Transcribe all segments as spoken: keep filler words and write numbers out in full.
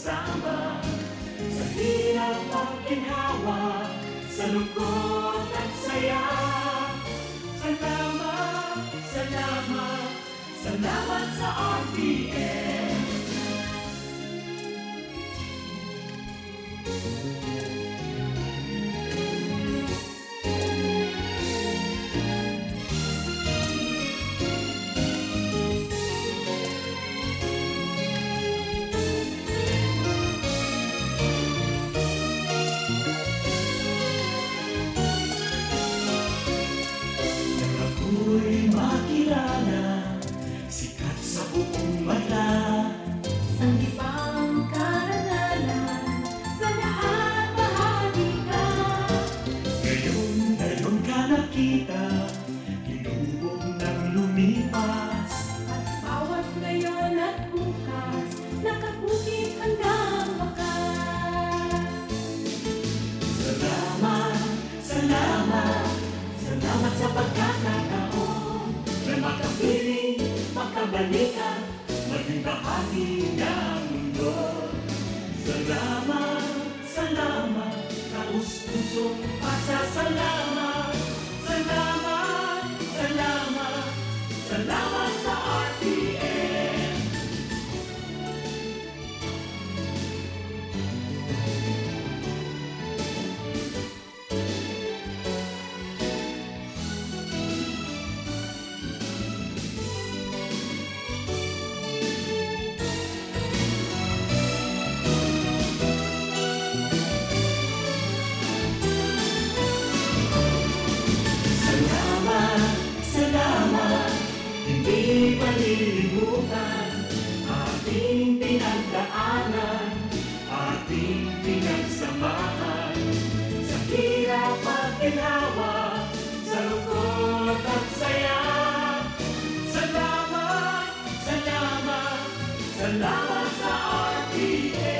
Sama sa hirap at ginhawa, sa lungkot at saya. Salamat, salamat, salamat sa R T M. Nang ako'y makilala, sikat sa buong bansa. Sanggipang karangalan, sa lahat bahagi ka. Ngayon, ngayon ka nakita, tinubong nang lumipas. At bawat ngayon at bukas, nakabukit hanggang wakas. Salamat, salamat, salamat sa pagkakataon na makapiling, makabalikan, maging bahagi ng mundo. Salamat, salamat, taos-pusong pasasalamat. Salamat, salamat, salamat sa R T M. Salamat, salamat, hindi malilimutan ating pinagdaanan, ating pinagsamahan, sa hirap at ginhawa, sa lungkot at saya. Salamat, salamat, salamat sa R T M.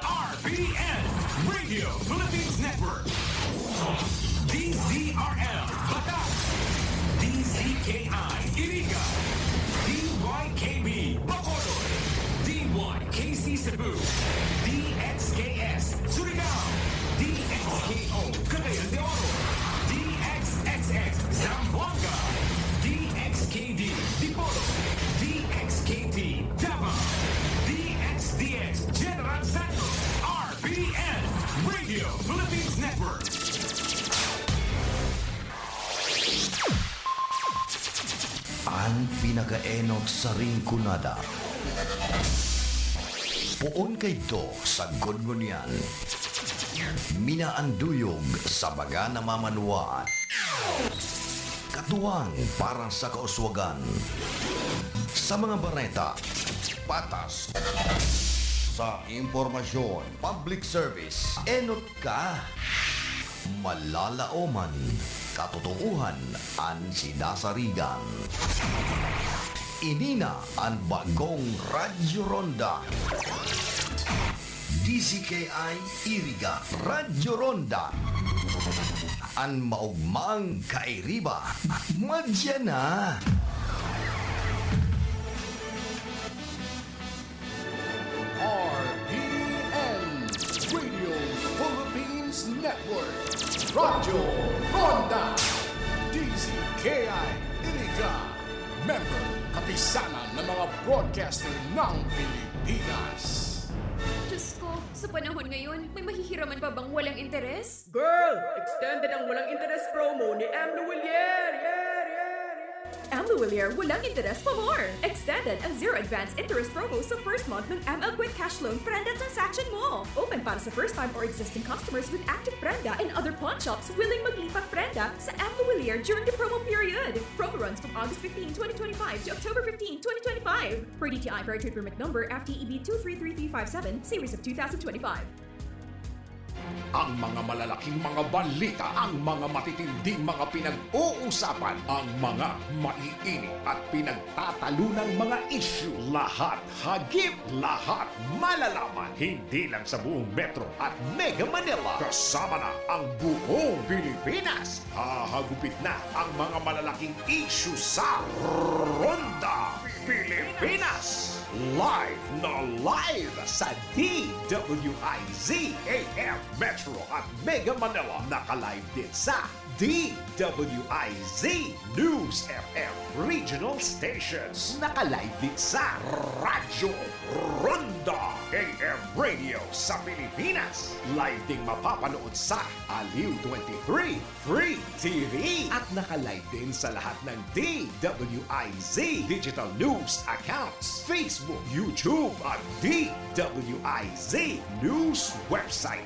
R P N, Radio Philippines Network. D Z R L, Batac. D Z K I, Iriga. D Y K B, Bacolod. D Y K C Cebu. D X K S, Surigao. D X K O, Cagayan de Oro. D X X X, Zamboanga. D X K D, Dipolog. D X K T, Davao. D X D X, General Santos. R P N, Radio Philippines Network. An pinakaenot sa Rinconada. Poon kaidto sagkod ngunyan. Minaanduyog sa baga na mamanwaan. Katuwang para sa kauswagan. Sa mga bareta, patas. Sa impormasyon, public service, enot ka. Malalaoman, katotoohan an sinasarigan. Ini na an bagong Radyo Ronda. D Z K I Iriga, Radyo Ronda. An maogmang kairiba, madya na. R P N, Radio Philippines Network, Radyo Ronda, D Z K I Iriga, member, kapisanan ng mga broadcaster ng Pilipinas. Diyos ko, sa panahon ngayon, may mahihiraman pa bang walang interes? Girl! Extended ang walang interes promo ni M. Lhuillier! Yeah, yeah, yeah! M. Lhuillier, walang interes pa more! Extended ang zero advance interest promo sa first month ng M L Quick Cash Loan Prenda transaction mo! Open para sa first time or existing customers with active Prenda and other pawn shops willing maglipat Prenda sa M. Lhuillier during the promo period. Promo runs from August fifteen, twenty twenty-five to October fifteen, twenty twenty-five. Per D T I Fair Trade Permit Number F T E B two three three three five seven, Series of two thousand twenty-five. Ang mga malalaking mga balita, ang mga matitinding mga pinag-uusapan, ang mga maiinit at pinagtatalunang mga issue, lahat hagip, lahat malalaman. Hindi lang sa buong Metro at Mega Manila, kasama na ang buong Pilipinas. Hahagupit na ang mga malalaking issue sa Ronda Pilipinas. Live na live sa D W I Z A M Metro at Mega Manila. Naka-live din sa D W I Z News F M Regional Stations. Naka-live din sa Radyo Ronda A M Radio sa Pilipinas. Live ding mapapanood sa Aliw twenty-three Free T V. At naka-live din sa lahat ng D W I Z digital news accounts, Facebook, YouTube, at D W I Z news website.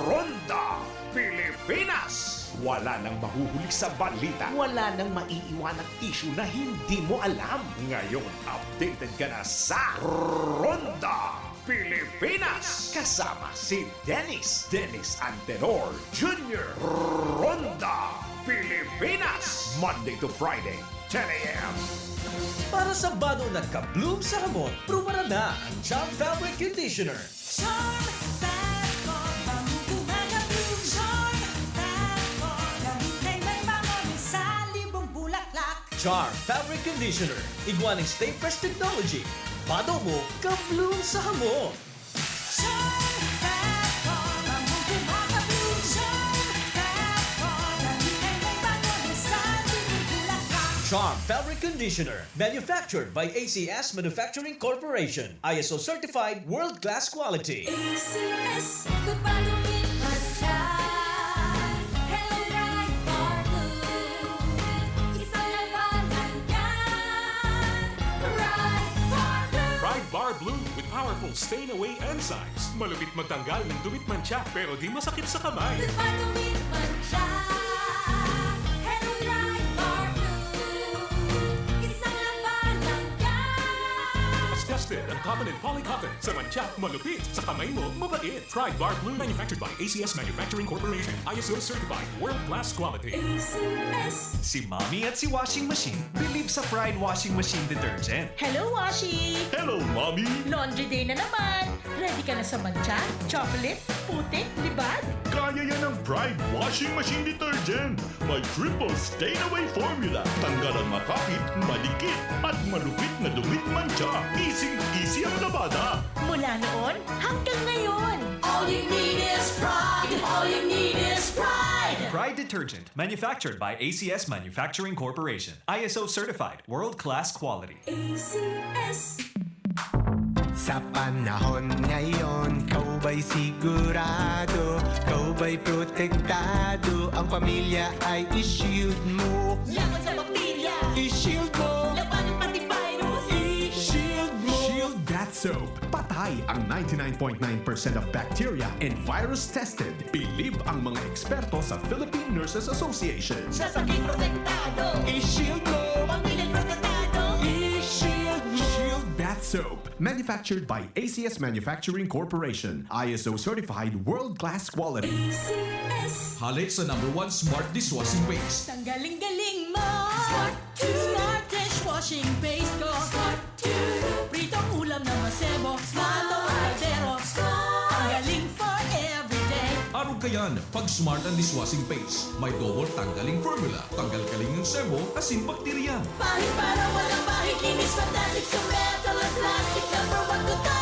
Ronda Pilipinas! Wala nang mahuhuli sa balita. Wala nang maiiwanang issue na hindi mo alam. Ngayon, updated ka na sa Ronda Pilipinas! Kasama si Dennis, Dennis Antenor Junior. Ronda Pilipinas! Monday to Friday, ten a.m. Para sa bado nagka-bloom sa hamot, prubaran na ang Charm Fabric Conditioner. Charm Fabric, bago gumagabloom. Charm Fabric, lamig na may bango, may salibong bulaklak. Charm Fabric Conditioner, igwa ning Stay Fresh Technology. Bado mo, ka-bloom sa hamot. Charm Fabric, bago gumagabloom. Charm Fabric, lamig na may bango, may salibong bulaklak. Charm Fabric Conditioner, manufactured by A C S Manufacturing Corporation. I S O certified, world-class quality. A C S, good bado, mantsa. Hello, Bright Bar Blue. Isang labanan yan. Bright Bar Blue. Pride Bar Blue with powerful stain away enzymes. Malupit magtanggal ng dumi at mantsa pero di masakit sa kamay. Good bado, mantsa. Hello, Bright Bar Blue. Isang labanan yan. Tested ang cotton and polycotton. Sa mantsa, malupit. Sa kamay mo, mabait. Pride Bar Blue, manufactured by A C S Manufacturing Corporation. I S O certified, world-class quality. A C S. Si Mommy at si Washing Machine believe sa Pride Washing Machine Detergent. Hello, Washi! Hello, Mommy! Laundry day na naman! Ready ka na sa mantsa, chocolate, putik, libag? Kaya yan ng Pride Washing Machine Detergent. May triple stain away formula. Tanggal ang makapit, madikit, at malupit na dumi't mantsa. Easy-easy ang labada. Mula noon hanggang ngayon! All you need is pride. All you need is pride. Pride Detergent, manufactured by A C S Manufacturing Corporation. I S O certified, world-class quality. A C S. Sa panahon ngayon, kau ba'y sigurado? Kau ba'y protektado? Ang pamilya ay i-shield mo. Laban sa bakterya. I-shield mo. Labanan pati virus. I-shield mo. Shield Bath Soap. Patay ang ninety-nine point nine percent of bacteria and virus tested. Bilib ang mga eksperto sa Philippine Nurses Association. Sa sakit protektado. I-shield mo. Pamilya protektado. I-shield mo. Shield Bath Soap. Manufactured by A C S Manufacturing Corporation. I S O certified world-class quality. A C S. Halik sa number one smart dishwashing paste. Tanggaling galing mo. Smart to. Smart dishwashing paste ko. Smart to. Pritong ulam na masebo. Smart to. Kaldero. Smart. Tanggaling for everyday. Arog kayan, pag smart ang dishwashing paste. May double tanggaling formula. Tanggal kaling ng sebo, asin bakterya. Pahid para walang bahid. Linis fantastic sa metal at plastic. Number one ko to.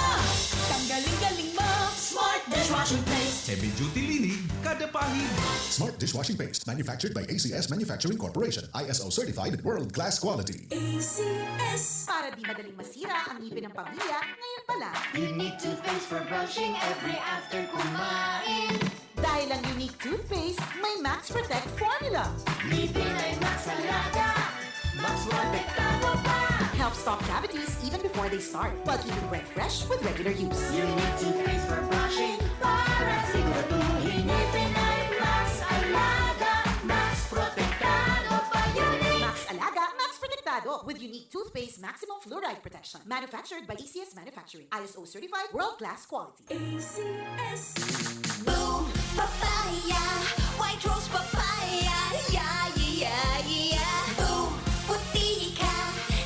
Tanggaling galing mo. Smart dishwashing paste. Heavy duty linig, kada pahid. Smart dishwashing paste, manufactured by A C S Manufacturing Corporation, I S O certified, world-class quality. A C S. Para di madaling masira ang ngipin ng pamilya, ngayon pa lang. Unique toothpaste for brushing every after kumain. Dahil ang Unique Toothpaste, may Max Protect Formula. Ngipin ay Max Alaga. Max Protektado pa. Helps stop cavities even before they start, while keeping breath fresh with regular use. Unique toothpaste for brushing para siguraduhin ngipin ay Max Alaga. Max Protektado pa. Unique. Max Alaga, Max Protektado with Unique Toothpaste Maximum Fluoride Protection. Manufactured by A C S Manufacturing. I S O certified, world-class quality. A C S. Boom! Papaya, white rose papaya, yeah, yeah, yeah, yeah. Boom, puti ka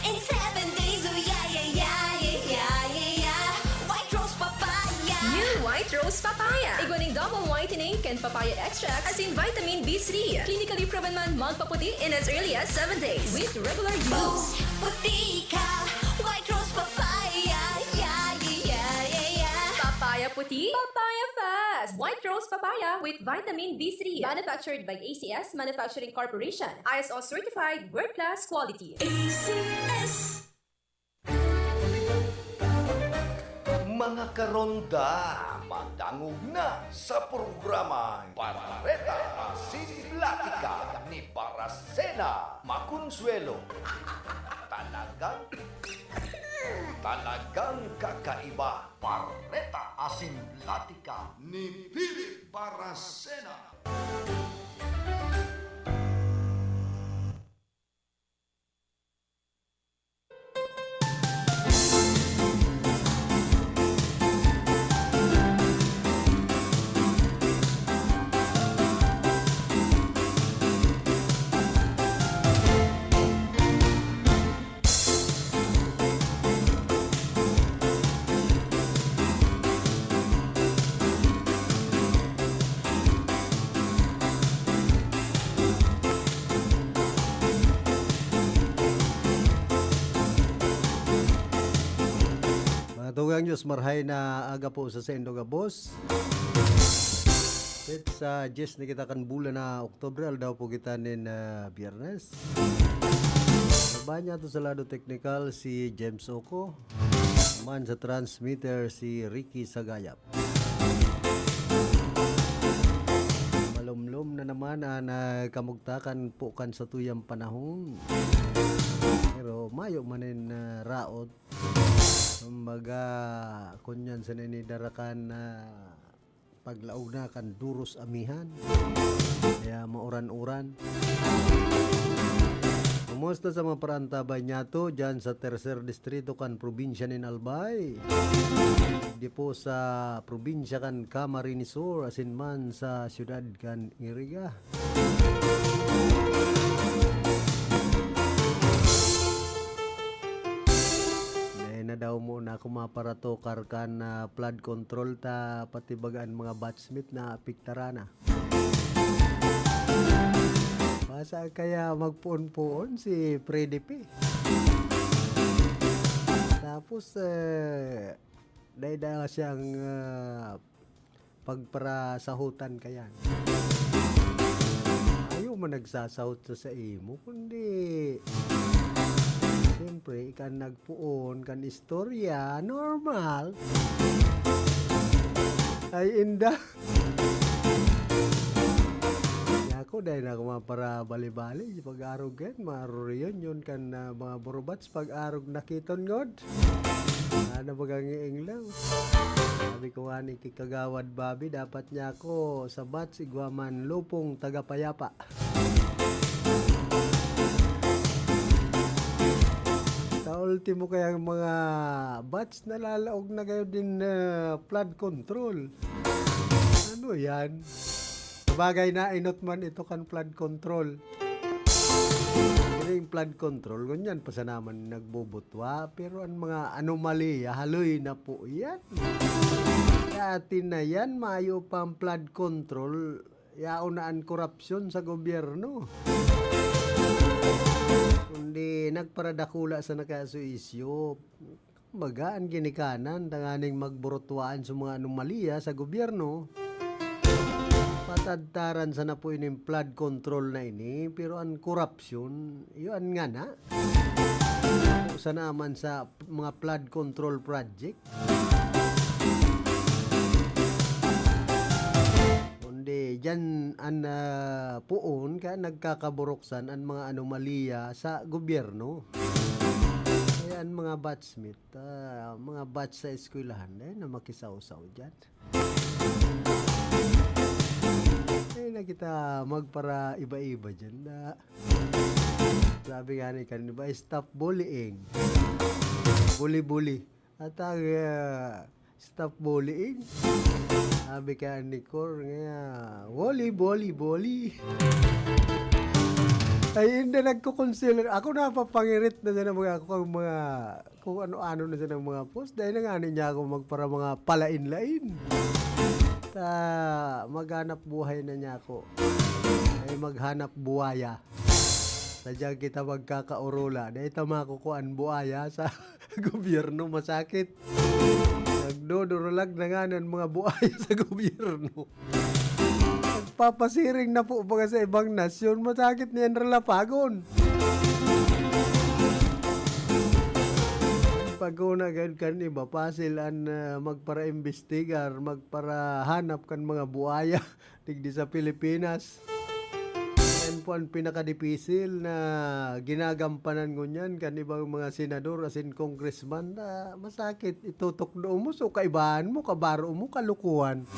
in seven days, oh yeah, yeah, yeah, yeah, yeah, yeah. White rose papaya. New White Rose Papaya. Igwa nin double whitening kan papaya extract, asin vitamin B three. Clinically proven man magpaputi in as early as seven days with regular use. Boom, puti ka, white rose papaya, yeah, yeah, yeah, yeah, yeah. Papaya puti, papaya fast. White Rose Papaya with vitamin B three. Manufactured by A C S Manufacturing Corporation. I S O certified, world class quality. A C S. Mga karonda, madangog na sa programang Bareta Asin Platika ni Baracena Maconsuelo. Talagang, talagang kakaiba. Bareta Asin Platika ni Philip Baracena. Mga tugang, Diyos marhay na aga po sa saindo gabos. Petsa dyes na kita kan bulan na Oktubre, aldaw po kita nin, ah, Biyernes. Nagbahan niya to sa lado teknikal si James Oco, man sa transmitter si Ricky Sagayap. Malumlom na naman ang, ah, kamugtakan po kan satuyang panahon. Pero mayo man nin, ah, raot. Kumbaga, kunyan sa ninidarakan na paglaog na kan duros amihan. Kaya mauran-uran. Kumusta sa mga paraantabay niyato dyan sa tercer distrito kan probinsya nin Albay? Di po sa probinsya kan Camarines Sur, asin man sa siyudad kan Iriga. Dai na daw mo na ako maparatokar kan, ah, flood control ta, pati baga an mga batchmate na apektaran na. Basta kaya magpoon-poon si Freddy P. Tapos, eh, dai na siyang, ah, pagparasahutan kayan. Ayaw man nagsasahot sa, sa imo, kundi siyempre, ika an nagpoon kan istorya, normal. Ay, inda. Ako, dai na ako maparabali-bali. Pag-arog yan, mga reunion kan, ah, mga burubats, pag-arog nakiton ngod. Ano bagang iinglaw? Sabi ko nga ni ki Kagawad Bobby, dapat niya ako sa batch, igwa man lupong tagapayapa. Sa ultimo kayang mga batch, nalalaog na kayo din, ah, flood control. Ano yan? Sabagay, nainot man ito kan flood control. Pero yung flood control, ngunyan pa sana man nagbubutwa. Pero ang mga anomalya, haloy na po yan. Dati na yan, mayo pang flood control, yaon na an korupsyon sa gobyerno. Kundi nagparadakula sana kaya su isyu. Kumbaga, an ginikanan tanganing magburutwaan sa mga anomalya sa gobyerno, patadtaran sana po ining flood control na ini, pero an korupsyon, iyo an ngana. Sana man sa mga flood control project. Kundi diyan an, ah, poon kaya nagkakaburuksan an mga anomalya sa gobyerno. Kaya an mga batchmate, ah, mga batch sa eskwelahan, eh, na makisawsaw diyan. Eh, na kita magpara-iba-iba diyan na. Sabi nga ni kanina ba, "Stop bullying." Buli-buli. At ang, ah, Stop bullying. Sabi ka ni Cor nga, "Wally, Bolly, Bolly." Ay, hindi, nagko-concealer. Ako napapangirit na siya ng mga, kung mga, kung ano-ano na siya ng mga post. Dahil na nga niya ako magpara mga palain-lain. Ta, maghanap buhay na niya ako. Ay, maghanap buwaya. Sa diyan kita magkakaorola. Dahil tama ko kuan buwaya sa gobyerno, masakit. Nagdodorolag na nga ng mga buaya sa gobyerno. Nagpapasiring na po baga sa ibang nasyon, masakit niyan ralapagon. Pagkuna gayud kan iba, pasil an, ah, magpara-imbestigar, magparahanap kan mga buaya. Digdi sa Pilipinas. Yan po ang pinakadipisil na ginagampanan ngunyan kan ibang mga senador asin congressman na masakit, itutukdo mo, so kaibahan mo, kabaro mo, kalukuhan.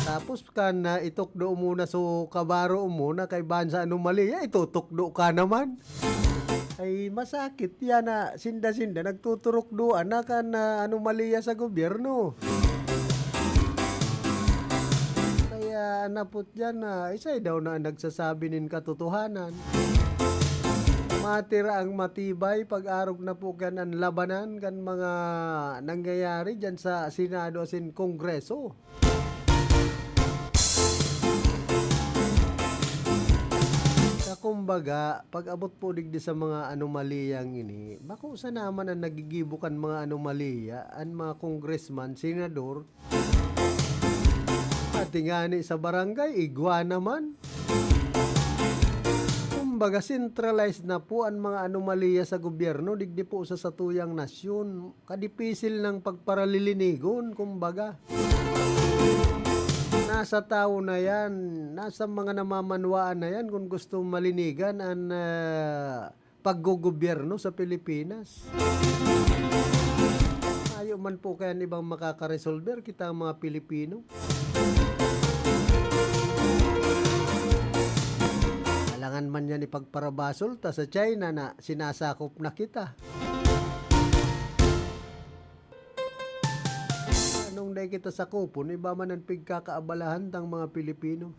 Tapos kan, ah, itukdo mo na, so kabaro mo na kaibahan sa anomalya, itutukdo ka naman. Ay, masakit yan na sinda-sinda nagtuturukduan na kan, ah, anomalya sa gobyerno. Kaya napot yan na isay daw na nagsasabi nin katotohanan. Matira ang matibay pag-arog na po kan an labanan kan mga nangyayari dyan sa Senado asin Kongreso. Sa kumbaga, pag-abot po digdi sa mga anomaliyang ini, bako sana man an nagigibo kan mga anomalya, an mga congressman, senador, pati ngani sa barangay, igwa naman. Kumbaga, centralized na po an mga anomalya sa gobyerno, digdi po sa satuyang nasyon. Kadipisil ng pagparalilinigon, kumbaga. Nasa tawo na yan, nasa mga namamanwaan na yan kung gusto malinigan an, ah, paggogobyerno sa Pilipinas. Ayaw man po kaya ibang makakaresolver, kita ang mga Pilipino. Alangan man yan ipagparabasol ta sa China na sinasakop na kita. Anong dai kita sakupon, iba man ang pigkakaabalahan tang mga Pilipino.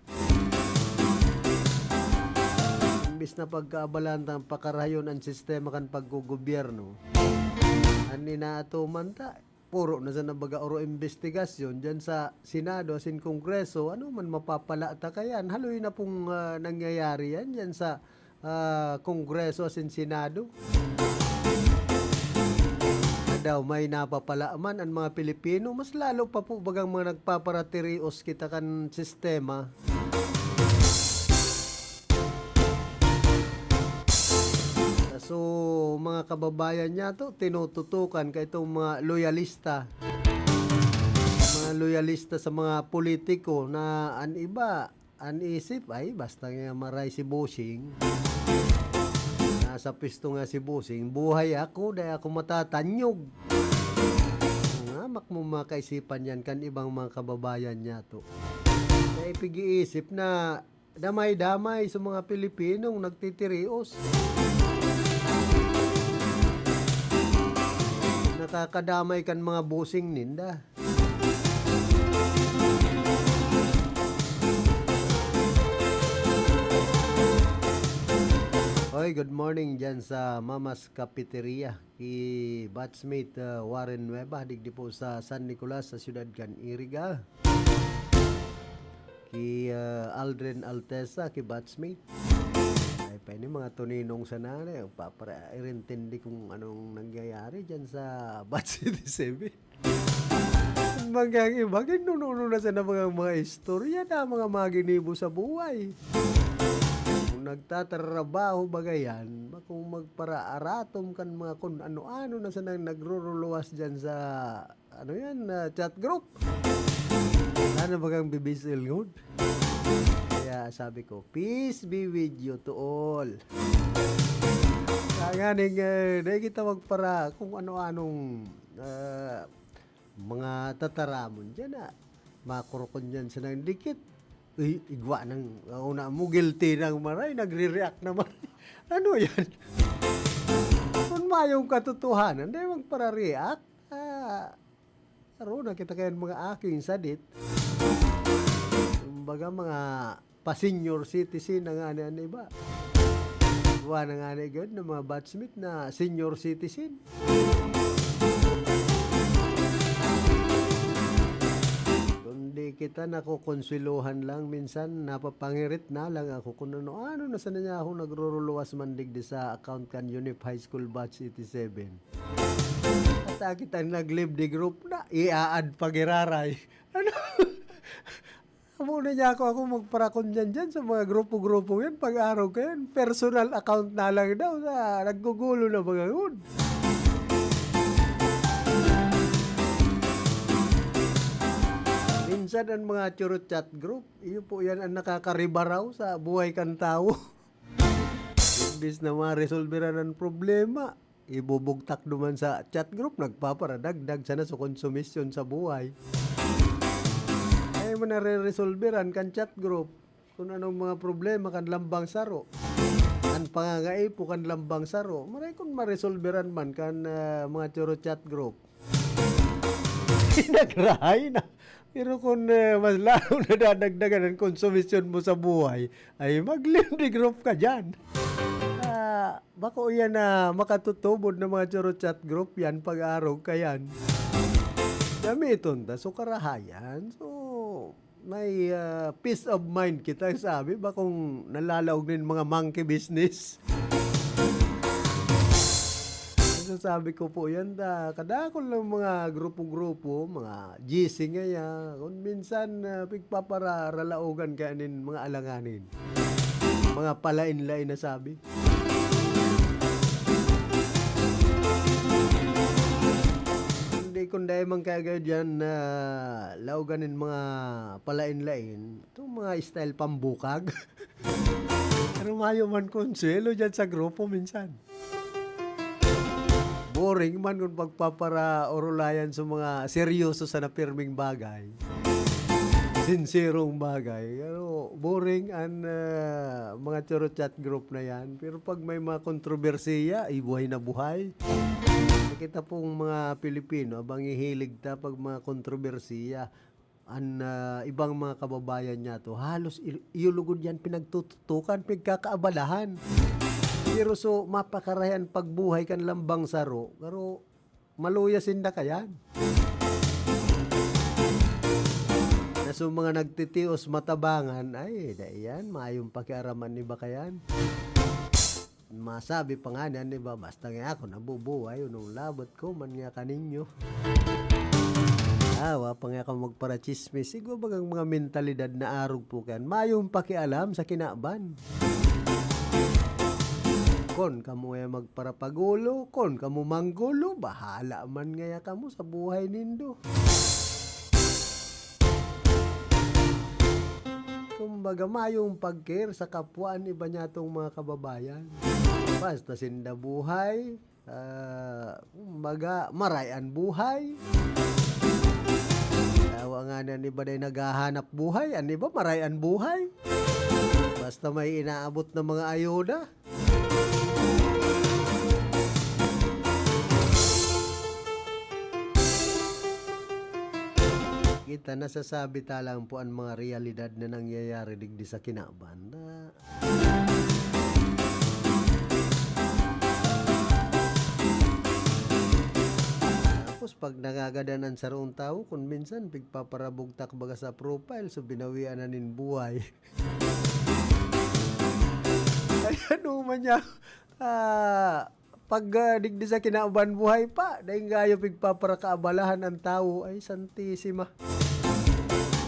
Imbis na pagkaabalahan tang pakarahayon ang sistema kan paggogobyerno, an inaatuman ta, puro na sa nabaga oro imbestigasyon dyan sa Senado asin Kongreso. Ano man mapapala ta kayan? Haloy na pong, ah, nangyayari yan dyan sa, ah, Kongreso asin Senado. Na daw may napapala man an mga Pilipino, mas lalo pa po bagang mga nagpaparatirios kita kan sistema. So, mga kababayan niya to, tinututukan ka itong mga loyalista. Mga loyalista sa mga politiko na an iba, an isip, ay, basta nga maray si Bossing. Nasa pwesto nga si Bossing, buhay ako, dai ako matatanyog. Ang hamak mo mga kaisipan yan kan ibang mga kababayan niya to. Kaya ipig-iisip na damay-damay sa mga Pilipinong nagtitirios. Nakakadamay kan mga bossing ninda. Hoy, good morning dyan sa Mama's Cafeteria. Ki batchmate, ah, Warren Nueva, digdi po sa San Nicolas, sa siyudad kan Iriga. Ki, ah, Aldrin Altesa, ki batchmate. Ay pa ini mga tuninong sana, eh, papara-, irintindi kung anong nangyayari dyan sa Batch eighty-seven. Mga ang iba, ginununo na sana mga, mga istorya na mga maginibo sa buhay. Kung nagtatrabaho ba gayan, bakong magparaaratom kan mga kun ano-ano na sanang nagruruluwas dyan sa, ano yan, ah, chat group. Ano ba kang bibisil ngod? Kaya sabi ko, "Peace be with you to all." Kaya nga ning, eh, dai kita magpara kung ano-anong, ah, mga tataramon dyan, ah. Makurukon dyan sa nang dikit. Uy, igwa ng, una mo, guilty ng maray, nagre-react naman. Ano yan? Kung mayong katotohanan, dai magpara-react. Ah, saro na kita kayan mga aking sadit. Kumbaga, mga pa-senior citizen na ngani an iba. Igwa na ngani gud na mga batchmate na senior citizen. Kundi kita nakokonsuwelohan lang, minsan napapangirit na lang ako kun ano-ano na sana niya akong nagruruluwas man digdi sa account kan Unip High School Batch eighty-seven. At kita nag-leave the group na, i-a-add pa giraray. Ano? Amo na niya ako, ako magparakon dyan, dyan sa mga grupo-grupo yan, pag-araw ko yan, personal account na lang daw, sa naggugulo na mga yun. Minsan ang mga churot chat group, iyo po yan ang nakakaribaraw sa buhay kan tawo. Imbis na maresolberan ang problema, ibubugtak duman sa chat group, nagpaparadagdag sana sa konsumisyon sa buhay. Ay mo nare-resolberan kan chat group kung anong mga problema kan lambang saro, kan pangangaipo kan lambang saro. Maray kung maresolberan man kan, ah, mga choro chat group. Nagrahay na. Pero kung, eh, mas lalo na dadagdagan ang konsumisyon mo sa buhay, ay mag-leave the group ka dyan. Ah, bako yan na makatutubod ng mga choro chat group yan, pag-arog ka yan. Gamiton ta, so karahayan. So, may, ah, peace of mind kita, sabi ba, kung nalalaog nin mga monkey business. Masasabi ko po yan, ta, kadakol ng mga grupo-grupo, mga G C ngaya, kung minsan, ah, pigpapararalaogan kaya nin mga alanganin. Mga palain-lain na sabi. Hindi, kung dai man kaya gayud yan na laogan nin mga palain-lain, itong mga style pambukag. Pero mayo man konselo dyan sa grupo minsan. Boring man kung pagpaparaorulayan sa mga seryoso sa napirming bagay. Sinserong bagay. Pero boring ang, ah, mga choro chat group na yan. Pero pag may mga kontrobersiya, ay buhay na buhay. Kita pong mga Pilipino, abang hihilig ta pag mga kontrobersiya. An, ah, ibang mga kababayan niya to, halos i-, iyo lugod yan pinagtututukan, pigkakaabalahan. Pero so, mapakarayan pagbuhay kan lambang saro, pero maluya sinda kayan. Na so mga nagtitios matabangan, ay, dai yan, mayong pakiaraman iba kayan. Masabi pa nga niyan, di ba? Basta nga ako nabubuhay, unong labot ko man nga kaninyo. Awa pa nga ako magparachismis. Siguro bagang mga mentalidad na arog po kan mayong pakialam sa kinaban. Kon kamo ay magparapagulo, kon kamo manggulo, bahala man ngaya kamo sa buhay nindo. Kumbaga, mayong pag-care sa kapwa an iba niyatong mga kababayan. Basta sinda buhay, ah, kumbaga, maray an buhay. Tawa nga na, an iba dai naghahanap buhay, an iba maray an buhay. Basta may inaabot na mga ayuda. Kita, nasasabi ta lang po an mga realidad na nangyayari digdi sa kinaban. Na Tapos pag nangagadan an sarong tawo, kun minsan pigpaparabugtak baga sa profile, so binawian na nin buhay. Ay, ano man niya, ah, pag, ah, digdi sa kinaban buhay pa, dai gayo pigpaparakaabalahan an tawo. Ay, Santisima.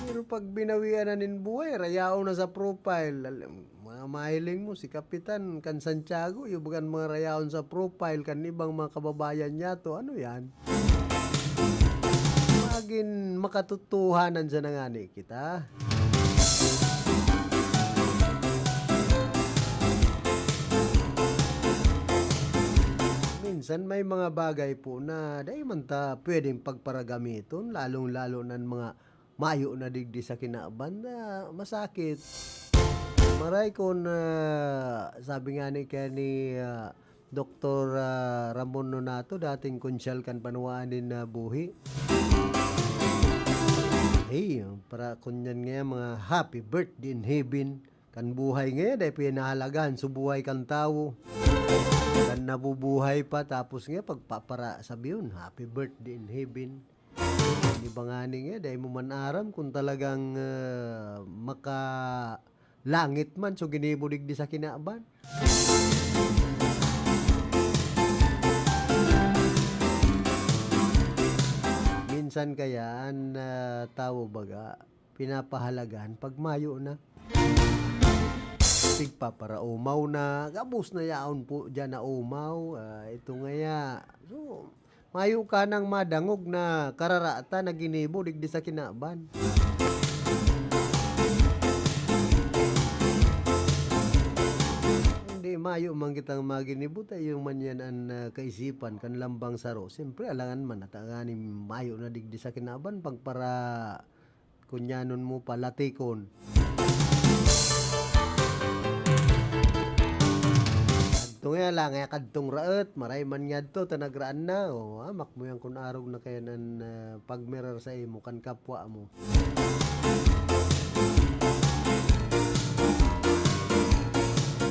Pero pag binawian na nin buhay, rayaon na sa profile. Alam, mga mahiling mo, si Kapitan kan Santiago, yung bagang mga rayaon sa profile kan ibang mga kababayan niya to. Ano yan? Magin makatotohanan sa nangani kita. Minsan may mga bagay po na dai man ta pwedeng pagparagamiton, lalong-lalo na mga mayo na digdi sa kinaban na masakit. Maray kun, ah, sabi nga ni, kaya ni, ah, Doktor, ah, Ramon Nonato, dating konsyal kan banwaan nin, ah, buhi. Hey, para kunyan nga mga happy birthday in heaven. Kan buhay nga, dai pinahalagahan sa buhay kan tawo. Kan nabubuhay pa, tapos nga, pagpapara, sabi yun, happy birthday in heaven. Di ba nga ni nga, dai mo man aram kung talagang, ah, maka langit man, so ginibo digdi sa kinaban. Minsan kaya, an, ah, tawo baga, pinapahalagahan pag mayo na. Pigpaparaumaw na, gabos na yaon po diyan na umaw. Ah, ito ngaya. So, mayo ka nang madangog na kararata na ginibo digdi sa kinaban. Hindi, mayo man kitang maginibo, ta iyo man yan an, ah, kaisipan kan lambang saro. Siyempre, alangan man, at nganing mayo na digdi sa kinaban, pagpara-, kunyanon mo pa, latikon. Kadto nga lang, eh, kadtong raot, maray man ngadto, ta nagraan na. O, hamak mo yan kun arog na kayan an, ah, pagmirar sa imo, kan kapwa mo.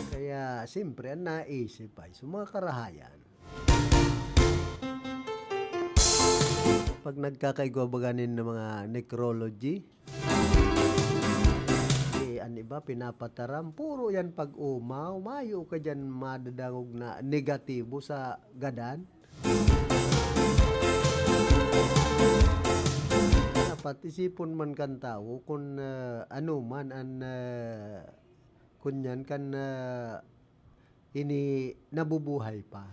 Kaya, siyempre, an naisip ay sa mga karahayan. Pag nagkakaigwa baga nin mga necrology, eh, an iba pinapataram, puro yan pag-umaw, mayo ka diyan madadangog na negatibo sa gadan. Dapat isipon man kan tawo kun, ah, ano man an, ah, kunyan kan, ah, ini nabubuhay pa.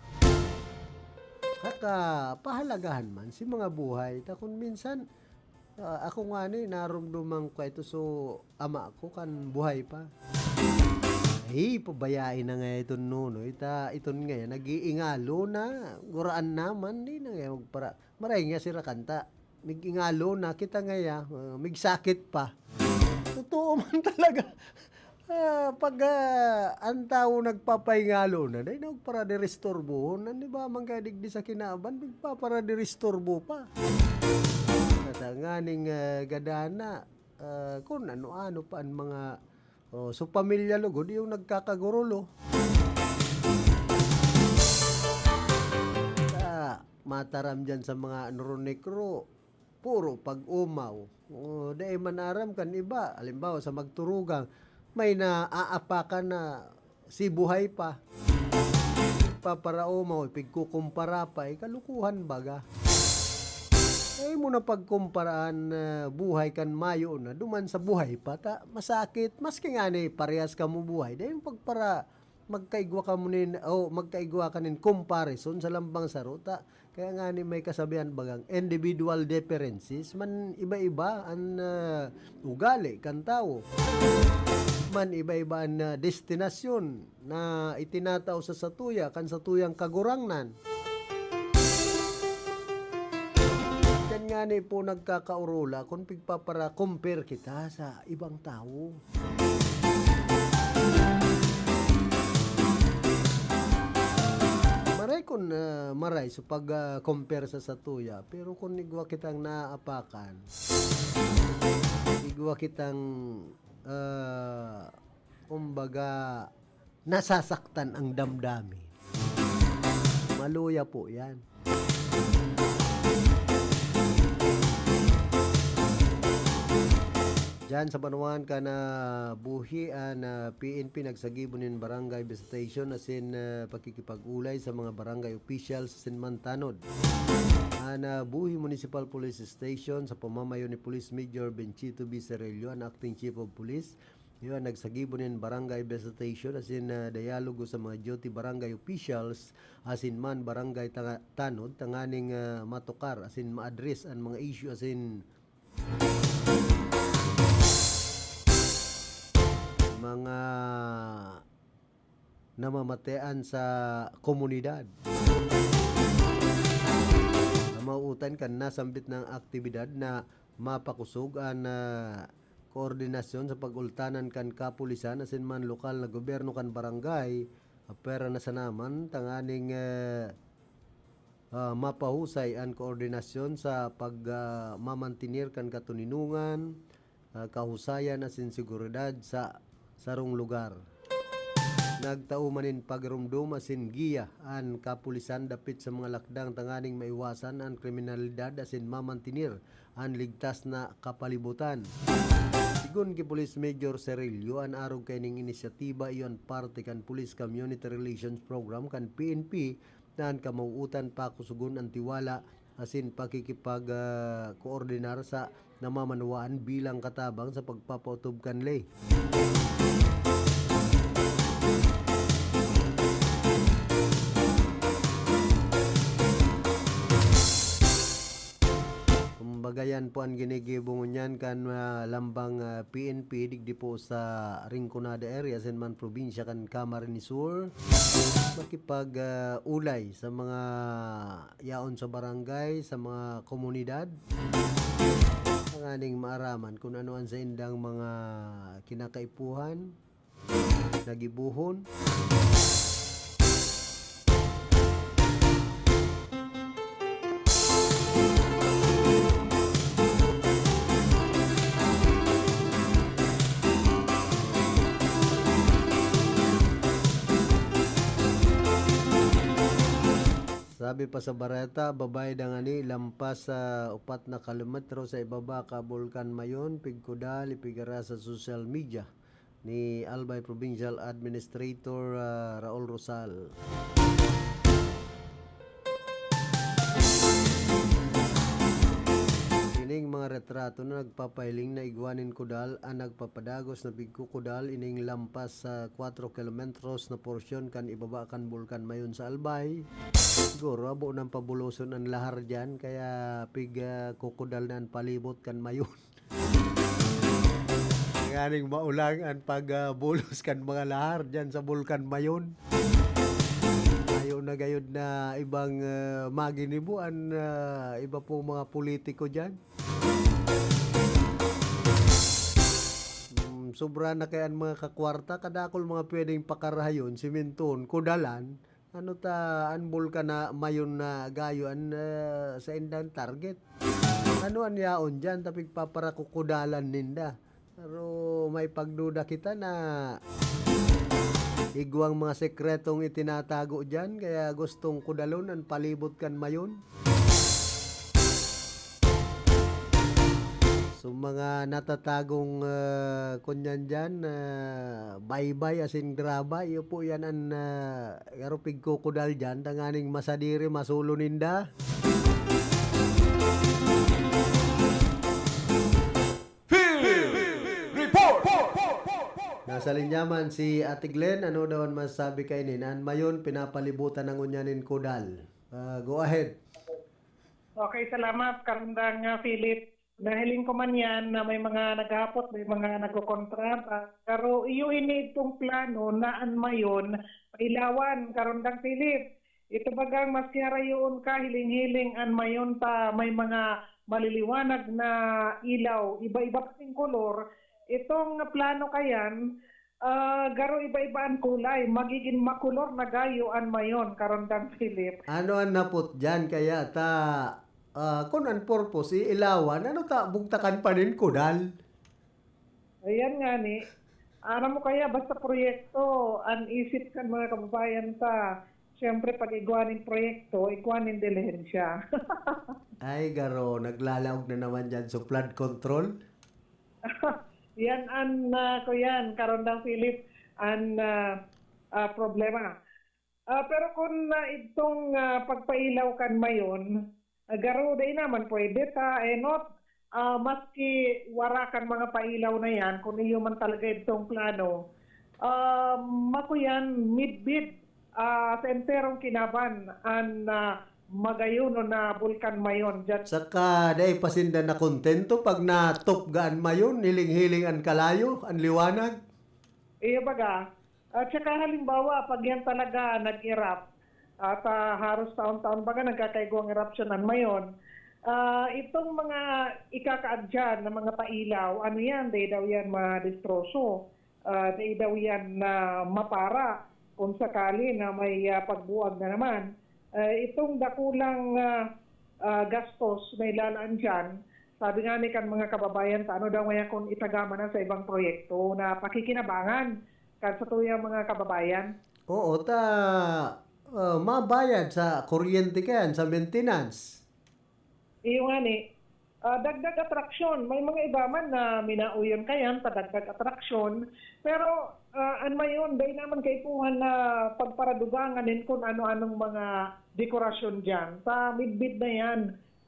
Saka pahalagahan man si mga buhay. Ta kun minsan, ah, ako ngani naromdoman ko ito, so ama ko kan buhay pa. Ay, pabayae na nga iton nunoy, ta iton nga yan, nag-iingalo na, guraan naman, di na nga magpara-, maray nga sira kanta. Mig-ingalo na kita ngaya, ah, migsakit pa. Totoo man talaga. Ah, pag, ah, an tawo nagpapaingalo na, dai na magparaderisturbohon. An iba man kaya digdi sa kinaban, nagpaparaderisturbo pa. Kada nganing, ah, gadana, ah, kun ano-ano pa an mga, oh, so pamilya lugod, yung nagkakagurulo. Sa mataram diyan sa mga nuronekro, puro pag-umaw. O, dai man aram kan iba. Halimbawa, sa magturugang, may naaapakan na si buhay pa. Paparaumaw, ipigkukumpara pa, eh, kalukuhan baga. Eh, mo na pagkumpara an, ah, buhay kan mayo na, duman sa buhay pa, ta masakit. Maski ngani, parehas kamo buhay, dai mo pagpara-, magkaigwa kamo nin, o magkaigwa ka nin comparison sa lambang saro, ta kaya ngani may kasabihan bagang individual differences, man iba-iba an, ah, ugali kan tawo. Man iba-iba an, ah, destinasyon na itinatao sa satuya kan satuyang kagurangnan. Diyan ngani po nagkakaorola kun pigpapara-compare kita sa ibang tawo. Maray kun, ah, maray sa pag, ah, compare sa satuya, pero kun igwa kitang naaapakan, igwa kitang, ah, kumbaga, nasasaktan ang damdamin. Maluya po yan. Diyan sa banwaan kan buhi an, ah, P N P nagsagibo nin barangay visitation asin, ah, pakikipag-olay sa mga barangay officials asin man tanod. An, ah, Buhi Municipal Police Station sa pamamayo ni Police Major Benchito B. Cerrillo, an Acting Chief of Police, yun, nagsagibo nin barangay visitation asin, ah, dialogo sa mga duty barangay officials asin man barangay tanga-, tanod tanganing, ah, matukar asin ma-address an mga issue asin mga namamatean sa komunidad. Ang mauutan kan nasambit na aktibidad na mapakosog an, ah, koordinasyon sa pag-ultanan kan kapulisan asin man lokal na gobyerno kan barangay, Pwera na sana man tanganing, eh, ah, mapahusay an koordinasyon sa pag, ah, mamantener kan katoninongan, ah, kahusayan asin seguridad sa sarong lugar. Nagtao man nin pagiromdom asin giya an kapulisan dapit sa mga lakdang tanganing maiwasan an kriminalidad asin mamantener an ligtas na kapalibutan. Sigon ki Police Major Cerillo, an arog kaining inisyatiba iyo an parte kan Police Community Relations Program kan P N P na an kamawootan pakusugon an tiwala asin pakikipag, ah, koordinar sa namamanwaan bilang katabang sa pagpapaotob kan ley. Kumbaga, yan po an ginigibo ngunyan kan, ah, lambang, ah, P N P digdi po sa Rinconada area, sa man probinsya kan Camarines Sur. Makipag, ah, ulay sa mga yaon sa barangay, sa mga komunidad, tanganing maaraman kun ano an saindang mga kinakaipuhan, nagibohon. Sabi pa sa bareta, babayad ngani lampas sa upat na kilometro sa ibaba ka Bulkan Mayon, pigkudal, ipigara sa social media ni Albay Provincial Administrator, ah, Raul Rosal. Ining mga retrato na nagpapahiling na igwa nin kudal an nagpapadagos na pigkukudal ining lampas sa kwatro kilometros na porsyon kan ibaba kan Bulkan Mayon sa Albay. Siguro, abo nang pabuloson an lahar diyan, kaya pig, ah, kukudal na an palibot kan Mayon. Nganing maulang an pag, ah, bulos kan mga lahar diyan sa Bulkan Mayon. Mayo na gayod na ibang, ah, maginibo an, ah, iba pong mga politiko diyan. Hmm, sobra na kaya an mga kakwarta, kadakol mga pwedeng pakarahayon, siminton, kudalan. Ano ta, an Bulkan na Mayon na gayo an, ah, saindang target? Ano an yaon diyan ta pigpaparakukudalan ninda? Pero may pagduda kita na igwang mga sekretong itinatago diyan, kaya gustong kudalon an palibot kan Mayon. So, mga natatagong, ah, kunyan diyan, ah, baybay asin graba, iyo po yan an, ah, garo pigkukudal diyan, tanganing masadiri, masulo ninda. Field Report! Nasa linya man si Ate Glenn. Ano daw an masasabi kaini? An Mayon, pinapalibutan na ngunyan nin kudal. Ah, go ahead. Okay, salamat, Karandang, ah, Philip. Nahiling ko man yan na may mga naghapot, may mga nagkokontra. Ah, pero iyo ini itong plano na an Mayon pailawan, Karandang Philip. Ito bagang maski harayoon ka, hiling-hiling an Mayon ta may mga maliliwanag na ilaw, iba-iba kasing kolor. Itong plano kayan, ah, garo iba-iba an kulay. Magigin makulor na gayo an Mayon, Karandang Philip. Ano an napot diyan? Kaya ta, ah, kun an purpose, iilawan, ano ta, bugtakan pa nin kudal? Ayan nga ni. Aram mo kaya, basta proyekto, an isip kan mga kababayan ta, siyempre, pag igwa nin proyekto, igwa nin dilihensya. Ay, garo, naglalaog na naman dyan sa flood control. Yan an, ah, kuyan, Karandang Philip, an, ah, ah, problema. Ah, pero kun, ah, idtong, ah, pagpailaw kan Mayon, ah, garo dai naman pwede ta enot, ah, maski wara kan mga pailaw na yan, kun iyo man talaga idtong plano, ah, makuyan, midbid, ah, sa enterong Kinaban an, ah, magayon o na Bulkan Mayon dyan. Saka dai pa sinda nakontento pag natupga an Mayon, hiling-hiling an kalayo, an liwanag. Iyo baga. At saka halimbawa, pag yan talaga nag-erupt, at, ah, haros taon-taon baga nagkakaigwang eruption an Mayon, ah, itong mga ikakaad dyan na mga pailaw, ano yan, dai daw yan madestroso, ah, dai daw yan na mapara. kung sakali na may, ah, pagbuwag na naman, eh, itong dakulang, ah, ah, gastos na ilalaan diyan, sabi nga ni kan mga kababayan ta, ano daw ngaya kung itagama na sa ibang proyekto na pakikinabangan kan satuyang mga kababayan? Oo, ta, ah, mabayad sa kuryente kayan, sa maintenance. Iyo nga ni, ah, dagdag atraksyon. May mga iba man na minauyon kayan ta dagdag atraksyon. Pero, ah, an mayon, dai naman kaipuhan na pagparadugangan nin kun ano-anong mga dekorasyon diyan. Ta midbid na yan.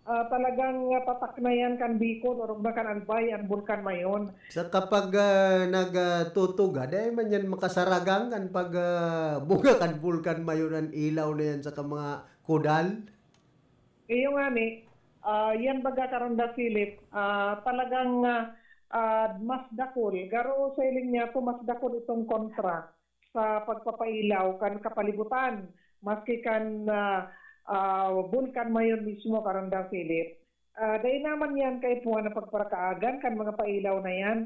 Ah, talagang tatak na yan kan Bicol, orog na kan Albay, an Bulkan Mayon. Sa kapag, ah, nag, ah, tutuga, dai man yan makasaragang kan pag, ah, buga kan Bulkan Mayon an ilaw na yan sa mga kudal? Iyo nga ni, ah, yan baga, Karonda Philip, ah, talagang, ah, ah, mas dakul. Garo sa hiling niya to, mas dakul itong kontra sa pagpapailaw kan kapalibutan, maski kan, ah, ah, Bulkan Mayon mismo, Karonda Philip. Ah, dai naman yan kaipuhan na pagparakaagan kan mga pailaw na yan.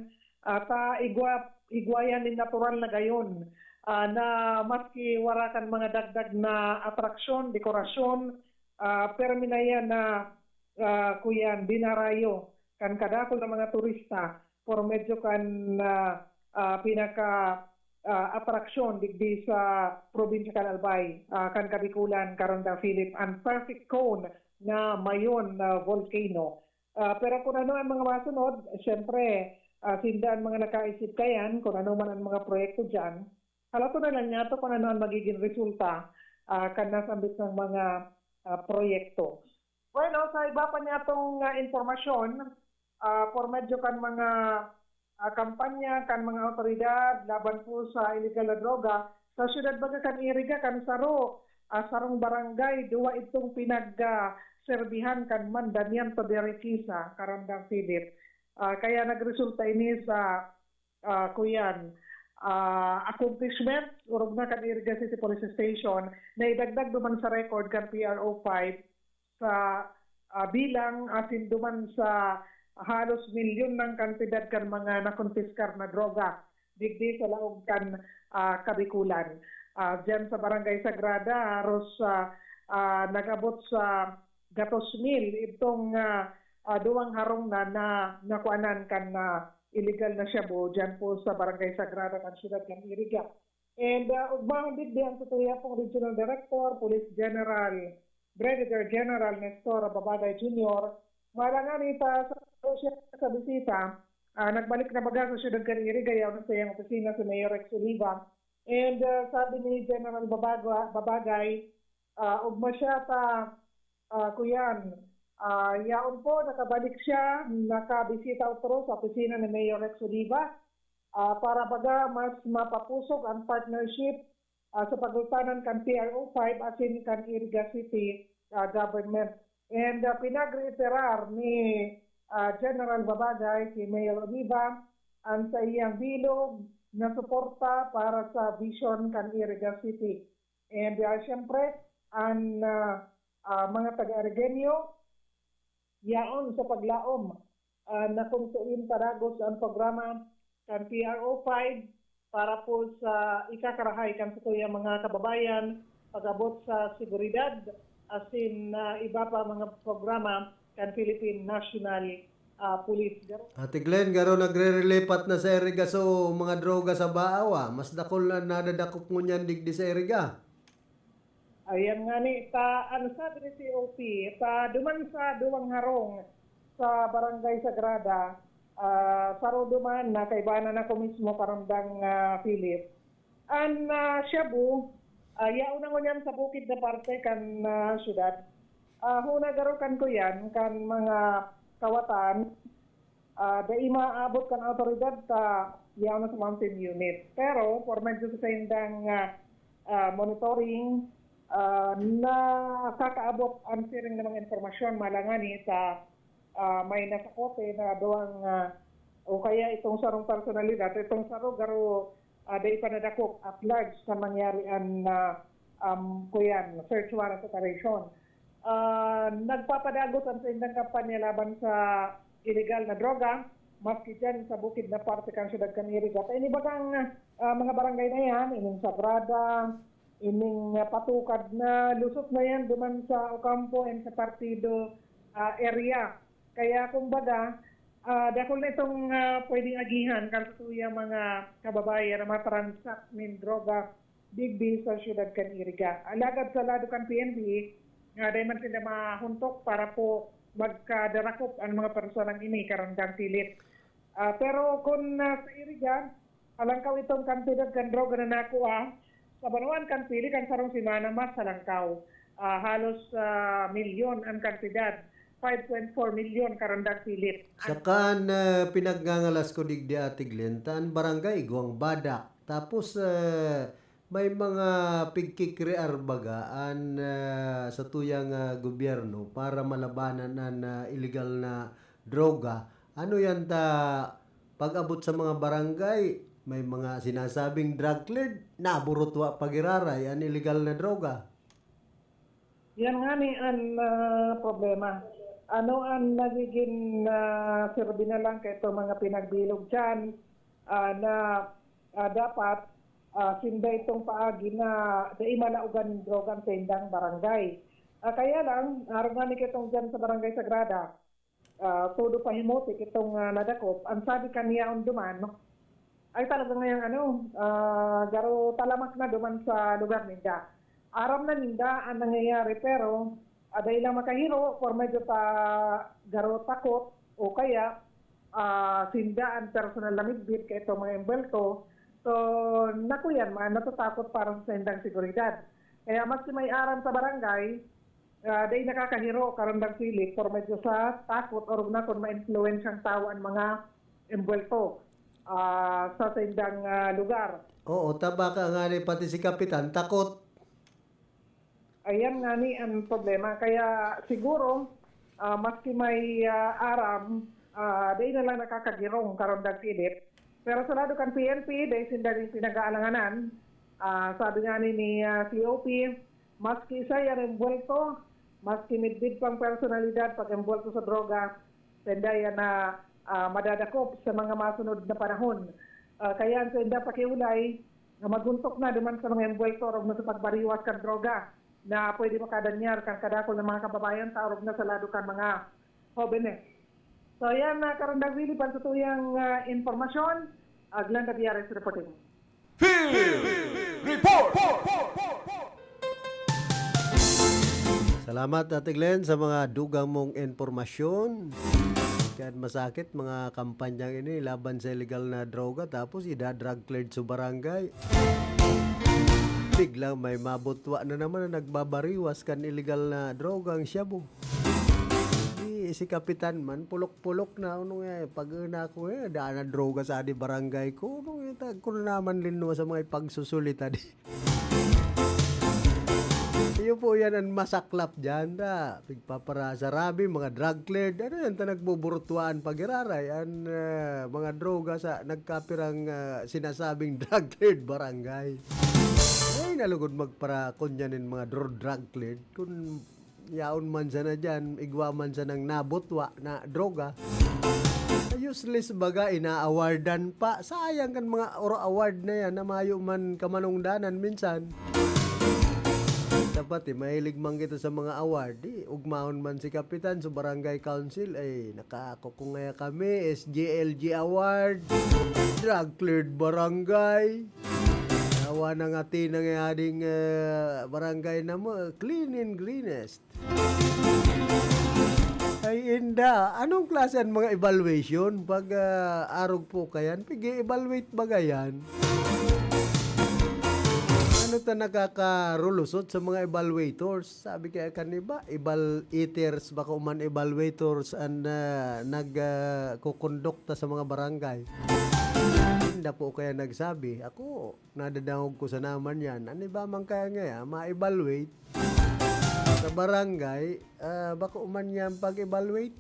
At, ah, igwa, igwa yan nin natural na gayon, ah, na maski wara kan mga dagdag na atraksyon, dekorasyon, ah, permi na yan na, ah, kuyan, dinarayo kan kadakul na mga turista por medyo kan, ah, ah, pinaka, ah, atraksyon digdi sa probinsya kan Albay, ah, kan Kabikulan, Karonda Philip, an perfect cone na Mayon na volcano. Ah, pero kun ano an mga masunod, siyempre, ah, sinda an mga nakaisip kayan kun ano man an mga proyekto diyan. Halaton na lang niyato kun ano an magiging resulta, ah, kan nasambit niyang mga, ah, proyekto. Bueno, sa iba pa niyatong, ah, impormasyon, ah, por medyo kan mga, ah, kampanya kan mga awtoridad laban po sa iligal na droga, sa siyudad baga kan Iriga, kan saro, ah, sarong barangay, duwa itong pinag, ah, serbihan kan mandamiento de requisa, Karonda Philip. Ah, kaya nagresulta ini sa, ah, kuyan, ah, accomplishment, orog na kan Iriga City Police Station, na idagdag duman sa record kan P R O five sa, ah, bilang asin duman sa halos milyon nang kantidad kan mga nakonpiskar na droga digdi sa laog kan, ah, Kabikulan. Ah, diyan sa Barangay Sagrada, haros, ah, ah, nag-abot sa gatos mil itong, ah, ah, duwang harong na, na nakuanan kan, ah, iligal na shabu diyan po sa Barangay Sagrada kan siyudad kan Iriga. And, ah, ugmahon digdi an satuya pong Regional Director, Police General, Brigadier General Nestor Babagay Junior, malangan ita sa, sa bisita, ah, nagbalik na baga sa siyudad kan Iriga, yaon sa iyang opisina si Mayor Rex Oliva. And, ah, sabi ni General Babaga-, Babagay, ah, ugma siya ta, ah, kuyan, ah, yaon po, nakabalik siya, nakabisita otro sa opisina ni Mayor Rex Oliva, ah, para baga mas mapapusog ang partnership, ah, sa pagultanan kan P R O five asin kan Iriga City, ah, government. And, ah, pinag-reiterar ni, ah, General Babagay si Mayor Oliva an saiyang bilog na suporta para sa vision kan Iriga City. And, ah, siyempre, an, ah, ah, mga taga-Irigenyo, yaon sa paglaom, ah, na kung sain padagos ang programa kan P R O five para po sa ikakarahay kan satuyang mga kababayan pag-abot sa seguridad asin, ah, iba pa mga programa kan Philippine National, ah, Police. Garo- Ate Glenn, garo nagrerelipat na sa Iriga so mga droga sa Baaw, ah. Mas dakul na nadadakop ngunyan digdi sa Iriga. Ayan nga ni, ta, ano sabi ni C O P, ta duman sa duwang harong sa Barangay Sagrada, ah, saro duman na kaibanan ako mismo, Karandang, ah, Philip. An, ah, shabu, ah, yaon na ngunyan sa bukid na parte kan, ah, syudad. Ah, huna garo kan kuyan, kan mga kawatan, ah, dai maabot kan awtoridad ta yaon na sa mountain unit. Pero, por medyo sa saindang, ah, ah, monitoring, ah, nakakaabot an siring na mga impormasyon, malangan ni sa, ah, may nasakote na duwang, ah, o kaya itong sarong personalidad, itong saro garo, ah, dai pa nadakop at large sa mangyari an, ah, um, kuyan, search warrant operation. Ah, nagpapadagos an saindang kampanya laban sa iligal na droga, maski dyan sa bukid na parte kan siyudad kan Iriga. Kaya ini bagang, ah, mga barangay na yan, ining Sagrada, ining, ah, Patukad na lusot na yan duman sa Ocampo and sa Partido, ah, area. Kaya kumbaga, ah, dakul na itong, ah, pwedeng agihan kan satuyang mga kababayan na matransak nin droga digdi sa siyudad kan Iriga. Alagad sa lado kan P N P, nga dai man sila mahuntok para po magkadarakop ang mga personang ini karandang silip. Ah, pero kun, ah, sa Iriga, halangkaw itong kantidad kan droga na nakua, sa banwaan kan Pili kan sarong semana mas halangkaw. Ah, halos, ah, milyon ang kantidad, five point four milyon karandang silip. Saka an, ah, pinagngangalas ko digdi, Ate Glenn, ta an barangay igwang badak. Tapos, ah, may mga pigkikrear baga an, ah, satuyang, ah, gobyerno para malabanan an, ah, iligal na droga. Ano yan ta, pag-abot sa mga barangay, may mga sinasabing drug cleared, naburutwa pa giraray an iligal na droga. Yan nga ni an, ah, problema. Ano an nagiging, ah, serbi na lang kaitong mga pinagbilog dyan, ah, na, ah, dapat, ah, sinda itong paagi na dai malaogan nin droga sa indang barangay. Ah, kaya lang, arog nga ni kitong dyan sa Barangay Sagrada, ah, todo pahimutik itong, ah, nadakop. Ang sabi kaniya on duman, ay talaga ngayang ano, ah, garo talamak na duman sa lugar ninda. Aram na ninda ang nangyayari, pero, ah, dai lang makahiro, por medyo ta garo takot o kaya, ah, sinda ang personal na midbid kaitong mga embwelto. So, nakuyan man, natatakot para sa indang seguridad. Kaya maski may aram sa barangay, ah, dai nakakahiro karandang silip, por medyo sa takot, orog na kun ma-influensyang tawo ang mga embwelto, ah, sa saindang, ah, lugar. Oo, ta baka ngani pati si Kapitan takot. Ayan nga ni ang problema. Kaya siguro, ah, maski may, ah, aram, ah, dai na lang nakakagirong karandang silip. Pero sa lado kan P N P, dai sinda nin pinag-aalanganan. Ah, sabi nga ni, ni, ah, C O P, maski siya yan embwelto, maski midbid pang personalidad pag embwelto sa droga, sainda yan na, ah, madadakop sa mga masunod na panahon. Ah, kaya ang sainda pakiulay, nga maguntok na duman sa mga embwelto orog na sa pagbariwas kan droga na pwede makadanyar kan kadakul na mga kababayan ta orog na sa lado kan mga hobenes. So, yan, ah, Karandang Willy, pan sa tuyang, ah, impormasyon, ah, Glenda Villares reporting. Field Report! Salamat, Ate Glenn, sa mga dugang mong impormasyon. Kaya masakit, mga kampanyang ini laban sa illegal na droga, tapos ida-drug cleared sa barangay. Biglang may mabutwa na naman na nagbabariwas kan illegal na droga, ang shabu. Di, si Kapitan man, pulok-pulok na, ano nga, eh, pag, eh, na ako, eh, daan na droga sa di barangay ko, ano nga, tag ko na naman linwa sa mga ipagsusulita di. Iyo po yan ang masaklap dyan, da. Pigpaparasarabi, mga drug cleared, ano yan, ta nagbuburutwaan pagiraray, an, ah, mga droga sa nagkapirang, ah, sinasabing drug cleared barangay. Ay, nalugod magparakunyanin mga dro-, drug cleared, kun yaon man sana diyan, igwa man sanang nabutwa na droga. Useless baga, ina-awardan pa. Sayang kan mga oro award na yan na mayo man kamanungdanan minsan. Dapat, eh, mahilig man kita sa mga award. Di, ugmaon man si Kapitan sa Barangay Council, ay, nakakukungaya kami, S G L G Award, Drug Cleared Barangay. Awa na nga tinang hading, eh, barangay na mo, clean and greenest. Ay, inda. Anong klase ang mga evaluation pag, ah, arog po kayan? Pag-i-evaluate ba gayan? Ano ta nakakarulusot sa mga evaluators? Sabi kaya kan iba, eval-, eaters, bako man evaluators ang, ah, nag, ah, kukondukta sa mga barangay. Inda po kaya nagsabi, ako, nadadangog ko sana man yan. Ano ba man kaya nga yan? Ma-evaluate sa barangay, ah, bako man yan pag-evaluate.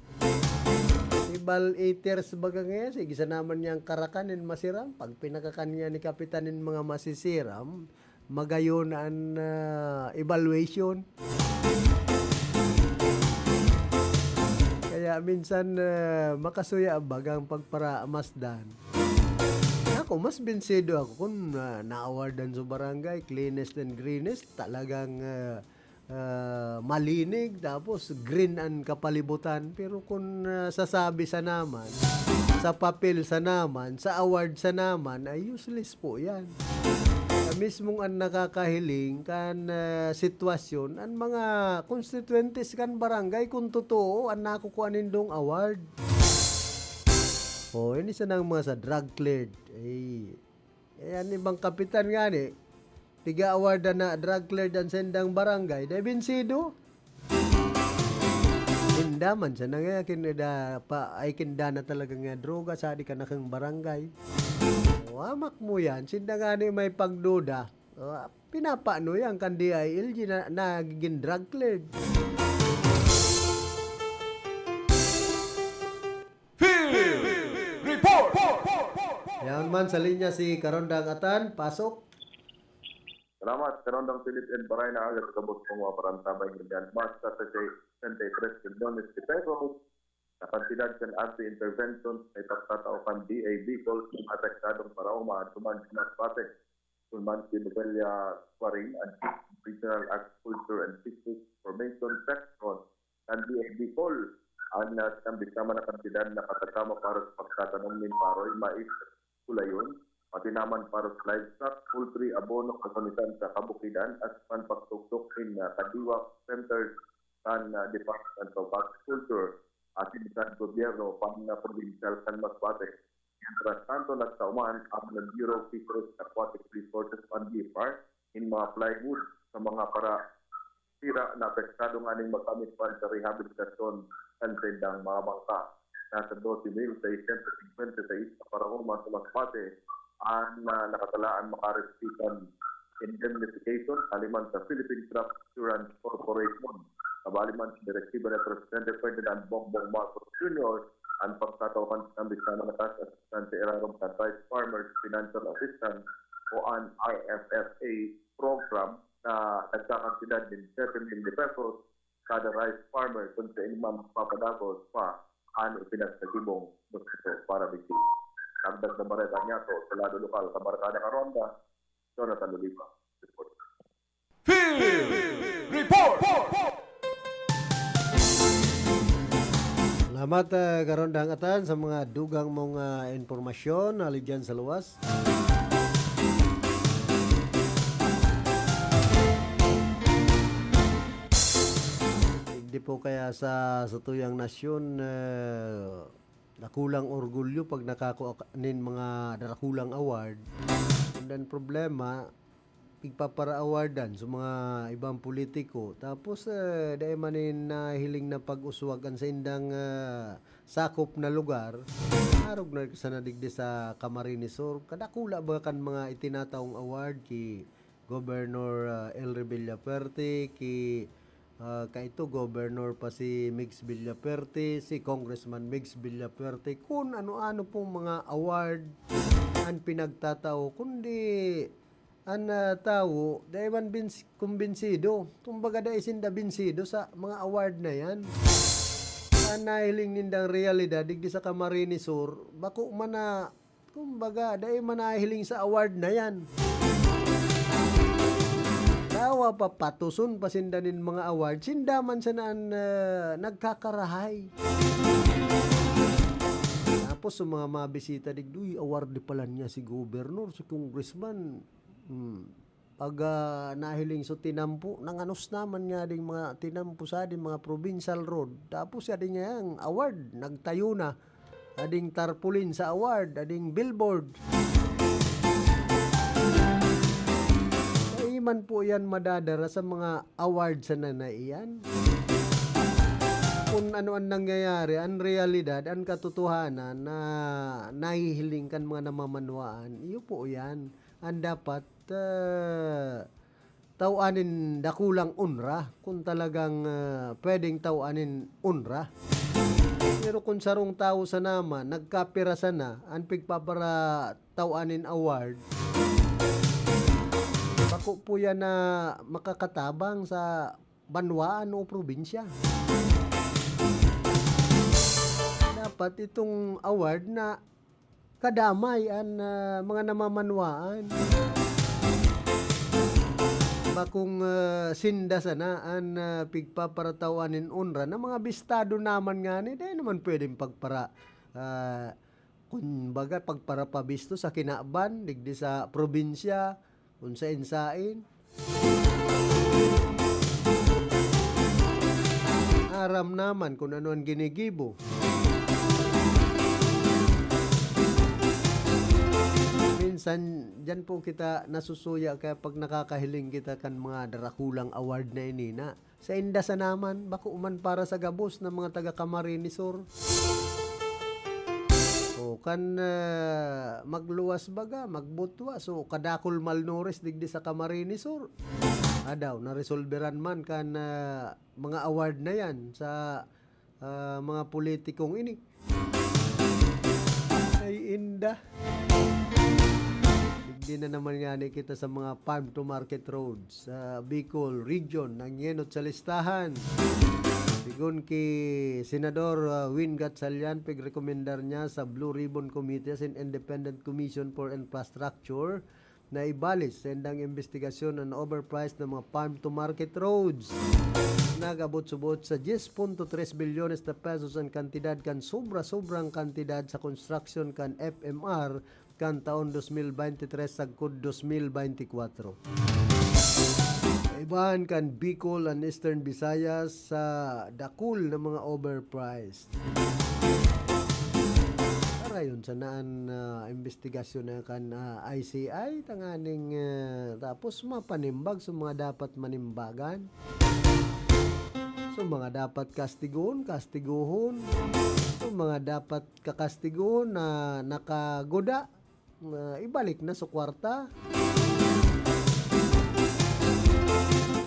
Evaluators baga nga yan, sige sana man yan karakanin masiram. Pag pinakakan niya ni Kapitan nin mga masisiram, magayon an, ah, evaluation. Kaya Minsan, ah, makasuya ang bagang pagparamasdan. Ako, mas binsido ako kung, ah, na-awardan sa barangay, cleanest and greenest, talagang, ah, ah, malinig, tapos green ang kapalibutan. Pero kung, ah, sasabi sa naman, sa papel sa naman, sa award sa naman, ay useless po yan. Sa mismong ang nakakahiling kan, ah, sitwasyon, ang mga constituentes kan barangay, kung totoo, ang nakukuha nindong award. O, ini sanang mga sa drug cleared. Ay, eh, an ibang kapitan ngani, piga-awardan na drug cleared an saindang barangay, dai binsido. Inda man siya nang, eh, kin-, da, pa, ay kinda na talaga nga droga, sa di ka na kang barangay. O, amak mo yan, sinda ngani may pagduda. O, pinapano yan kan D I L G na nagiging drug cleared. Field Report! Yan man sa linya si Karondang Atan, pasok. Salamat, Karondang Philip N. Baray, na aga sa kabot kong mga parantabay ngunyan. Mas sa sesenta y tres milyones de pesos na kantidad kan anti-intervention na ipagtatao kan D A Bicol sa mga apektadong paraoma at duman sa Masbate. Kun man si Novelia Suaring, ang Chief Regional Agriculture and Fisheries Information Section kan D A Bicol, ang, ah, sinambit naman na kantidad na katatama para sa pagtatanom nin paroy, mais, gulayon, pati naman para sa livestock, poultry, abono, kasunitan sa kabukidan, at man pagtuktok nin, ah, kadiwa centers kan, ah, Department of Agriculture asin sa gobyerno pan, ah, probinsyal kan Masbate. Mientras tanto, nagtauman ang Bureau of Fisheries and Aquatic Resources and BFAR nin mga plywood sa mga para sira na apektado nganing magamit pa sa rehabilitasyon kan saindang mga bangka. Nasa doce mil seiscientos cincuenta y seis na paraoma sa Masbate ang, ah, nakatalaan makarespi kan indemnification haliman sa Philippine Crop Insurance Corporation. Kabali man sa direktiba ni Presidente Ferdinand Bongbong Marcos Junior, ang pagtatao kan sinambit na manakas at sustansya irarom kan Rice Farmers Financial Assistance o an R F F A program na nagkakantidad nin siyete mil de pesos kada rice farmer kun sa inuman magpapadagos pa an ipinagsagibong proseso para digdi. Dagdag na bareta niya to sa lado lokal, Kabarkada Karonda, Jonathan Oliva. Report. Field Report! Salamat, ah, Karondang Atan, sa mga dugang mong, ah, impormasyon na ligyan sa luwas. Hindi po kaya sa, sa tuyang nasyon, eh, dakulang orgulyo pag nakakua ka nin mga dakulang award. And then problema, pigpapara-awardan sa mga ibang politiko. Tapos, eh, dai man nin nahiling na pag-uswag an saindang, ah, sakop na lugar. Arog na sana digdi sa Camarines Sur. Kadakula ba kan mga itinataong award ki Governor, ah, Elry Villafuerte, ki, ah, kaito, Governor pa si Migs Villafuerte, si Congressman Migs Villafuerte, kun ano-ano pong mga award an pinagtatao, kundi an, ah, tawo, dai man bins-, kumbinsido. Kumbaga, dai sinda binsido sa mga award na yan. An nahiling nindang realidad, digdi sa Camarines Sur, bako man na, kumbaga, dai man nahiling sa award na yan. Tawa pa, patuson pa sinda nin mga award, sinda man sana an, ah, nagkakarahay. Tapos, sa mga mabisita, digdi, "Uy, award pala niya si governor, si congressman." Hmm. Pag, ah, nahiling so tinampo, nanganos naman nga ding mga tinampo sa ding mga provincial road. Tapos, ya ding, ah, award, nagtayo na. Ading tarpaulin sa award, ading billboard. Dai man po yan madadara sa mga award sana na iyan. Kung ano ang nangyayari, ang realidad, ang katotohanan na nahihiling kan mga namamanwaan, iyo po yan. Ang dapat, ah, taw-an nin dakulang onra, kung talagang, ah, pwedeng taw-an nin onra. Pero kung sarong tawo sana man, nagkapira sana, an pigpapara-, taw-an nin award, bako po yan na makakatabang sa banwaan o probinsya. dapat itong award na kadamay an, ah, mga namamanwaan. Bakong, ah, sinda sana an, ah, pigpaparataw nin onra na mga bistado naman ngani, dai naman pwedeng pagpara-, ah, kumbaga, pagparapabisto sa kinaban, digdi sa probinsya, kun saen-saen. Aram naman kun ano an ginigibo. Minsan, diyan po kita nasusuya, kaya pag nakakahiling kita kan mga darakulang award na ini na, sainda sana man, bako man para sa gabos na mga taga Camarines Sur. O, kan, ah, magluwas baga, magbutwa, so kadakul malnourished digdi sa Camarines Sur. Adaw, naresolberan man kan, ah, mga award na yan sa, ah, mga politikong ini. Ay, inda. Digdi na naman ngani kita sa mga farm to market roads sa Bicol region, nangyenot sa listahan. Sigon ki Senador, ah, Win Gatchalian, pigrekomendar niya sa Blue Ribbon Committee asin Independent Commission for Infrastructure na ibalik sa indang imbestigasyon an overpriced na mga farm to market roads. Nag-abot subot sa diyes punto tres bilyones na pesos an kantidad kan sobra-sobrang kantidad sa construction kan F M R kan taon dos mil bente tres sagkod dos mil bente kwatro. Kaibahan kan Bicol and Eastern Visayas sa dakul na mga overpriced. Karayon sana an, ah, imbestigasyon na kan, ah, I C I, tanganing, ah, tapos mapanimbag sa mga dapat manimbagan. So, mga dapat kastigon, kastiguhon. So, mga dapat kakastigon na nakaguda, na ibalik na sa kwarta.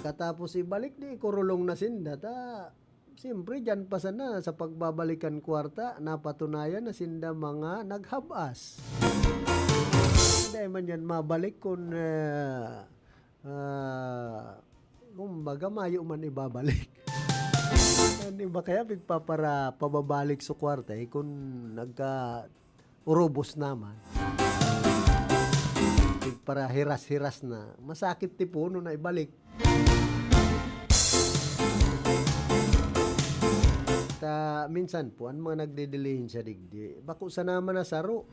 Katapos ibalik, di kurulong na sinda. Ta, siyempre, dyan pa sana sa pagbabalikan kwarta, napatunayan na sinda mga naghabas. Dai man yan mabalik kun, ah, ah, kumbaga, mayo man ibabalik. An iba kaya pigpapara-, pababalik sa kwarta, eh, kun nagka-urubos naman. Pigparahiras-hiras na, masakit tiponon na ibalik. Ta, minsan po, an mga nagdidilihin sa digdi, bako sana man na saro.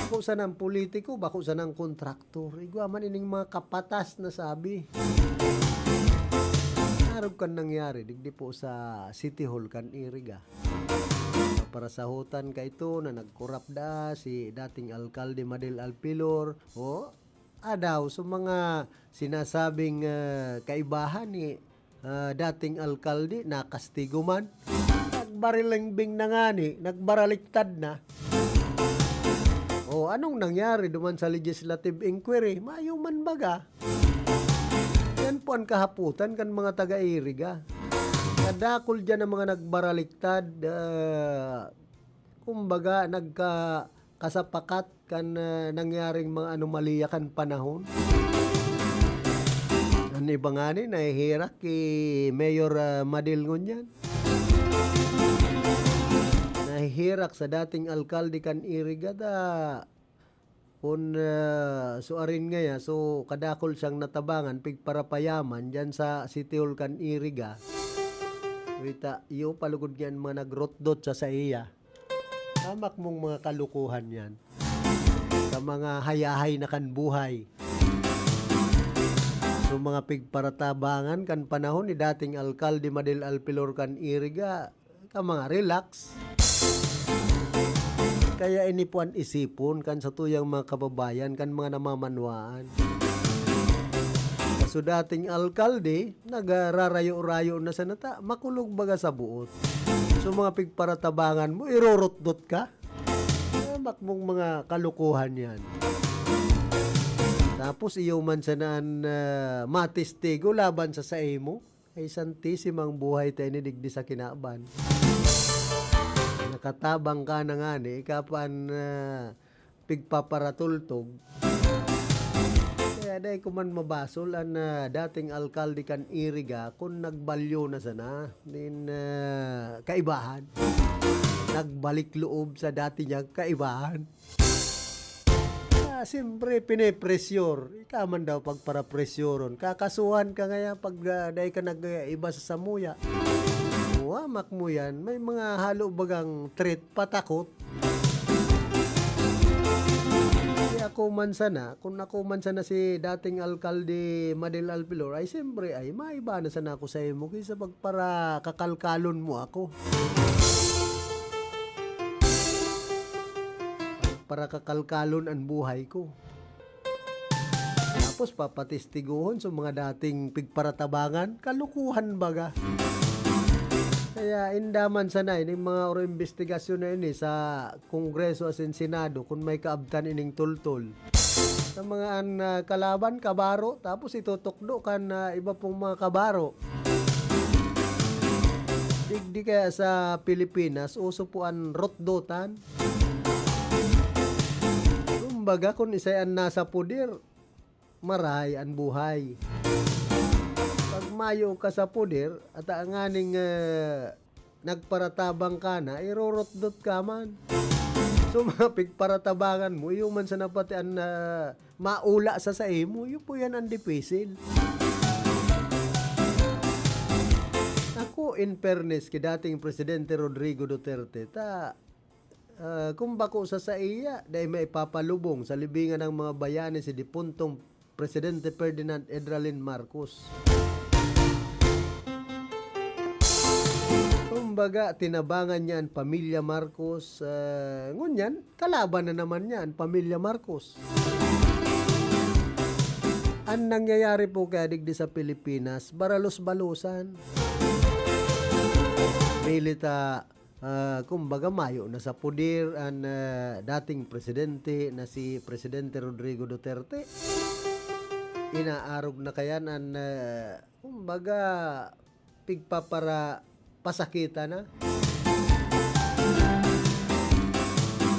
Bako sana ang politiko, bako sana ang kontraktor. Igwa man ining mga kapatas na sabi. Arog kan nangyari, digdi po sa City Hall kan Iriga. Parasahotan ka ito na nagkorap da si dating alkalde Madel Alpilor. O, adaw, so mga sinasabing, ah, kaibahan ni, ah, dating alkalde, nakastigo man. Nagbarilingbing na ngani, nagbaraliktad na. O, anong nangyari duman sa legislative inquiry? Mayo man baga. Yan po an kahapotan kan mga taga-Iriga. Kadakul diyan ang mga nagbaraliktad, ah, kumbaga, nagka-, kasapakat kan, ah, nangyaring mga anomalya kan panahon. An iba ngani, nahihirak ki Mayor, ah, Madil ngunyan. Nahihirak sa dating alkalde kan Iriga ta, kun, ah, suarin ngaya, so, kadakul siyang natabangan, pigparapayaman diyan sa City Hall kan Iriga. Wita, iyo, palugod niyan mga nagrotdot sa saiya. Hamak mong mga kalukuhan yan. Sa mga hayahay na kan buhay. So, mga pigparatabangan kan panahon ni dating alkalde Madel Alpilor kan Iriga, ka mga relax. Kaya ini po an isipon kan satuyang mga kababayan, kan mga namamanwaan. So, dating alkalde, nagrarayo-rayo na sana ta, makulog baga sa buot. So, mga pigparatabangan mo, irorotdot ka? Hamak mong mga kalukuhan yan. Tapos, iyo man sana an, ah, matestigo laban sa saimo. Ay, santisimang buhay ta ini digdi sa kinaban. Nakatabang ka na ngani, ika pa an, ah, pigpaparatultog. Kaya dai ko man mabasol an, ah, dating alkalde kan Iriga kun nagbalyo na sana nin, ah, kaibahan. nagbalik loob sa dati niyang kaibahan. Ah, siyempre, pinipressure. Ika man daw pagparapresyoron. Kakasuhan ka ngayon pag, ah, dai ka nag-iba sa samuya. Muwamak mo yan. May mga halo bagang threat, patakot. Kaya ako man sana, kung ako man sana si dating alkalde Madel Alpilor, ay siyempre, ay maiba na sana ako sa imo kaysa pagparakakalkalon mo ako. Parakakalkalon ang buhay ko. Tapos papatistiguhon sa mga dating pigparatabangan, kalukuhan baga. Kaya indaman sana ining mga oro imbestigasyon na ini sa Kongreso asin Senado kun may kaabtan ining tultol. Sa mga an, ah, kalaban, kabaro, tapos itutukdo kan, ah, iba pong mga kabaro. Digdi kaya sa Pilipinas, uso po an rotdotan. Kumbaga, kun isay an nasa poder, marahay an buhay. Pag mayo ka sa poder, at nganing, ah, nagparatabang ka na, irorotdot ka man. So, mga pigparatabangan mo, iyo man sana pati an, ah, maula sa saimo, iyo po yan ang dipisil. Ako, in fairness kay dating Presidente Rodrigo Duterte, ta, ah, kung bako sa saiya, dai maipapalubong sa libingan ng mga bayani si dipuntong Presidente Ferdinand Edralin Marcos. Kumbaga, tinabangan niya ang pamilya Marcos. Ah, ngunyan, kalaban na naman niya ang pamilya Marcos. Ang nangyayari po kaya digdi sa Pilipinas, baralos-balosan. Milita, ah, kumbaga, mayo na sa poder ang, ah, dating presidente na si Presidente Rodrigo Duterte. Inaarog na kayan ang, ah, kumbaga, pigpapara-, pasakita na.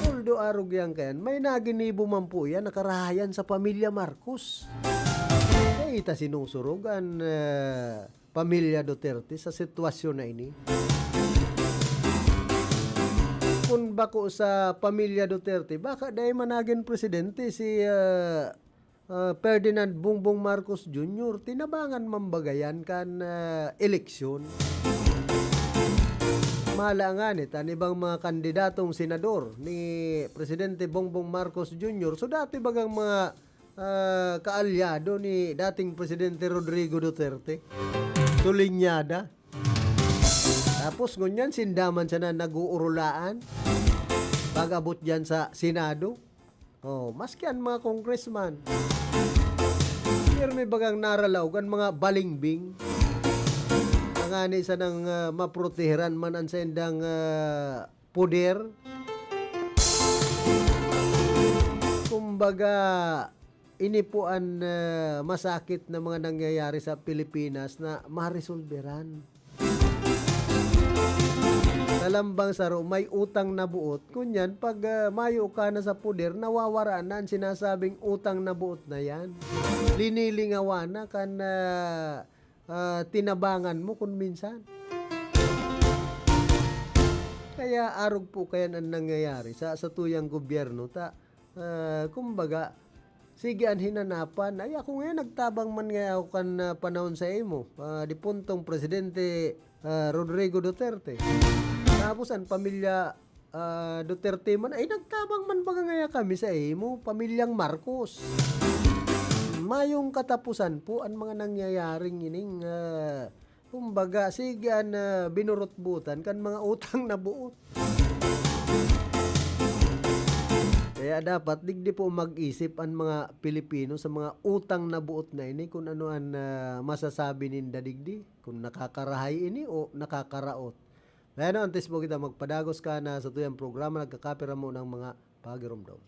Although arog yan kayan, may naginibo man po yan, nakarahayan sa pamilya Marcos. Kaya ita sinusurog ang, ah, pamilya Duterte sa sitwasyon na ini. Kung bako sa pamilya Duterte, baka dai man nagin presidente si, ah, ah, Ferdinand Bongbong Marcos Junior, tinabangan man baga yan kan, ah, eleksyon. Mahala ngani ta an ibang mga kandidatong senador ni Presidente Bongbong Marcos Junior, so dati bagang mga, ah, kaalyado ni dating Presidente Rodrigo Duterte. Tulinyada. Tapos ngunyan, sinda man sana nag-uurulaan pag-abot dyan sa Senado. Oh, maski an mga congressman. Pero may bagang naralaog an mga balingbing. Tangani sanang, ah, maproteheran man an saindang, ah, poder. Kumbaga, ini po an, ah, masakit na mga nangyayari sa Pilipinas na maresolberan. Sa lambang saro, may utang na buot. Ngunyan, pag, ah, mayo ka na sa poder, nawawara na an sinasabing utang na buot na yan. Linilingawan na kan, ah, ah, tinabangan mo kun minsan. Kaya arog po kayan an nangyayari sa, sa tuyang gobyerno. Ta, ah, kumbaga, sige an hinanapan. Ay, ako ngayon, nagtabang man ngayon ako kan, ah, panahon sa imo, ah, dipuntong Presidente, ah, Rodrigo Duterte. Tapos an pamilya, ah, Duterte man, ay, nagtabang man baga ngaya kami sa imo, pamilyang Marcos. Mayong katapusan po an mga nangyayaring ining, ah, kumbaga, sige an, ah, binurot-butan kan mga utang na buot. Kaya dapat digdi po mag-isip an mga Pilipino sa mga utang na buot na ini, kun ano an, ah, masasabi ninda digdi, kun nakakarahay ini o nakakaraot. Kaya no, antes po kita magpadagos ka na sa tuyang programa, nagkakapira mo ng mga pagiromdom.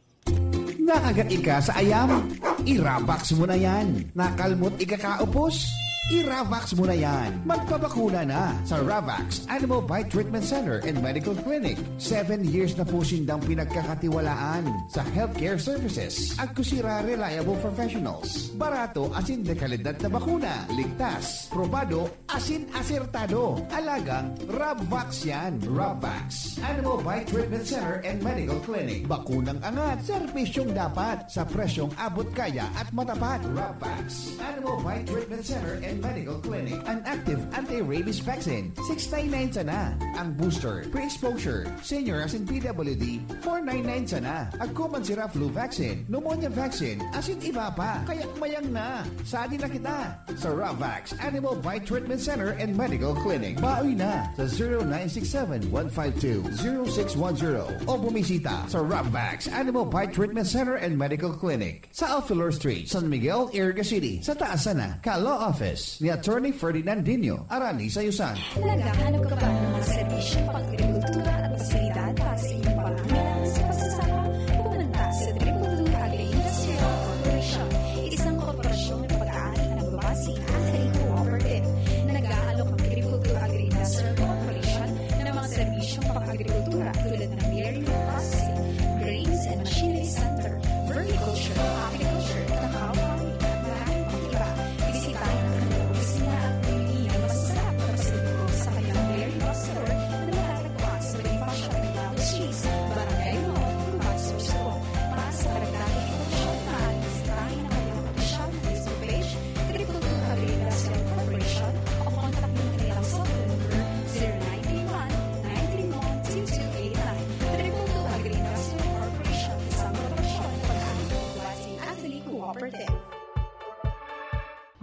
Naaga ika sa ayam? Irabaks mo na yan. Nakalmot ika kaupos? I-Ravax mo na yan! Magpabakuna na sa Ravax Animal Bite Treatment Center and Medical Clinic. Seven years na po sindang pinagkakatiwalaan sa healthcare services. Agkusira reliable professionals. Barato asin de kalidad na bakuna. Ligtas, probado, asin asertado. Alagang Ravax yan. Ravax Animal Bite Treatment Center and Medical Clinic. Bakunang angat, serbisyong dapat, sa presyong abot kaya at matapat. Ravax Animal Bite Treatment Center and Medical Clinic. An active anti-rabies vaccine, six nine nine sana. Ang booster, pre-exposure, senior asin P W D, four nine nine sana. Agko man sira flu vaccine, pneumonia vaccine, asin iba pa. Kaya mayang na. Sadi na kita sa Ravax Animal Bite Treatment Center and Medical Clinic. Baoy na sa zero nine six seven, one five two, zero six one zero o bumisita sa Ravax Animal Bite Treatment Center and Medical Clinic sa Alfilor Street, San Miguel, Iriga City, sa taas sana ka Law Office ni Attorney Ferdinandinho Arani Sayusan. Naghahanap ka ba ng mga serbisyong pang-agrikultura at pasilidad para sa inyong pangangailangan sa pagsasaka? Pumunta sa Triple Two Agri-Industrial Corporation, isang korporasyong nagpag-aari na nagbabase sa Agri-Cooperative. Nag-aalok ang Triple Two Agri-Industrial Corporation ng mga serbisyong pang-agrikultura tulad ng dairy processing, grains and machinery center, vermiculture, apiculture, cacao farming, at marami pang iba. Bisitahin ang kanilang opisina at bumili ng masasarap na pasalubong sa kanilang dairy box store na matatagpuan sa Bonifacio Arreglado Street, Barangay Mall, Cubao, Sorsogon. Para sa karagdagang impormasyon, maaaring bisitahin ang kanilang opisyal na Facebook page, Triple Two Agri-Industrial Corporation, o kontakin ang kanilang cellphone number, zero nine three one, nine three one, two two eight nine. Triple Two Agri-Industrial Corporation, isang korporasyon na pag-aari ng Agri-Cooperative.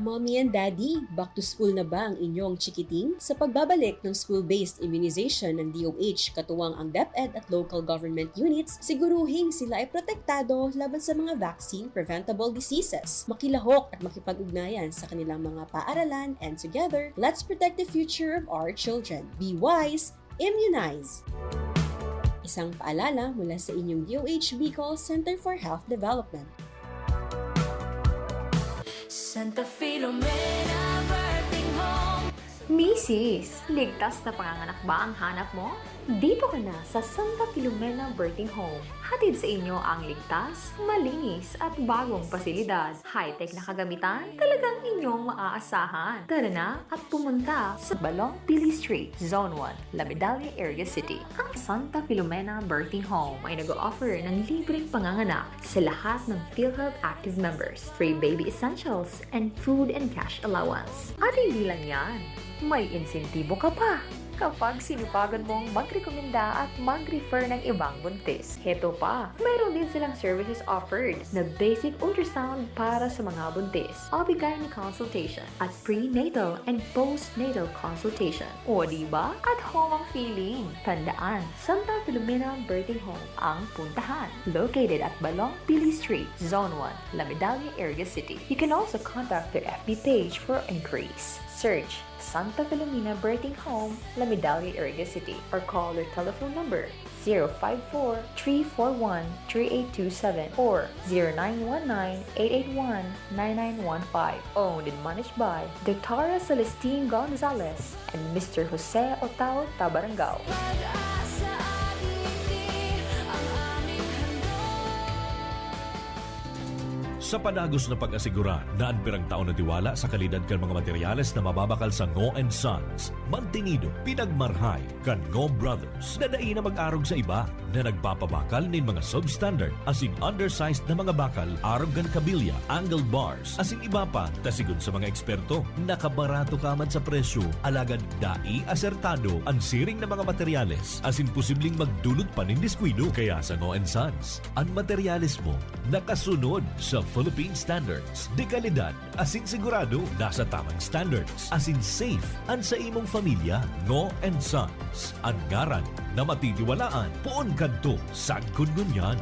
Mommy and Daddy, back to school na ba ang inyong chikiting? Sa pagbabalik ng school-based immunization ng D O H, katuwang ang DepEd at local government units, siguruhing sila ay protektado laban sa mga vaccine-preventable diseases. Makilahok at makipag-ugnayan sa kanilang mga paaralan, and together, let's protect the future of our children. Be wise, immunize! Isang paalala mula sa inyong D O H Bicol Center for Health Development. Santa Filomena Birthing Home. Misis, ligtas na panganganak ba ang hanap mo? Dito ka na sa Santa Filomena Birthing Home. Hatid sa inyo ang ligtas, malinis at bagong pasilidad. High-tech na kagamitan, talagang inyong maaasahan. Tara na at pumunta sa Balong Pili Street, Zone one, La Medalla, Iriga City. Ang Santa Filomena Birthing Home ay nag-o-offer ng libreng panganganak sa lahat ng PhilHealth Active members, free baby essentials, and food and cash allowance. At hindi lang yan, may insentibo ka pa kapag sinupagan mong magrekomenda at mag-refer ng ibang buntis. Heto pa, mayroon din silang services offered na basic ultrasound para sa mga buntis, O B-gyne consultation, at prenatal and postnatal consultation. O, di ba? At home ang feeling. Tandaan, Santa Filomena Birthing Home ang puntahan. Located at Balong Pili Street, Zone one, La Medalla, Iriga City. You can also contact their F B page for inquiries. Search Santa Filomena Birthing Home, La Medalla, Iriga City, or call their telephone number, zero five four, three four one, three eight two seven or zero nine one nine, eight eight one, nine nine one five. Owned and managed by Doctora Celestine Gonzalez and Mister Jose Otao Tabarangao. Pag-asa at ngiti ang aming handog. Sa padagos na pag-asigurar na an pirang taon na tiwala sa kalidad kan mga materyales na mababakal sa Ngo and Sons, mantinido, pinagmarhay kan Ngo Brothers na dai na mag-arog sa iba na nagpapabakal nin mga substandard asin undersized na mga bakal arog kan kabilya, angled bars, asin iba pa, ta sigon sa mga eksperto, nakabarato ka man sa presyo, alagad dai asertado an siring na mga materyales asin posibleng magdulot pa nin diskuido. Kaya sa Ngo and Sons, an materyales mo nakasunod sa Philippine Standards, de kalidad asin sigurado nasa tamang standards, asin safe an sa imong pamilya. Ngo and Sons, an ngaran na matitiwalaan poon kadto sagkod ngunyan.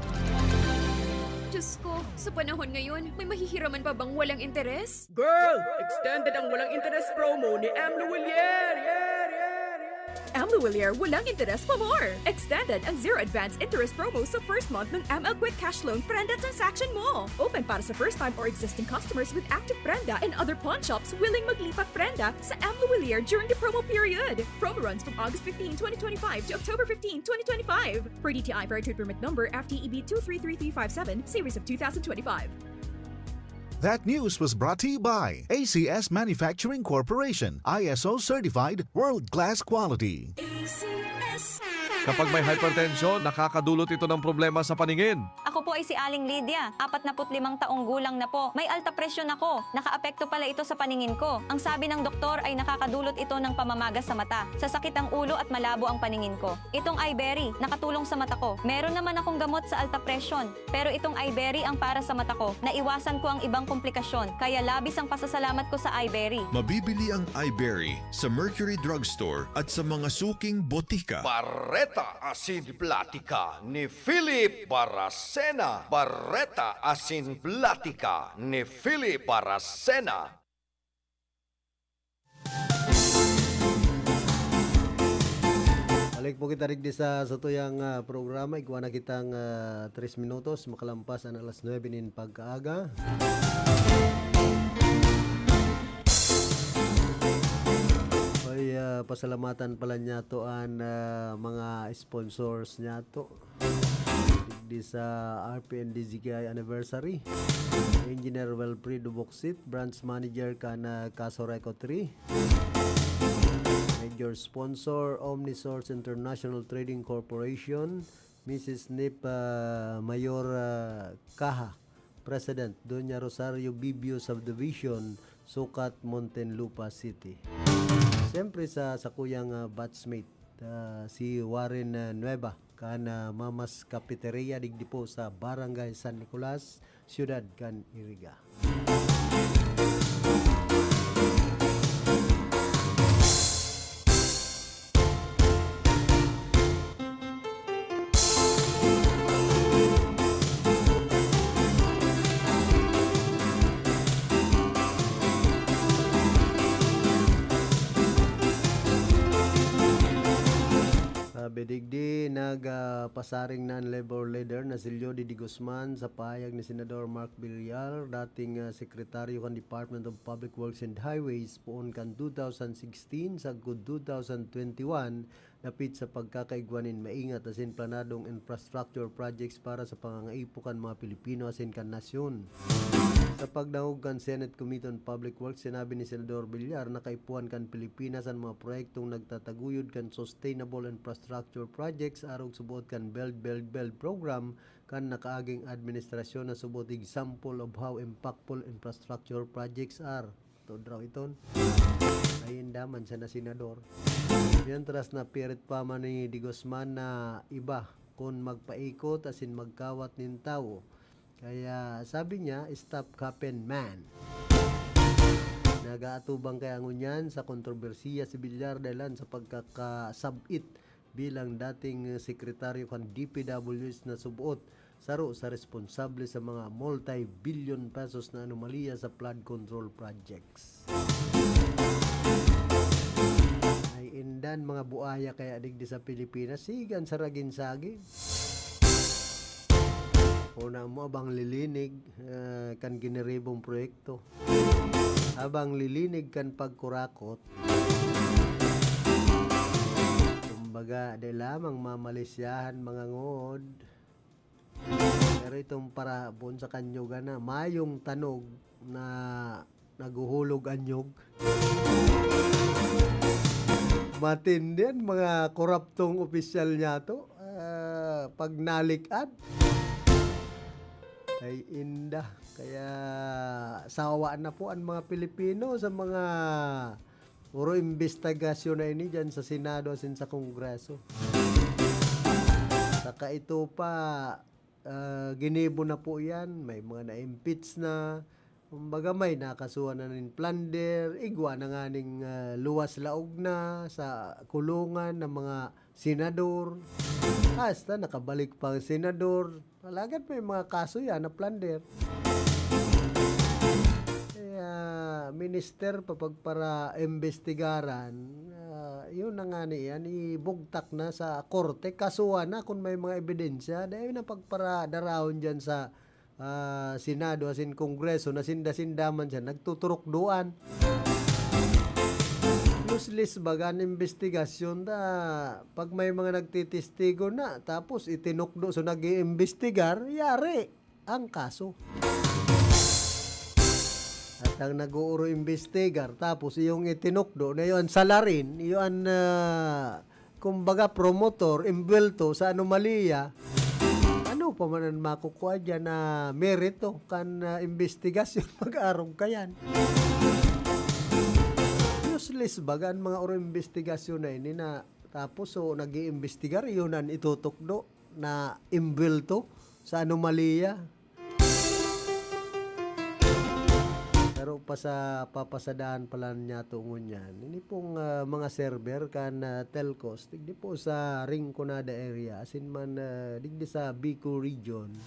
Diyos ko, sa panahon ngayon, may mahihiraman pa bang walang interes? Girl, extended ang walang interes promo ni M. Luwilier! Amlo Willier, walang interes pa more! Extended ang zero advance interest promo sa first month ng M L Quick Cash Loan Prenda transaction mo. Open para sa first time or existing customers with active Prenda and other pawn shops willing maglipat Prenda sa Amlo Willier during the promo period. Promo runs from August fifteen, twenty twenty-five to October fifteen, twenty twenty-five. Per D T I Fair Trade Permit Number F T E B two three three three five seven, series of two thousand twenty-five. That news was brought to you by A C S Manufacturing Corporation, I S O certified, world-class quality. Kapag may hypertension, nakakadulot ito ng problema sa paningin. Ako po ay si Aling Lydia, apatnapu't limang taong gulang na po. May alta presyon ako. Nakaapekto pala ito sa paningin ko. Ang sabi ng doktor ay nakakadulot ito ng pamamaga sa mata, sasakit ang ulo at malabo ang paningin ko. Itong Iberry, nakatulong sa mata ko. Meron naman akong gamot sa alta presyon, pero itong Iberry ang para sa mata ko. Naiwasan ko ang ibang komplikasyon, kaya labis ang pasasalamat ko sa Iberry. Mabibili ang Iberry sa Mercury Drugstore at sa mga suking botika. Bareta asin Platika ni Philip Baracena. Bareta asin Platika ni Philip Baracena. Balik po kita digdi sa satuyang ah, programa. Igwa na kitang ah, tres minutos makalampas an alas nuebe nin pagkaaga. Ay, ah, pasalamatan pala niyato an ah, mga sponsors niyato digdi sa R P N D Z K I anniversary. Engineer Wilfredo Bocsit, Branch Manager kan ah, Caso Reco three. Major sponsor, Omnisource International Trading Corporation, Missus Nip ah, Mayor ah, Caja, President, Doña Rosario Bibio Subdivision, sukat Muntinlupa City. Siyempre sa sakuyang ah, batchmate, ah, si Warren ah, Nueva, kan ah, Mamas Cafeteria digdi po sa Barangay San Nicolas, Siyudad kan Iriga. Sabi digdi, nagpasaring na an Labor leader na si Leody De Guzman sa pahayag ni Senador Mark Villar, dating ah, sekretaryo kan Department of Public Works and Highways poon kan two thousand sixteen sagkod two thousand twenty-one, dapit sa pagkakaigwa nin maingat asin planadong infrastructure projects para sa pangangaipo kan mga Pilipino asin kan nasyon. Sa pagdangog kan Senate Committee on Public Works, sinabi ni Senador Villar na kaipuhan kan Pilipinas an mga proyektong nagtataguyod kan sustainable infrastructure projects arog suboot kan Build, Build, Build program kan nakaaging administrasyon na suboot example of how impactful infrastructure projects are. Tudraw iton. Ay, indaman siya na senador. Mientras na pirit pa man ni De Guzman na iba kun magpaikot asin magkawat nin tawo. Kaya sabi niya, "Stop capping, man." Nagaatubang kaya ngunyan sa kontrobersiya si Villar dahilan sa pagkakasab-it bilang dating sekretaryo kan D P W S na suboot saro sa responsable sa mga multi-billion pesos na anomalya sa flood control projects. Ay indan mga buaya kaya digdi sa Pilipinas, sigan sa ragin-sagin. Una mo abang lilinig ah, kan giniribong proyekto. Habang lilinig kan pagkurakot, kumbaga, di lamang mamalisyahan mga ngod. Pero itong para buon sa kanyugan na mayong tanog na naghuhulog anyog. Matindi yan, mga koraptong opisyal niya to. Ah, pag nalikan, ay inda. Kaya sawa na po ang mga Pilipino sa mga puro investigasyon na ini dyan sa Senado asin sa Kongreso. Saka ito pa, ah, ginibo na po yan. May mga na-impeach na. Kumbaga may nakasuhan na nin plunder. Igwa na nga ning ah, luwas laog na sa kulungan ng mga senador. Hasta nakabalik pa ang senador. Alagad may mga kaso yan na plunder. Kaya minister pa pagpara-imbestigaran, ah, Yun na nga ni yan, ibugtak na sa korte, kasuhan na kung may mga ebidensya. Dahil na pagparadarahon dyan sa, ah, Senado, asin Kongreso, na sinda-sinda man siya, nagtuturukduan. Useless baga an imbestigasyon ta, pag may mga nagtitistigo na, tapos itinukdo sa nag-iimbestigar, yari ang kaso. At ang nag-uuro imbestigar, tapos iyong itinukdo na yun, salarin, yun, ah, kumbaga, promotor, imbwelto sa anomalya, ano pa man ang makukuha dyan na merito kan, ah, imbestigasyon mag-arog kayan? Useless baga ang mga oro imbestigasyon na ini na tapos, so, nag-iimbestigar, yun ang itutukdo na imbwelto sa anomalya. Pero pa sa papasadahan pala niya to ngunyan, ini pong, ah, mga server kan, ah, telcos, digdi po sa Rinconada area, asin man, ah, digdi sa Bicol region.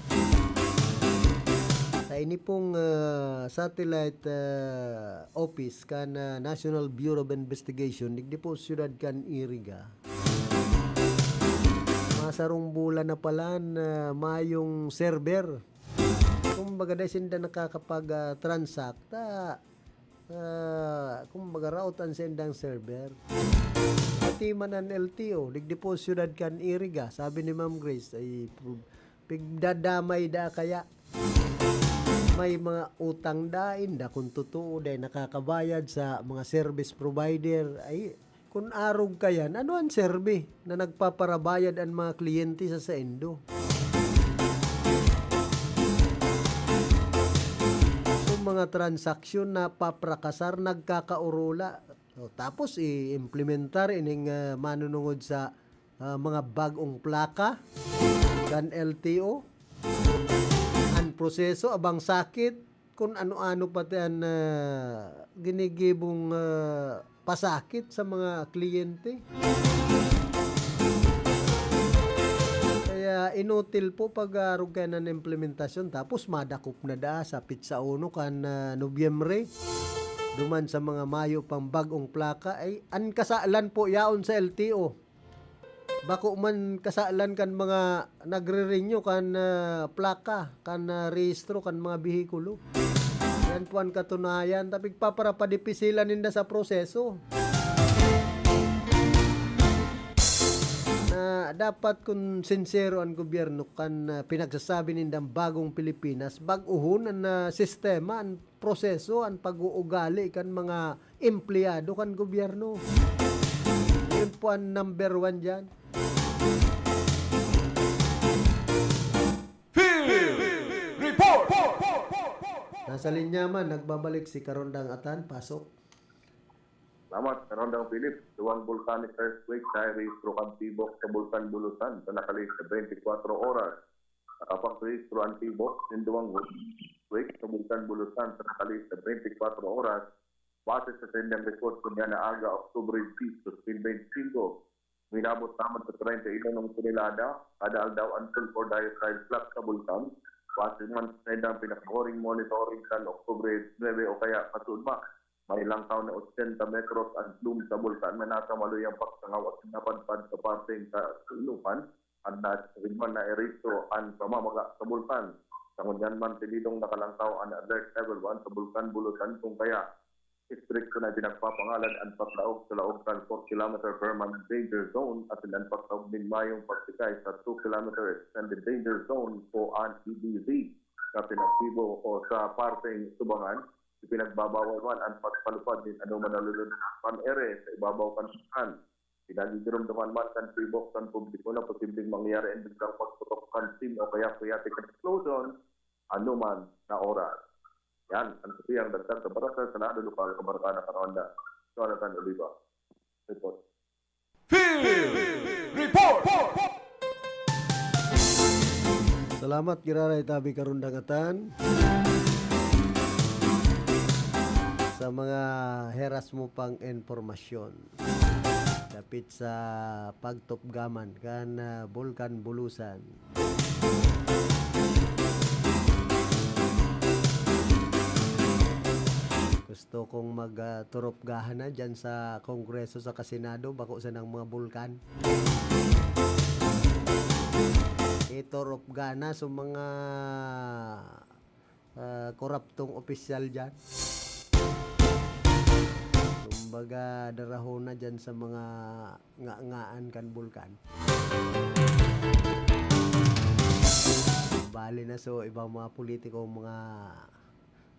Sa ini pong, ah, satellite, ah, office kan, ah, National Bureau of Investigation, digdi po siyudad kan Iriga. Mga sarong bulan na pala na mayong server. Kumbaga, dai sinda nakakapag, ah, transact, ah, ah, kumbaga, raot an saindang server. Pati man an L T O, digdi po siyudad kan Iriga, sabi ni Ma'am Grace, ay, pigdadamay da kaya. May mga utang da, inda kung totoo, dai nakakabayad sa mga service provider. Ay, kun arog kayan, ano an serbi na nagpaparabayad an mga kliyente sa saindo? Kung mga transaksyon na paprakasar, nagkakaurula. O, tapos i-implementar ining, ah, manunungod sa, ah, mga bag-ong plaka kan L T O. An proseso, abang sakit, kun ano-ano pati an, ah, ginigibong, ah, pasakit sa mga kliyente. Kaya inutil po pag-aarog kayan an implementasyon. Tapos madakop na daa sa pitsa uno kan, ah, Nobyembre. Duman sa mga mayo pang bag-ong plaka, ay an kasalan po yaon sa L T O. Bako man kasalan kan mga nagre-renew kan, ah, plaka, kan, ah, rehistro kan mga behikulo. Yan po an katunayan, ta pigpaparapadipisilan ninda sa proseso. Na dapat kun sinsero an gobyerno kan, ah, pinagsasabi nindang bagong Pilipinas, bag-ohon an, ah, sistema, an proseso, an pag-uugali kan mga empleyado kan gobyerno. Yun po an number one diyan. Field Report! Nasa linya man, nagbabalik si Karondang Atan. Pasok. Salamat, Karondang Philip. Duwang volcanic earthquake na rehistro kan tibok sa Bulkan Bulusan sa nakalihis na twenty-four oras. Nakapag-rehistro an tibok nin duwang earthquake sa Bulkan Bulusan sa nakalihis na twenty-four oras, base sa saindang report ngunyan na aga, October eighteen, two thousand twenty-five. Uminabot naman sa treinta y uno tonelada kada aldaw an sulfur dioxide flux sa bulkan. Base man sa saindang pinakahuring monitoring kan Oktubre nuebe o kaya kasuodma, may langkaw na ochenta metros an plume sa bulkan na nasa maluyang pagsangaw at napadpad sa parteng kainuman at nasa man na eriso an pamamaga sa bulkan. Sa ngunyan man, pilidong nakalangkaw an alert level one sa Bulkan Bulusan, kung kaya, istrikto na pinagpapangalan an paglaog sa laog kan four kilometer permanent danger zone asin an paglaog nin mayong pagtikay sa two kilometer extended danger zone o an E D Z sa pinagtibo o sa parteng tubangan. Ipinagbabawal man an pagpalupad nin anoman na lulod kan ere sa ibabaw kan sasakyan. Pinagigiromdoman man kan tibok kan publiko na posibleng mangyari an biglang pagputok kan steam o kaya phreatic explosion anoman na oras. Yan ang sabi ang dagdag kabaratan sa lado lokal, kabaratan na Karonda. Jonathan Oliva. Report. Field Report! Salamat, giraray tabi karundangatan sa mga heras mo pang impormasyon dapit sa pagtupgaman kan, ah, Bulkan Bulusan. Gusto kong mag, ah, turupgahan na diyan sa Kongreso saka Senado, bako sanang mga bulkan. Iturupga na sa mga, ah, koraptong opisyal diyan. Kumbaga, darahon na diyan sa mga nga-, ngaan kan bulkan. Bali na so, ibang mga politiko, mga,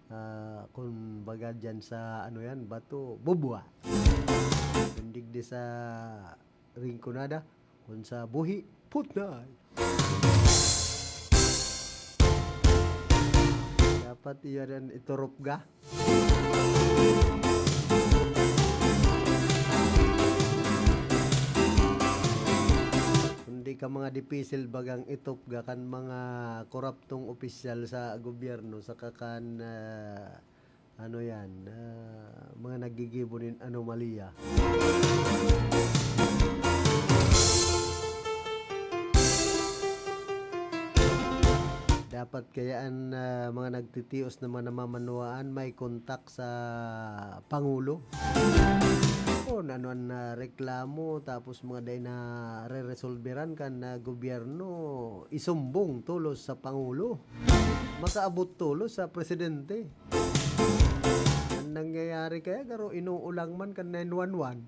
ah, kumbaga diyan sa, ano yan, bato, bubwa. Kun digdi sa Rinconada, kun sa buhi, putnay. Dapat iyan ang iturupga. Kundi ka mga dipisil bagang itupga kan mga koraptong opisyal sa gobyerno, saka kan, ah, ano yan, ah, mga naggigibo nin anomalya. Dapat kaya an, ah, mga nagtitios na mga namamanuaan may kontak sa Pangulo. Kun ano an, ah, reklamo, tapos mga dai nareresolberan kan, ah, gobyerno, isumbong tolos sa Pangulo. Makaabot tolos sa presidente. An nangyayari kaya, garo inuulang man kan nine one one.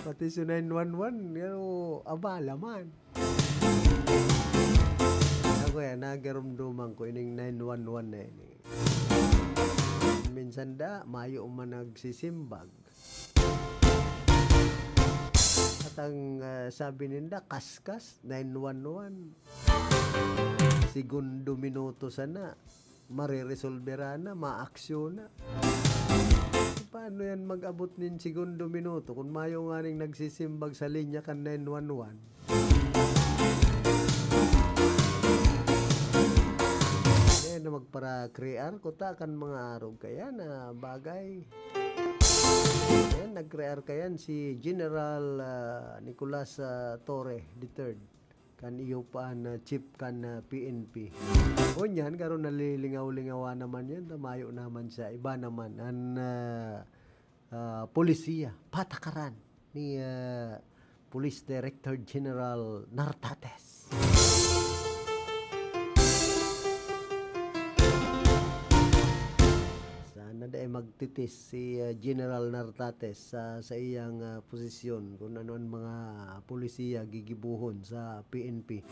Pati si nine one one, garo abala man. Ako yan, nagarumduman ko ining nine one one na ini. Minsan da, mayo man nagsisimbag. At ang, ah, sabi ninda, kaskas, nine one one. Segundo minuto sana, mareresolbera na, maaksyon na. Paano yan mag-abot nin segundo minuto kun mayo nganing nagsisimbag sa linya kan nine one one? Kaya na magpara-crear kuta kan mga arog kaya na bagay. Ayan, nag-crear kayan si General, ah, Nicolas, ah, Torre the third. Kan iyo pa na chief kan, ah, P N P. Ngunyan, garo nalilingaw-lingawa naman yan, ta mayo naman siya. Iba naman, an, ah, ah, polisiya, patakaran ni, ah, Police Director General Nartates. Sana dai magtitis si, ah, General Nartates sa, sa iyang, ah, posisyon, kun ano an mga polisiya gigibohon sa P N P.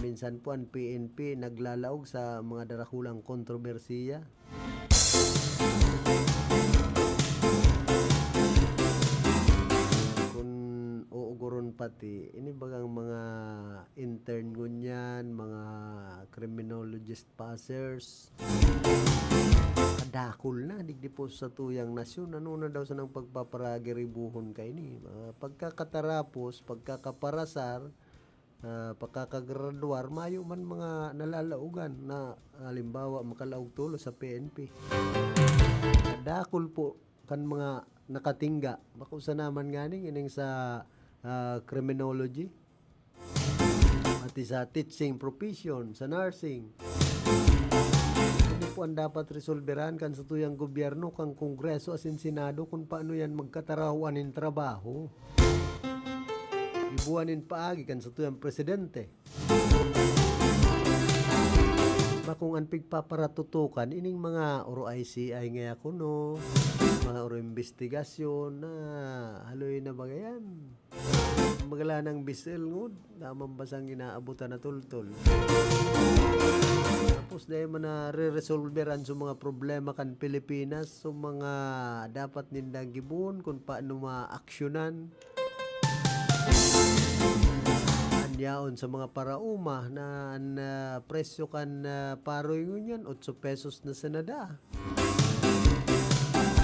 Minsan po an P N P naglalaog sa mga darakulang kontrobersiya. Kun uugoron pati, ini bagang mga intern ngunyan, mga criminologist passers, kadakul na, digdi po sa tuyang nasyon. Ano na daw sanang pagpaparagiribuhon kaini? Mga pagkakatarapos, pagkakaparasar, ah, pagkakagradwar, mayo man mga nalalaogan na, halimbawa, makalaog tolos sa P N P. Kadakul po kan mga nakatingga. Bako sana man nganing ining sa, ah, criminology. Pati sa teaching profession, sa nursing. Ano po ang dapat resolberahan kan satuyang gobyerno, kan Kongreso asin Senado, kung paano yan magkatarawan nin trabaho? Gibuhan nin paagi kan satuyang presidente. Bakong an pigpaparatutukan ining mga oro I C I ngaya kuno, mga oro imbestigasyon na haloy na bagayan. Magalanang bisel ngod, naman basang inaabutan na tultol. Tapos dahil man na re-resolveran sa mga problema kan Pilipinas, sa mga dapat nindang gibon, kung paano maaksyonan. An yaon sa mga paraoma na an, ah, presyo kan, ah, paroy ngunyan, otso pesos na sana da.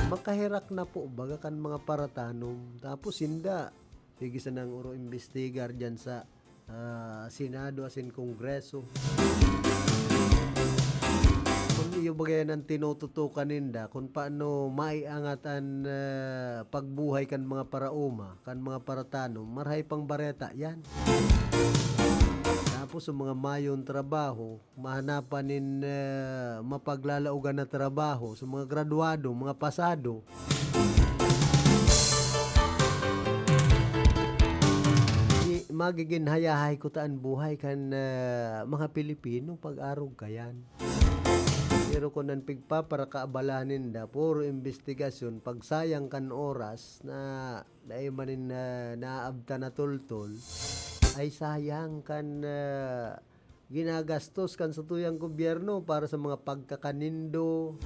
Makaherak na po baga kan mga paratanom. Tapos sinda, sige sanang oro imbestigar dyan sa, ah, Senado asin Kongreso. Kung iyo bagay ang tinututukan ninda, kung paano maiangat an, ah, pagbuhay kan mga paraoma, kan mga paratanom, marahay pang bareta yan. po sa mga mayong trabaho, mahanapan nin, ah, mapaglalaogan na trabaho sa mga graduado, mga pasado. Di magigin hayahay ko ta an buhay kan, ah, mga Pilipino pag-arog kayan. Pero kun an pigpaparakaabalahan ninda, puro imbestigasyon, pagsayang kan oras na dai man nin, ah, naabtan na tultol, ay sayang kan, ah, ginagastos kan satuyang gobyerno para sa mga pagkakan nindo,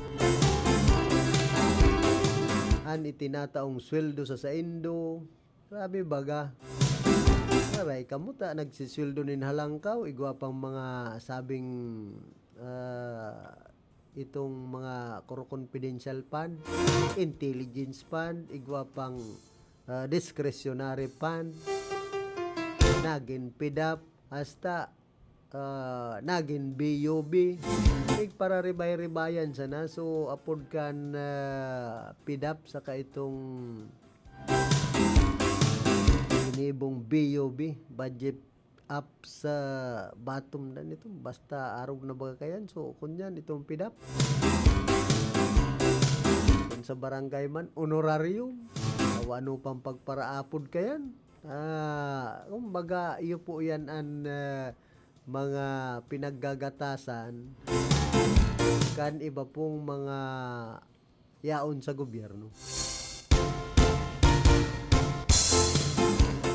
an itinataong sweldo sa saindo. Grabe baga. Aray, kamo ta nagsisweldo nin halangkaw, igwa pang mga sabing, ah, itong mga kuro confidential fund, intelligence fund, igwa pang, ah, discretionary fund, nagin pidap, hasta, ah, nagin B U B. Nagpararibay-ribayan sana. So, apod kan, ah, pidap saka itong ginibong B U B, budget up sa bottom na nito. Basta arog na baga kayan. So, kunyan, itong pidap. Kung sa barangay man, honorarium. O ano pang pagparaapod kayan. Ah, kumbaga, iyo po yan an, ah, mga pinaggagatasan kan iba pong mga yaon sa gobyerno.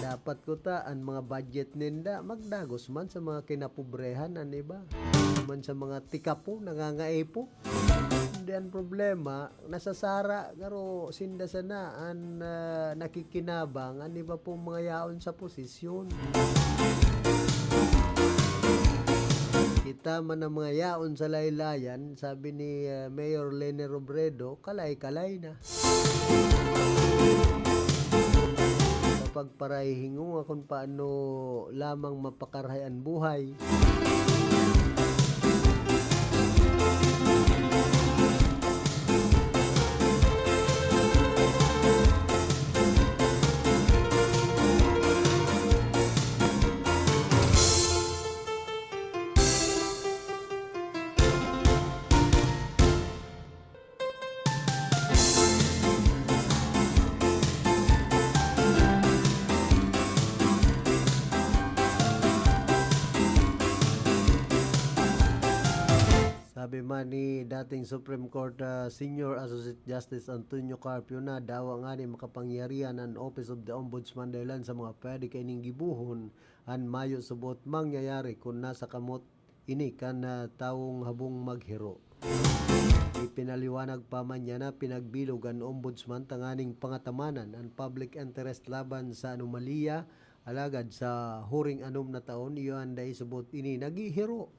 Dapat kuta an mga budget ninda magdagos man sa mga kinapobrehan an iba, man sa mga tikapo, nangangaipo. Hindi an problema, nasasara, garo sinda sana an, ah, nakikinabang an iba pong mga yaon sa posisyon. Kita man ang mga yaon sa laylayan, sabi ni, ah, Mayor Leni Robredo, kalay-kalay na. Kapag parahihingunga kung paano lamang mapakarahay an buhay. Sabi man ni dating Supreme Court, ah, Senior Associate Justice Antonio Carpio na dawa ngani makapangyarihan an Office of the Ombudsman dahelan sa mga pwede kaining gibohon an mayo subot mangyayari kun nasa kamot ini kan, ah, tawong habong maghiro. Ipinaliwanag pa man niya na pinagbilog an Ombudsman tanganing pangatamanan an public interest laban sa anomalya, alagad sa huring anom na taon, iyo an dai subot ini naghihiro.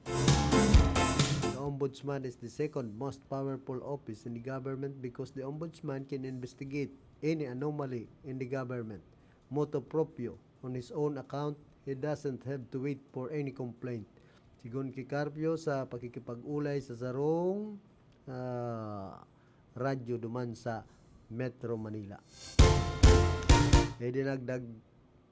The Ombudsman is the second most powerful office in the government because the Ombudsman can investigate any anomaly in the government. Motu proprio, on his own account, he doesn't have to wait for any complaint. Sigon ki Carpio sa pakikipag-olay sa sarong, ah, radyo duman sa Metro Manila. Idinagdag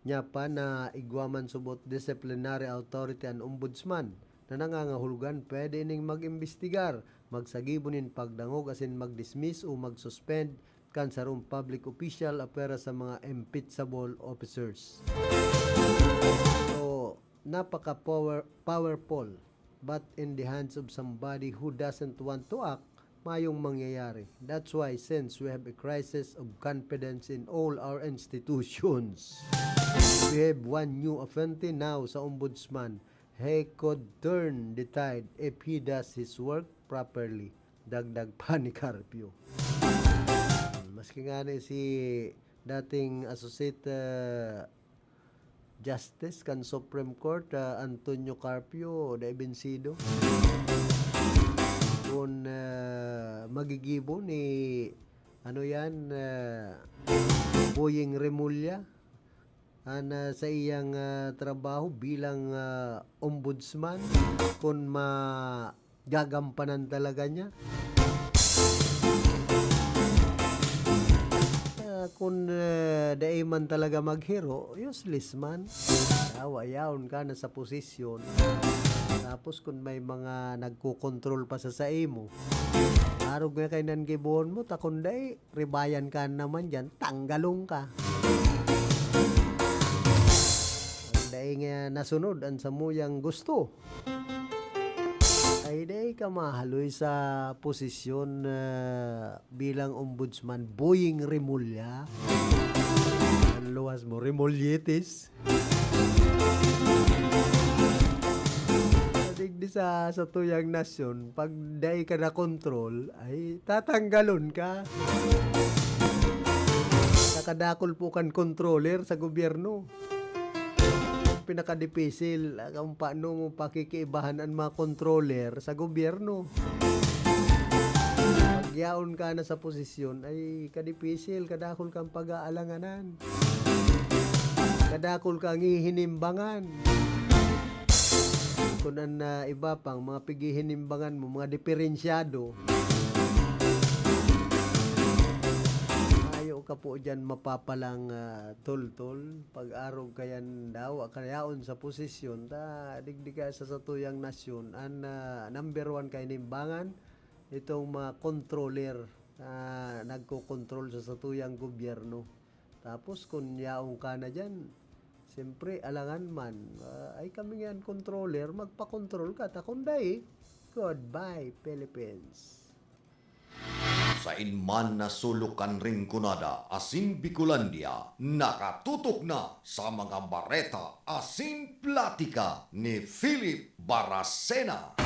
niya pa na igwa man subot disciplinary authority an ombudsman na nangangahulugan pwede ining mag-imbestigar, magsagibo nin pagdangog asin mag-dismiss o mag-suspend kan sarong public official apwera sa mga impeachable officers. So, napaka power, powerful, but in the hands of somebody who doesn't want to act, mayong mangyayari. That's why, since we have a crisis of confidence in all our institutions, we have one new appointee now sa ombudsman. He could turn the tide if he does his work properly. Dagdag pa ni Carpio. Maski nga ni si dating Associate, ah, Justice kan Supreme Court, ah, Antonio Carpio, dai bensido. Kun, ah, magigibo ni, ano yan, ah, Boying Remulla, an, ah, sa iyang, ah, trabaho bilang, ah, ombudsman, kun ma-, gagampanan talaga niya. Ah, Kun, eh, dai man talaga maghiro, useless man. Yawa, yaon ka na sa posisyon. Tapos kun may mga nagkokontrol pa sa saimo, arog nga kainan gibohon mo, ta kun dai, ribayan ka naman diyan, tanggalon ka. Kun dai nga nasunod an samuyang gusto, ay dai ka mahaloy sa posisyon, ah, bilang ombudsman, Boying Remulla. An luwas mo, Remulyetes. Digdi sa, sa tuyang nasyon, pag dai ka na kontrol, ay tatanggalon ka. Nakadakol po kan controller sa gobyerno. Pinakadipisil, ah, kung paano mo pakikiibahan ang mga controller sa gobyerno. Pag yaon ka na sa posisyon, ay kadipisil, kadakol kang pag-aalanganan. Kadakol kang hihinimbangan. Kun an, ah, iba pang mga pighihinimbangan mo, mga diferensyado, mayo ka po diyan mapapalang, ah, tultol. Pag-arog kayan daw, kayaon sa posisyon, ta digdi kaya sa satuyang nasyon, an, ah, number one kahinimbangan, itong mga controller na nagkokontrol sa satuyang gobyerno. Tapos kun yaon ka na diyan, siyempre, alangan man, ah, ay kami nga an controller, magpakontrol ka. Ta kun dai, goodbye, Philippines. Sain man na sulok kan Rinconada asin Bicolandia, nakatutok na sa mga bareta asin platika ni Philip Baracena.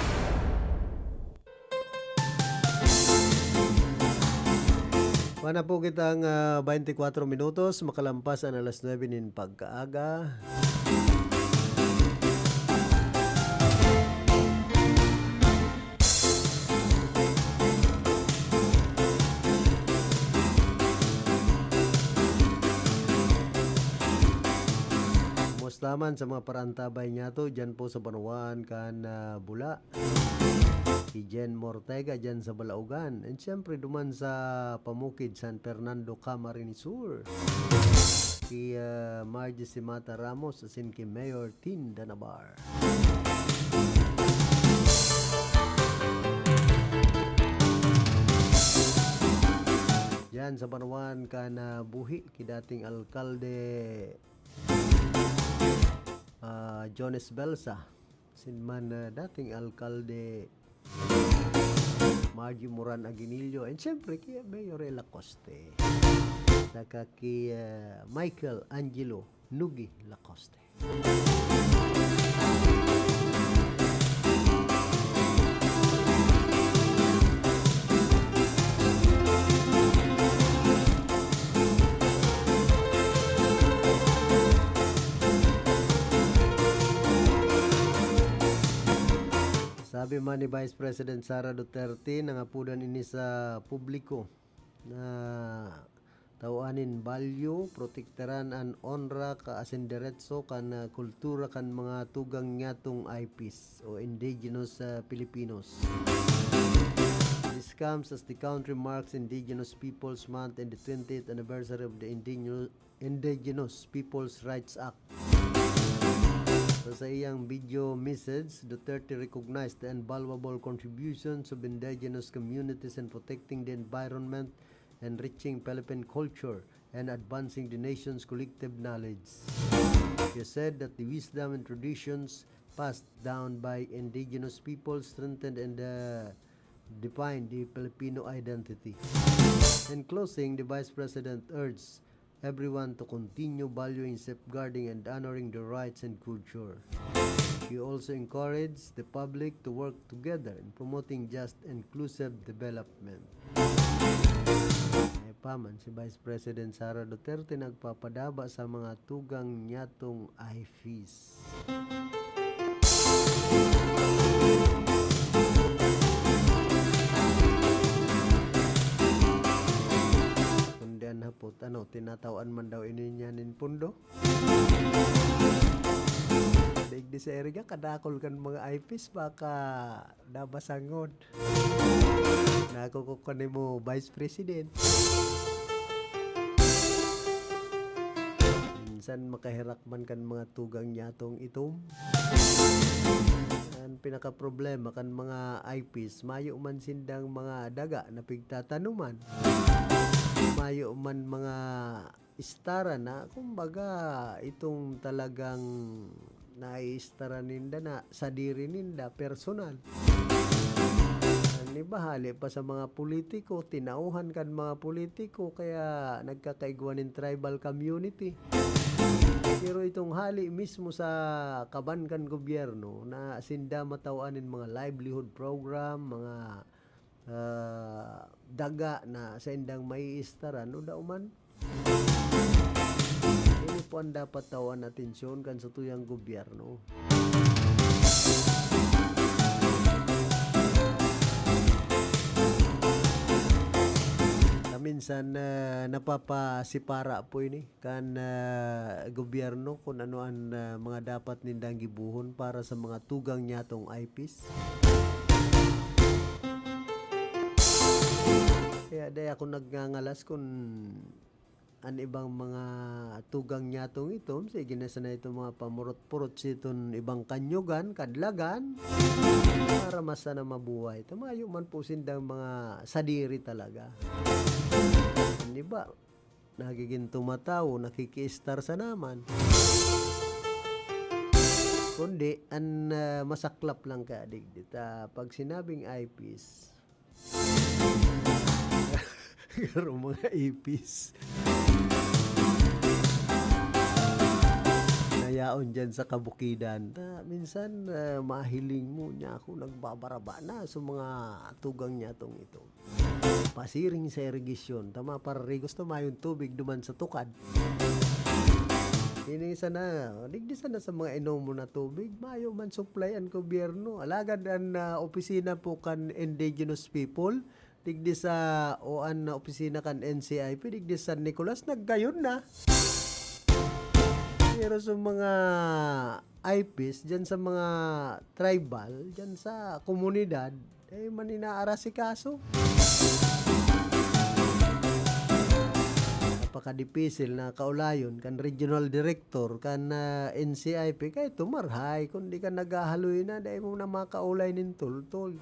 Mana po kitang, ah, twenty-four minutos, makalampas an alas nuebe nin pagkaaga. Kumusta man sa mga parantabay niyato dyan po sa banwaan kan, ah, Bula? Ki Jen Mortega dyan sa Balaogan. And siyempre, duman sa Pamukid, San Fernando, Camarines Sur. Ki, ah, Margie Simata Ramos, asin ki Mayor Tin Danabar. Diyan sa banwaan kan, ah, Buhi, ki dating alkalde, ah, Jones Belsa, asin man, ah, dating alkalde Margie Moran Aguinillo, and siyempre, ki Mayor Ella Coste, saka ki, ah, Michael Angelo Nugi Lacoste. Sabi man ni Vice President Sara Duterte, nangapodan ini sa publiko na tawan nin balyo, protektaran an onra ka asin deretso kan, ah, kultura kan mga tugang nyatong I Ps o indigenous, ah, Filipinos. This comes as the country marks Indigenous Peoples Month and the twentieth anniversary of the Indigeno-, Indigenous Peoples Rights Act. Sa saiyang video message, Duterte recognized the invaluable contributions of indigenous communities in protecting the environment, enriching Philippine culture, and advancing the nation's collective knowledge. He said that the wisdom and traditions passed down by indigenous people strengthened and, uh, defined the Filipino identity. In closing, the Vice President urged everyone to continue valuing, safeguarding, and honoring their rights and culture. He also encouraged the public to work together in promoting just, inclusive development. May pa man si Vice President Sara Duterte nagpapadaba sa mga tugang nyatong I Ps. Kundi an hapot, ano, tinatawan man daw ini niya nin pundo? Digdi sa iriga, kadakol kan mga I Ps, baka nabasangod. Nakukuha nimo, Vice President. San makaherak man kan mga tugang nyatong itom. An pinakaproblema kan mga I Ps, mayo man sindang mga daga na pigtatanuman. Mayo man mga istara na, kumbaga, itong talagang naiistara ninda na sadiri ninda, personal. An iba, hali pa sa mga politiko, tinauhan kan mga politiko, kaya nagkakaigwa nin tribal community. Pero itong hali mismo sa kaban kan gobyerno na sinda matawan nin mga livelihood program, mga, ah, daga na saindang maiistaran o dauman, ini po ang dapat tawan atensyon kan satuyang gobyerno. Na minsan, ah, napapasipara po ini kan, ah, gobyerno kun ano an, ah, mga dapat nindang gibohon para sa mga tugang nyatong I Ps. Kaya dai ako nagngangalas kun an ibang mga tugang nyatong itom, sige na sana itong mga pamurot-purot siton ibang kanyugan, kadlagan, para mas sana mabuhay. Tumayo man po sindang mga sadiri talaga. An iba, nagiging tumatawo, nakikiistar sa naman. Kundi, an, ah, masaklap lang kaya digdi ta, pag sinabing I Ps, garo mga ipis. Nayaon dyan sa kabukidan. Ta, minsan, ah, mahiling mo niya ako, nagbabaraba na sa mga tugang niya tong ito. Pasiring sa irigasyon. Tama, pararigos na mayong tubig duman sa tukad. Ini sana, digdi sana sa mga inom mo na tubig, mayo man supply an gobyerno. Alagad an, ah, opisina po kan indigenous people, digdi sa, o an opisina kan N C I P, digdi sa San Nicolas, naggayon na. Pero sa mga I Ps, dyan sa mga tribal, dyan sa komunidad, eh, man inaarasikaso. Napakadipisil na kaulayon kan regional director kan, ah, N C I P, kaya tumarhay, kung di ka naghahaloy na, dai mo na makaulay nin tultol.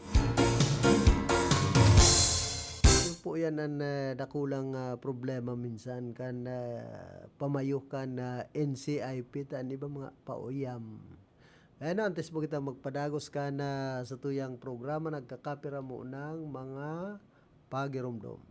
Ito po yan ang, ah, dakulang, ah, problema minsan kan, ah, pamayo kan, ah, N C I P, ta an iba mga pauyam. Ayan na, antes po kita magpadagos kan, ah, sa tuyang programa, nagkakapira mo ng mga pagiromdom.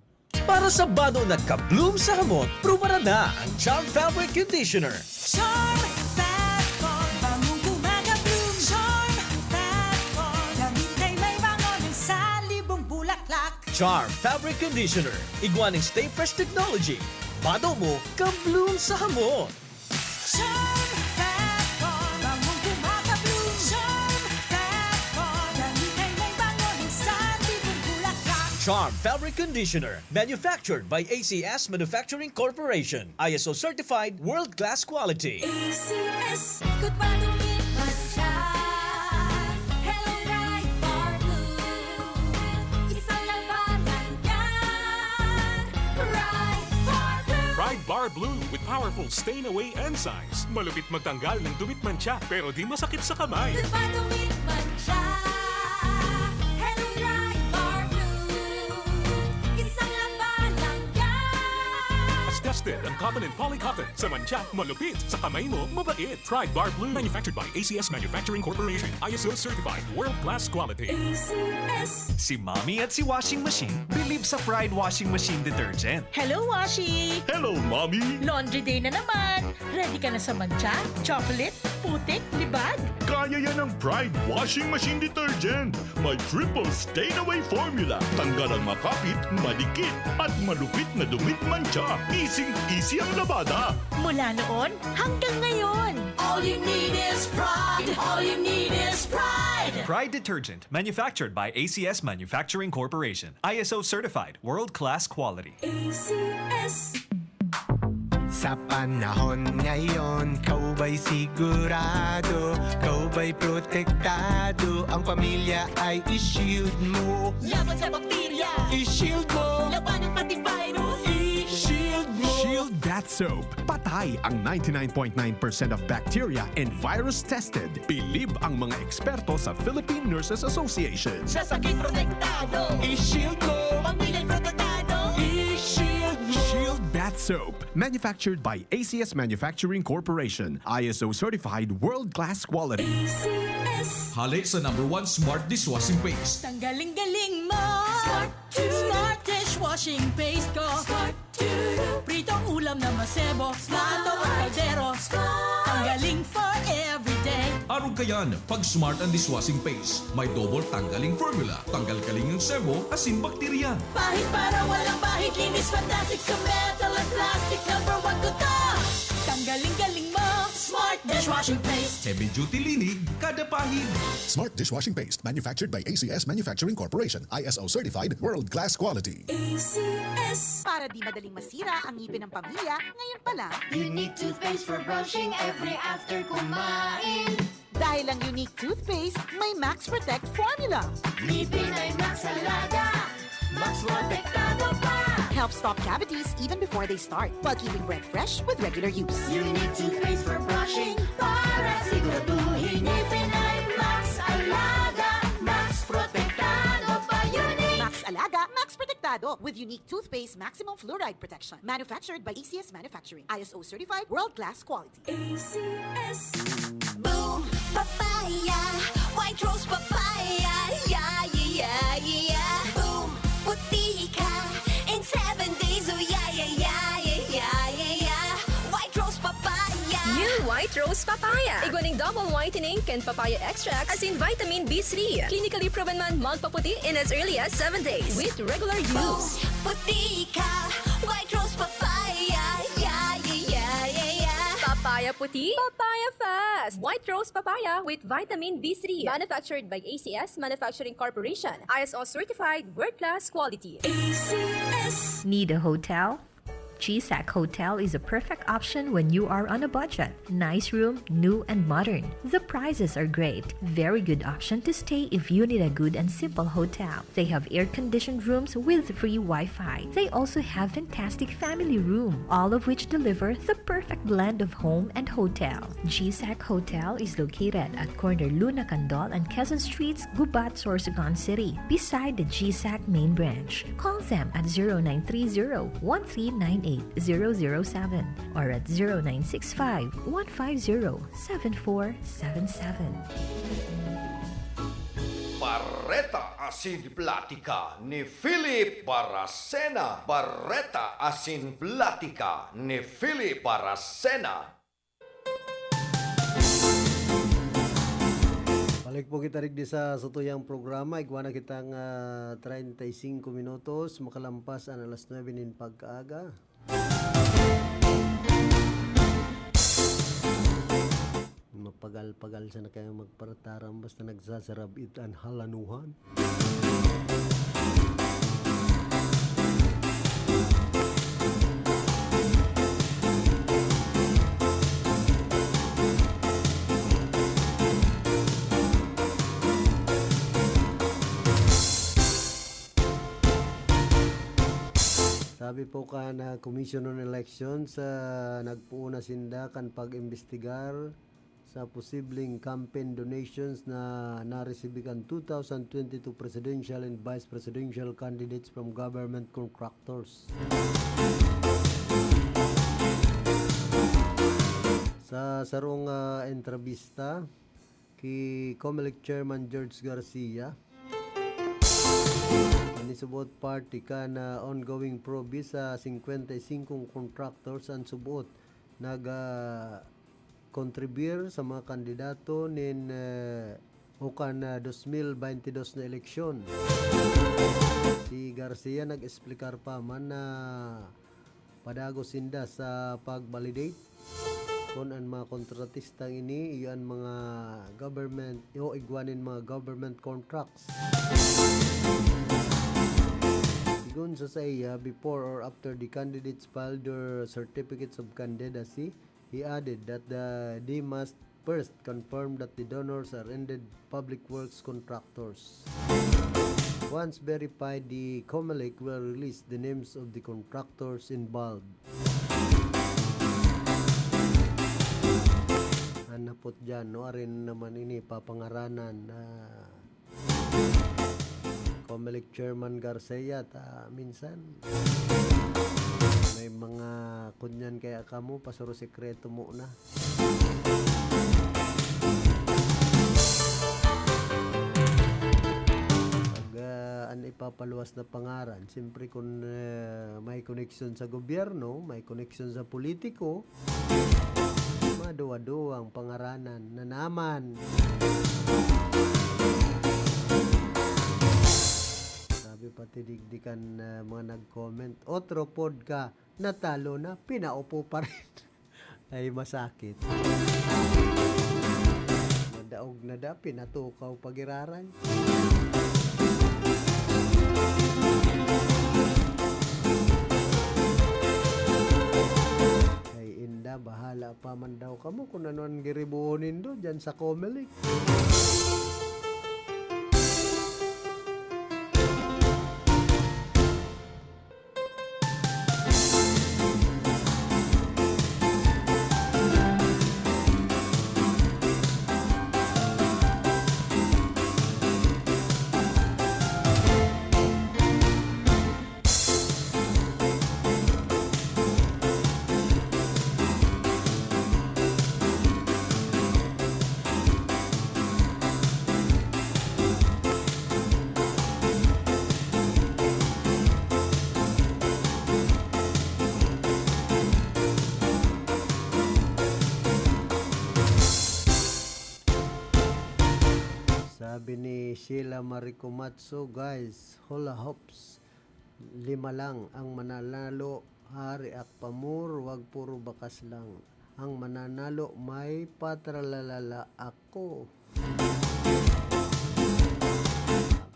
Para sa bado na ka-bloom sa hamot, prubaran na ang Charm Fabric Conditioner. Charm Fab Foam, bangong gumagabloom. Charm Fab Foam, damit ay may bango ng salibong bulaklak. Charm Fabric Conditioner, igwa nin Stay Fresh Technology. Bado mo, ka-bloom sa hamot. Charm Fab Foam, bangong gumagabloom. Charm Fab Foam, damit ay may bango ng salibong bulaklak. Charm Fabric Conditioner, manufactured by A C S Manufacturing Corporation. I S O certified, world-class quality. A C S, ikot pa, dumit man siya. Hello, Bright Bar Blue. Isang labanan yan. Bright Bar Blue. Pride Bar Blue with powerful stain away enzymes. Malupit magtanggal ng dumit mantsa, pero di masakit sa kamay. Ikot pa, dumit man siya. Hello, Bright Bar Blue. Isang labanan yan. Tested ang cotton and poly cotton. Sa mantsa, malupit. Sa kamay mo, mabait. Pride Bar Blue. Manufactured by A C S Manufacturing Corporation. I S O certified. World class quality. A C S. Si Mommy at si Washing Machine believe sa Pride Washing Machine Detergent. Hello, Washi! Hello, Mommy! Laundry day na naman! Ready ka na sa mantsa, chocolate, putik, libag? Kaya yan ng Pride Washing Machine Detergent. May triple stain away formula. Tanggal ang makapit, madikit, at malupit na dumit mantsa. Easing-easy ang labada. Mula noon hanggang ngayon. All you need is Pride. All you need is Pride. Pride Detergent, manufactured by A C S Manufacturing Corporation. I S O certified, world-class quality. A C S. Sa panahon ngayon, ikaw ba'y sigurado? Ikaw ba'y protektado? Ang pamilya ay i-shield mo. Laban sa bakterya. I-shield mo. Labanan pati virus. I-shield mo. Shield Bath soap. Patay ang ninety-nine point nine percent of bacteria and virus tested. Bilib ang mga eksperto sa Philippine Nurses Association. Sa sakit protektado, i-shield mo. Pamilya'y protektado, i-shield mo. Shield Bath Soap. Manufactured by A C S Manufacturing Corporation. I S O certified world-class quality. A C S. Hale sa number one smart dishwashing paste. Tanggaling-galing mo. Smart dishwashing paste ko. Smart Pritong ulam na masebo, plato o kaldero. Ang galing for everyday. Arog kayan, pag smart ang dishwashing paste, may double tanggaling formula. Tanggal kaling ang sebo, asin bakterya. Pahid para walang bahid, linis fantastic sa metal at plastic. Number one ko to. Tanggaling-galing mo. Smart dishwashing paste. Heavy duty linig, kada pahid. Smart dishwashing paste, manufactured by A C S Manufacturing Corporation, I S O certified, world-class quality. A C S. Para di madaling masira ang ngipin ng pamilya, ngayon pa lang. Unique toothpaste for brushing every after kumain. Dahil ang Unique Toothpaste may Max Protect Formula. Ngipin ay Max Alaga. Max Protektado pa. Helps stop cavities even before they start, while keeping breath fresh with regular use. Unique toothpaste for brushing para siguraduhin ngipin ay Max Alaga. Max Protektado pa. Unique. Max Alaga, Max Protektado with Unique Toothpaste Maximum Fluoride Protection. Manufactured by A C S Manufacturing. I S O certified, world-class quality. A C S. Boom! Papaya! White Rose Papaya! Yeah, yeah, yeah, yeah! Boom! Puti ka! In seven days, oh yeah, yeah, yeah, yeah, yeah, yeah, yeah! White Rose Papaya! New White Rose Papaya. Igwa ning double whitening kan papaya extract asin vitamin B three. Clinically proven man magpaputi in as early as seven days with regular use. Puti ka! White Rose Papaya! Yeah, yeah, yeah, yeah, yeah! Papaya puti, papaya fast. White Rose Papaya with vitamin B three. Manufactured by A C S Manufacturing Corporation. I S O certified, world-class quality. A C S. Need a hotel? G SAC Hotel is a perfect option when you are on a budget. Nice room, new and modern. The prices are great. Very good option to stay if you need a good and simple hotel. They have air-conditioned rooms with free Wi-Fi. They also have fantastic family room, all of which deliver the perfect blend of home and hotel. G SAC Hotel is located at corner Luna Candol and Quezon Streets, Gubat, Sorsogon City, beside the G SAC main branch. Call them at zero nine three zero, one three nine eight, zero zero seven or at zero nine six five, one five zero, seven four seven seven. Bareta asin Platika ni Philip Baracena. Bareta asin Platika ni Philip Baracena. Balik po kita digdi sa satuyang programa. Igwa na kitang, ah, treinta y cinco minutos, makalampas an alas nuebe nin pagkaaga. Mapagal-pagal sana kayo magparataram basta nagsasarab-it an halanuhan. Sabi po kan, ah, Commission on Elections, ah, nagpoon na sinda kan pag-imbestigar sa posibleng campaign donations na naresibi kan two thousand twenty-two presidential and vice presidential candidates from government contractors. Sa sarong, ah, entrevista ki Comelec Chairman George Garcia, an nisuboot party kan, ah, ongoing probe sa singkwenta y singkong contractors an suboot nag, ah, contribute sa mga kandidato nin, eh, o kan, ah, dos mil baynte dos na eleksyon. Si Garcia nag-explicar pa man na padagos sinda sa pag-validate kun an mga kontratistang ini iyo an mga government o igwa nin mga government contracts. Sigon sa saiya, before or after the candidates filed their certificates of candidacy, he added that the, they must first confirm that the donors are indeed public works contractors. Once verified, the Comelec will release the names of the contractors involved. Put dyan, no? Arin naman ini papangaranan na Comelec Chairman Garcia, ta minsan may mga kunyan kaya kamo, pasuro sekreto mo na. Pag, ah, an ipapaluwas na pangaran, siyempre kun, ah, may koneksyon sa gobyerno, may koneksyon sa politiko, maduwa-duwang pangaranan na naman. Sabi pati digdikan na mga nag-comment, "Otro pod ka, natalo na, pinaupo pa rin." Ay, masakit. Madaog na da, pinatukaw pa giraray. Ay, inda, bahala pa man daw kamo kun ano an giribohon nindo diyan sa Comelec. Sabi ni Sheila Maricomatso, "Guys, hula hoops, lima lang ang mananalo, Hari Akpamor, wag puro bakas lang. Ang mananalo, may patralalala ako."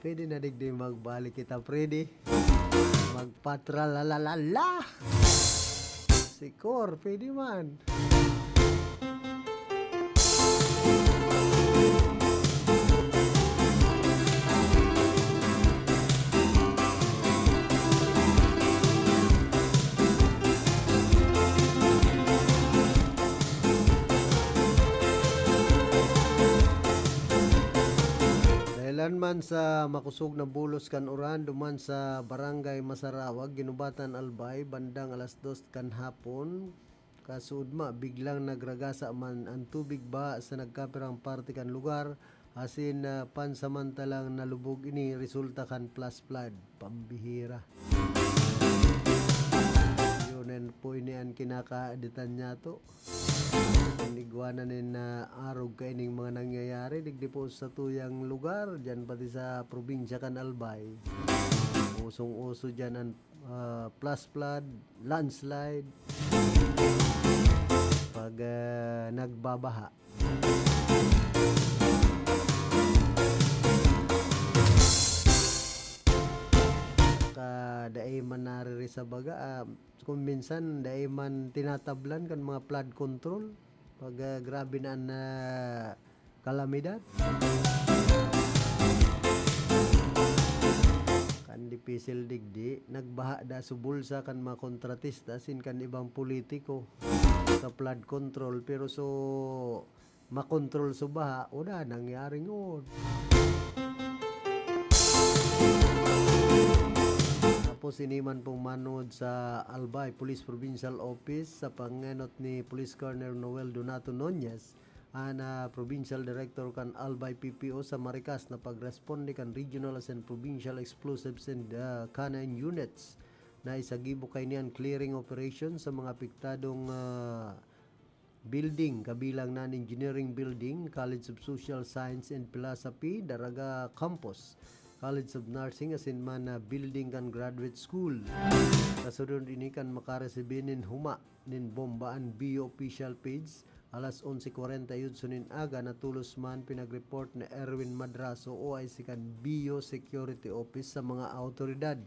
Pwede na digdi magbalik kita, Freddy. Magpatralalala! Sikor, pwede man. Dahelan man sa makosog na bulos kan uran duman sa Barangay Masarawag, Guinobatan, Albay, bandang alas dos kan hapon, kasuodma, biglang nagragasa man an tubig baha sa nagkapirang parte kan lugar, asin, ah, pansamantalang nalubog ini resulta kan flash flood. Pambihira. Yun, yan po ini an kinakaaditan niya to. An igwa na nin, ah, arog kaining mga nangyayari, digdi po sa tuyang lugar, dyan pati sa probinsya kan Albay. Usong-uso dyan an, ah, flash flood, landslide, pag, ah, nagbabaha. Ka dai man nariri sa baga, ah, kung minsan dai man tinatablan kan mga flood control pag, ah, grabe na an, ah, kalamidad. Kan dipisil digdi, nagbaha da sa bulsa kan mga kontratista asin kan ibang politiko sa flood control, pero so makontrol sa baha, wala nangyari ngon. Tapos ini man pong manod sa Albay Police Provincial Office sa pangenot ni Police Colonel Noel Donato Nunez, an, ah, Provincial Director kan Albay P P O sa marikas na pagresponde kan Regional asin Provincial Explosives and, ah, Canine Units na isagibo kaini an clearing operation sa mga apektadong, ah, building, kabilang na an Engineering Building, College of Social Science and Philosophy, Daraga Campus, College of Nursing, asin man na building kan graduate school. Kasunod ini kan makaresibi nin huma nin bomba an B U official page, alas onse kwarenta y otso nin aga, natolos man pinag-report ni Erwin Madrazo, O I C kan B U Security Office, sa mga awtoridad.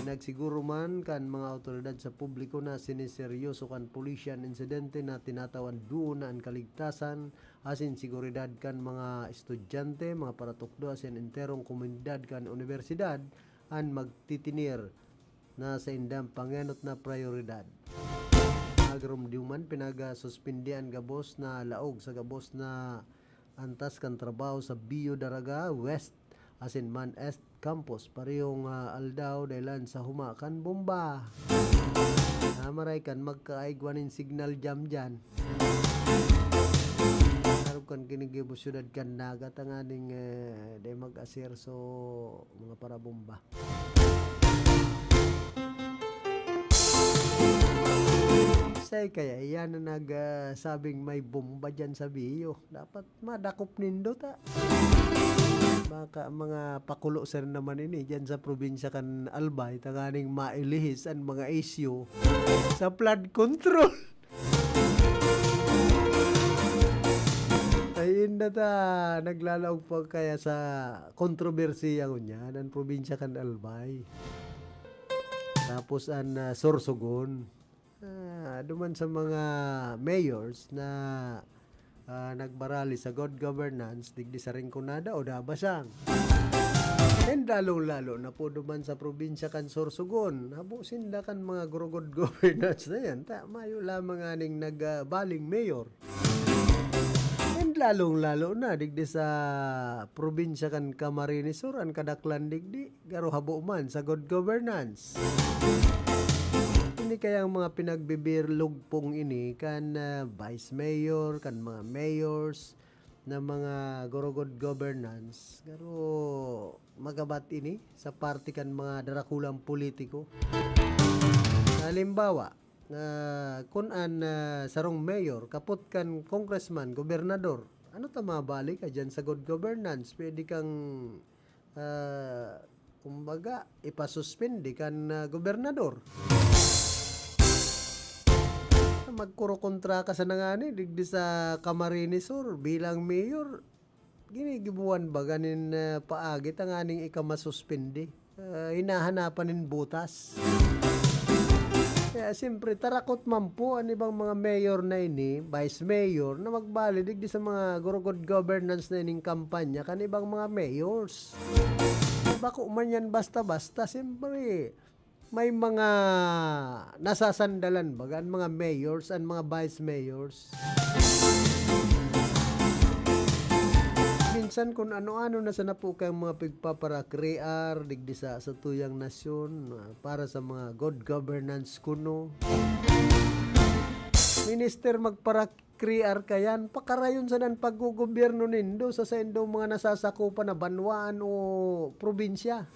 Pinagsiguro man kan mga awtoridad sa publiko na siniseryoso kan pulisya an insidente, na tinatawan duon na an kaligtasan asin seguridad kan mga estudyante, mga paratukdo asin enterong komunidad kan unibersidad an magtitinir na saindang pangenot na prayoridad. Pag-, Romdioman, pinagasuspindi an gabos na laog sa gabos na antas kan trabaho sa Bio Daraga West asin MAN East Campus. Parehong, ah, aldaw, dahilan sa huma kan bomba. Ah, maray kan magkaigwa nin signal jam dyan. Arog kan ginigibo syudad kan Naga, tanganing, eh, di mag-asirso mga parabomba. Say kaya iyan na nag, ah, sabing may bomba dyan sa Bio. Dapat madakop nindo ta. Baka mga pakulo sir naman ini dyan sa probinsya kan Albay, tanganing mailihis an mga isyu sa flood control. Ay, inda ta, naglalaog pa kaya sa kontrobersiya ngunyan, ang probinsya kan Albay. Tapos ang, ah, Sorsogon. Ah, duman sa mga mayors na, ah, nagbarali sa good governance, digdi sa Rinconada o Dabasang. And lalong-lalo na po duman sa probinsya kan Sorsogon, habo sinda kan mga gurugod governance na yan. Ta, mayo lamang aning nag, ah, baling mayor. And lalong-lalo na digdi sa probinsya kan Camarines Sur, an kadaklan digdi, garo habo man sa good governance. Ini kayang mga pinagbibirlugpong ini kan, ah, vice mayor, kan mga mayors na mga gurugod governance, garo magabat ini sa parte kan mga darakulang politiko. Halimbawa, ah, kun an, ah, sarong mayor kapot kan congressman, gobernador, ano ta mabalik ka dyan sa good governance? Pwede kang, ah, kumbaga, ipasuspindi kan, ah, gobernador. Magkurokontra ka sa nangani, digdi sa Camarines Sur, bilang mayor, ginigibuan baga nin, ah, paagi tanganing ika masuspindi. Ah, hinahanapan nin butas. Kaya siyempre, tarakot man po an ibang mga mayor na ini, vice mayor, na magbali digdi sa mga gurugod governance na ining kampanya kan ibang mga mayors. Bako man yan basta-basta, siyempre, may mga nasasandalan baga an mga mayors, an mga vice mayors. Minsan kun ano-ano na sana po kayang mga pigpaparakrear digdi sa satuyang nasyon, ah, para sa mga good governance kuno. Minister, magparakrear kayan, pakarayon sana an paggogobyerno nindo sa saindong mga nasasakupan na banwaan o probinsya.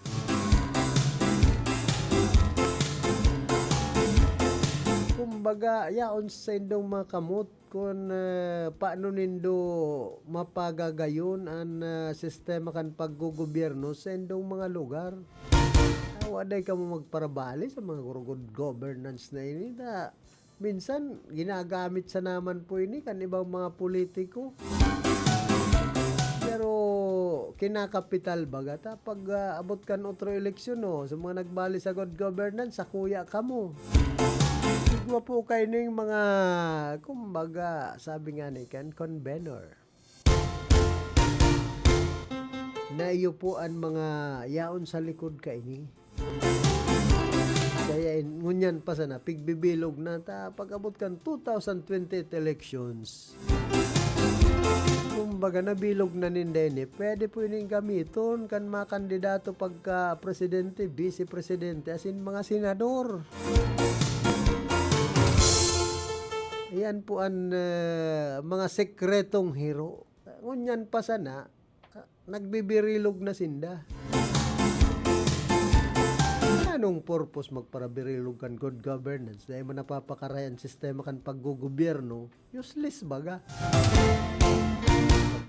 Kumbaga, yaon sa indong mga kamot kun, eh, paano nindo mapagagayon an, ah, sistema kan paggogobyerno sa indong mga lugar. Ah, waday kamo magparabali sa mga gurugod governance na ini, ta minsan ginagamit sa naman po ini kan ibang mga politiko. Pero kinakapital baga ta pag, ah, abot kan otro eleksyon, oh, sa mga nagbali sa good governance, sakuya kamo. Igwa po kayo ning mga, kumbaga, sabi nga ni kan convenor, na iyo po an mga yaon sa likod kaini. Kaya in-, ngunyan pa sana, pigbibilog na ta pag-abot kan two thousand twenty-eight elections. Kumbaga, nabilog na ninda ini. Pwede po ining gamiton kan mga kandidato pagka presidente, vice presidente, as in, mga senador. Ayan po ang, eh, mga sekretong hiro. Ngunyan pa sana, ah, nagbibirilog na sinda. Anong purpose magparabirilog kan good governance? Dahil man napapakaray ang sistema kan paggogobyerno, useless baga.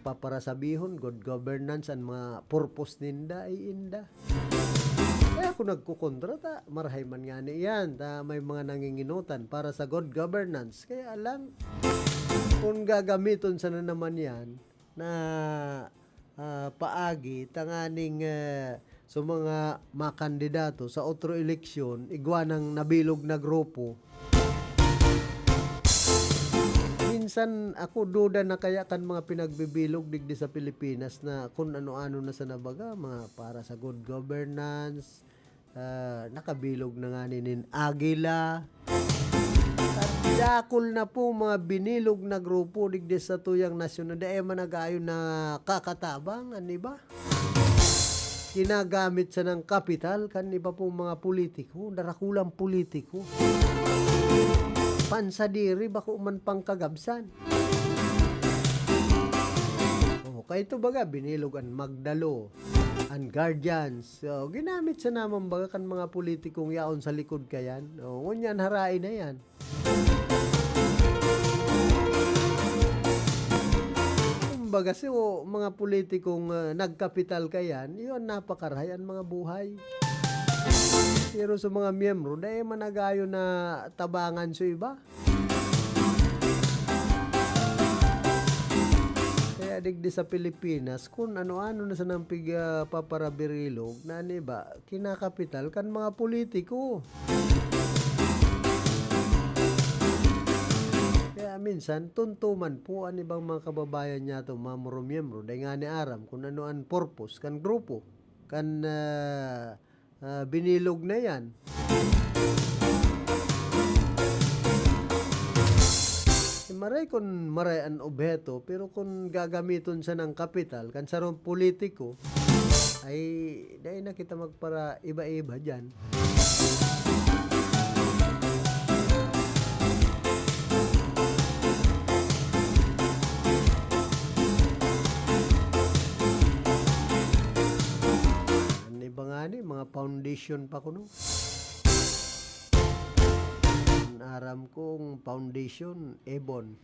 Magpaparasabihon, good governance, ang mga purpose ninda ay inda. Kaya ako nagkukontra ta, marahay man nga ni iyan, ta may mga nanginginutan para sa good governance. Kaya lang, kung gagamiton sana naman yan, na, ah, paagi tanganing, eh, sa mga makandidato sa otro eleksyon, igwa nang nabilog na grupo. Minsan ako duda na kaya kan mga pinagbibilog digdi sa Pilipinas na kun ano-ano na sana baga, mga para sa good governance, ah, nakabilog na nga nin Agila. Dakul na po mga binilog na grupo digdi sa tuyang nasyon na dai man nag-aayon na kakatabang an iba. Ginagamit sanang kapital kan iba pong mga politiko, darakulang politiko. Pansadiri, bako man pangkagabsan. O, kaya ito baga, binilog an Magdalo, an Guardians. So, ginamit sana man baga kan mga politikong yaon sa likod kayan. O, ngunyan, harain na yan. Kumbaga, so, mga politikong, ah, nagkapital kayan, yun, napakarahay an mga buhay. Pero sa mga miyembro, dai man nag-aayon na tabangan sa iba. Kaya digdi sa Pilipinas, kun ano-ano na sanang pig-, ah, paparabirilog na an iba, kinakapital kan mga politiko. Kaya minsan, tuntuman po an ibang mga kababayan niyato, mga miyembro, dai ngani aram kun ano an purpose kan grupo, kan, ah, ah, binilog na yan. Eh, maray kun maray an obheto, pero kun gagamiton sanang kapital kan sarong politiko, ay, dai na kita magpara-iba-iba diyan. An iba ngani, mga foundation pa kuno. An aram kong foundation, ebon.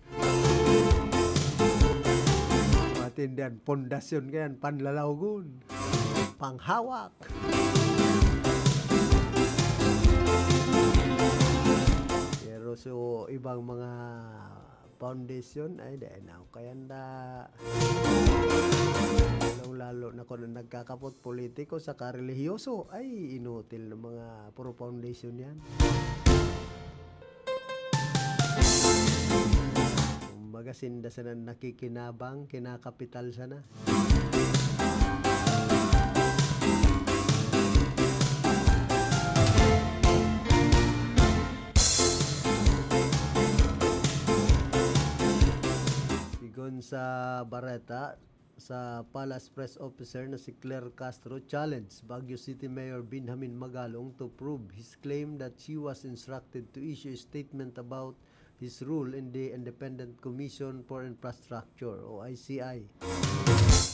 Matindihan, pundasyon kayan, panlalawgon, panghawak. Pero so, ibang mga foundation, ay, dai na ako kayanda. Lalong-lalo na kung nagkakapot politiko saka relihiyoso, ay, inutil na mga puro foundation yan. Kumbaga, sinda sana nakikinabang, kinakapital sana. Sigon sa bareta, sa Palace press officer na si Claire Castro challenge Baguio City Mayor Benjamin Magalong to prove his claim that she was instructed to issue a statement about his role in the Independent Commission for Infrastructure o I C I.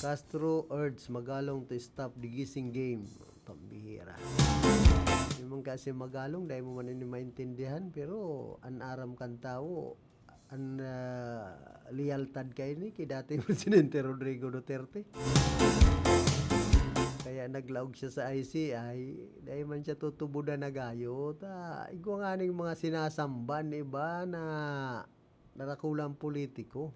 Castro urged Magalong to stop the guessing game. Pambihira. Yung mga kasi Magalong, dahil mo man ini maintindihan, pero an aram kan tawo, an, ah, leyaltad kaini kay dati Presidente Rodrigo Duterte. Kaya naglaog siya sa I C I, dahil man siya tutubodan na gayo. Ta, igwa nga ning mga sinasamban iba na darakulang politiko.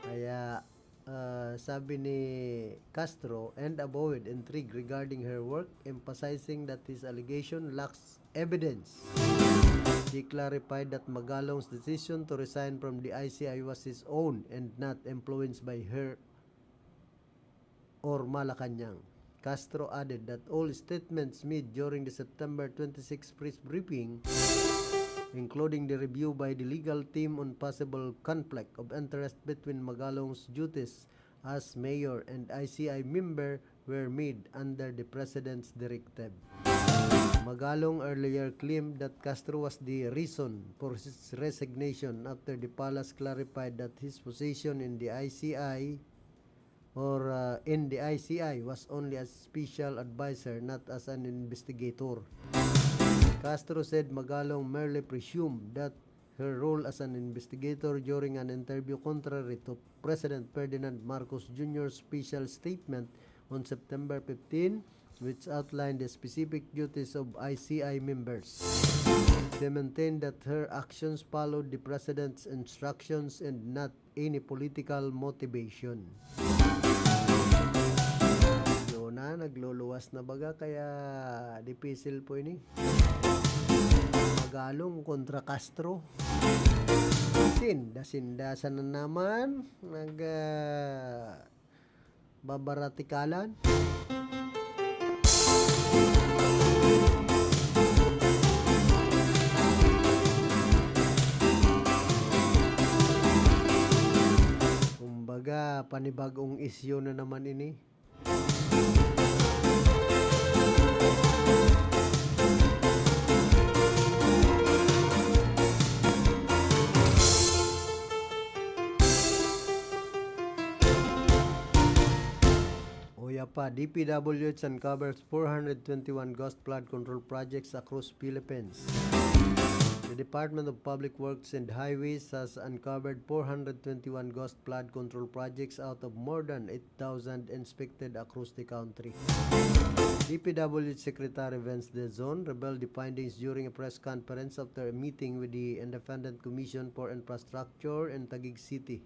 Kaya, ah, sabi ni Castro, "And avoid intrigue regarding her work, emphasizing that his allegation lacks evidence." She clarified that Magalong's decision to resign from the I C I was his own and not influenced by her or Malacañang. Castro added that all statements made during the September twenty-six press briefing, including the review by the legal team on possible conflict of interest between Magalong's duties as mayor and I C I member, were made under the president's directive. Magalong earlier claimed that Castro was the reason for his resignation after the palace clarified that his position in the I C I or, uh, in the I C I was only as special advisor, not as an investigator. Castro said Magalong merely presumed that her role as an investigator during an interview, contrary to President Ferdinand Marcos Junior's special statement on September fifteen, which outlined the specific duties of I C I members. She maintained that her actions followed the president's instructions and not any political motivation. Yun na, nagluluwas na baga, kaya dipisil po ini. Magalong kontra Castro. Sinda-sinda sana naman, nag, ah, babaratikalan. panibagong isyu na naman ini. Uya pa, D P W H uncovers four hundred twenty-one ghost flood control projects across Philippines. The Department of Public Works and Highways has uncovered four hundred twenty-one ghost flood control projects out of more than eight thousand inspected across the country. D P W H Secretary Vince Dizon revealed the findings during a press conference after a meeting with the Independent Commission for Infrastructure in Taguig City.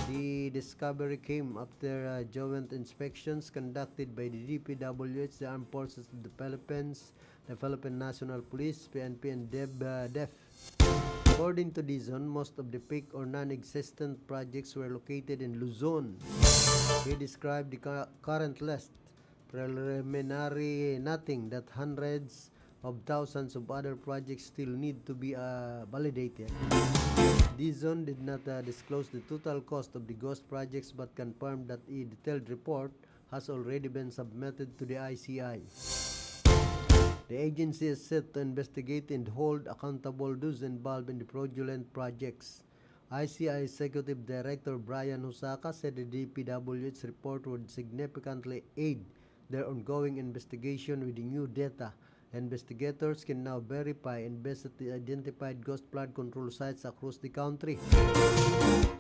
The discovery came after, uh, joint inspections conducted by the D P W H, the Armed Forces of the Philippines, the Philippine National Police, P N P, and DEB, uh, DEF. According to Dizon, most of the fake or non-existent projects were located in Luzon. He described the cu-, current list preliminary, noting that hundreds of thousands of other projects still need to be, uh, validated. Dizon did not, uh, disclose the total cost of the ghost projects but confirmed that a detailed report has already been submitted to the I C I. The agency is set to investigate and hold accountable those involved in the fraudulent projects. I C I Executive Director Brian Hosaka said the D P W H report would significantly aid their ongoing investigation with the new data. Investigators can now verify and visit the identified ghost flood control sites across the country.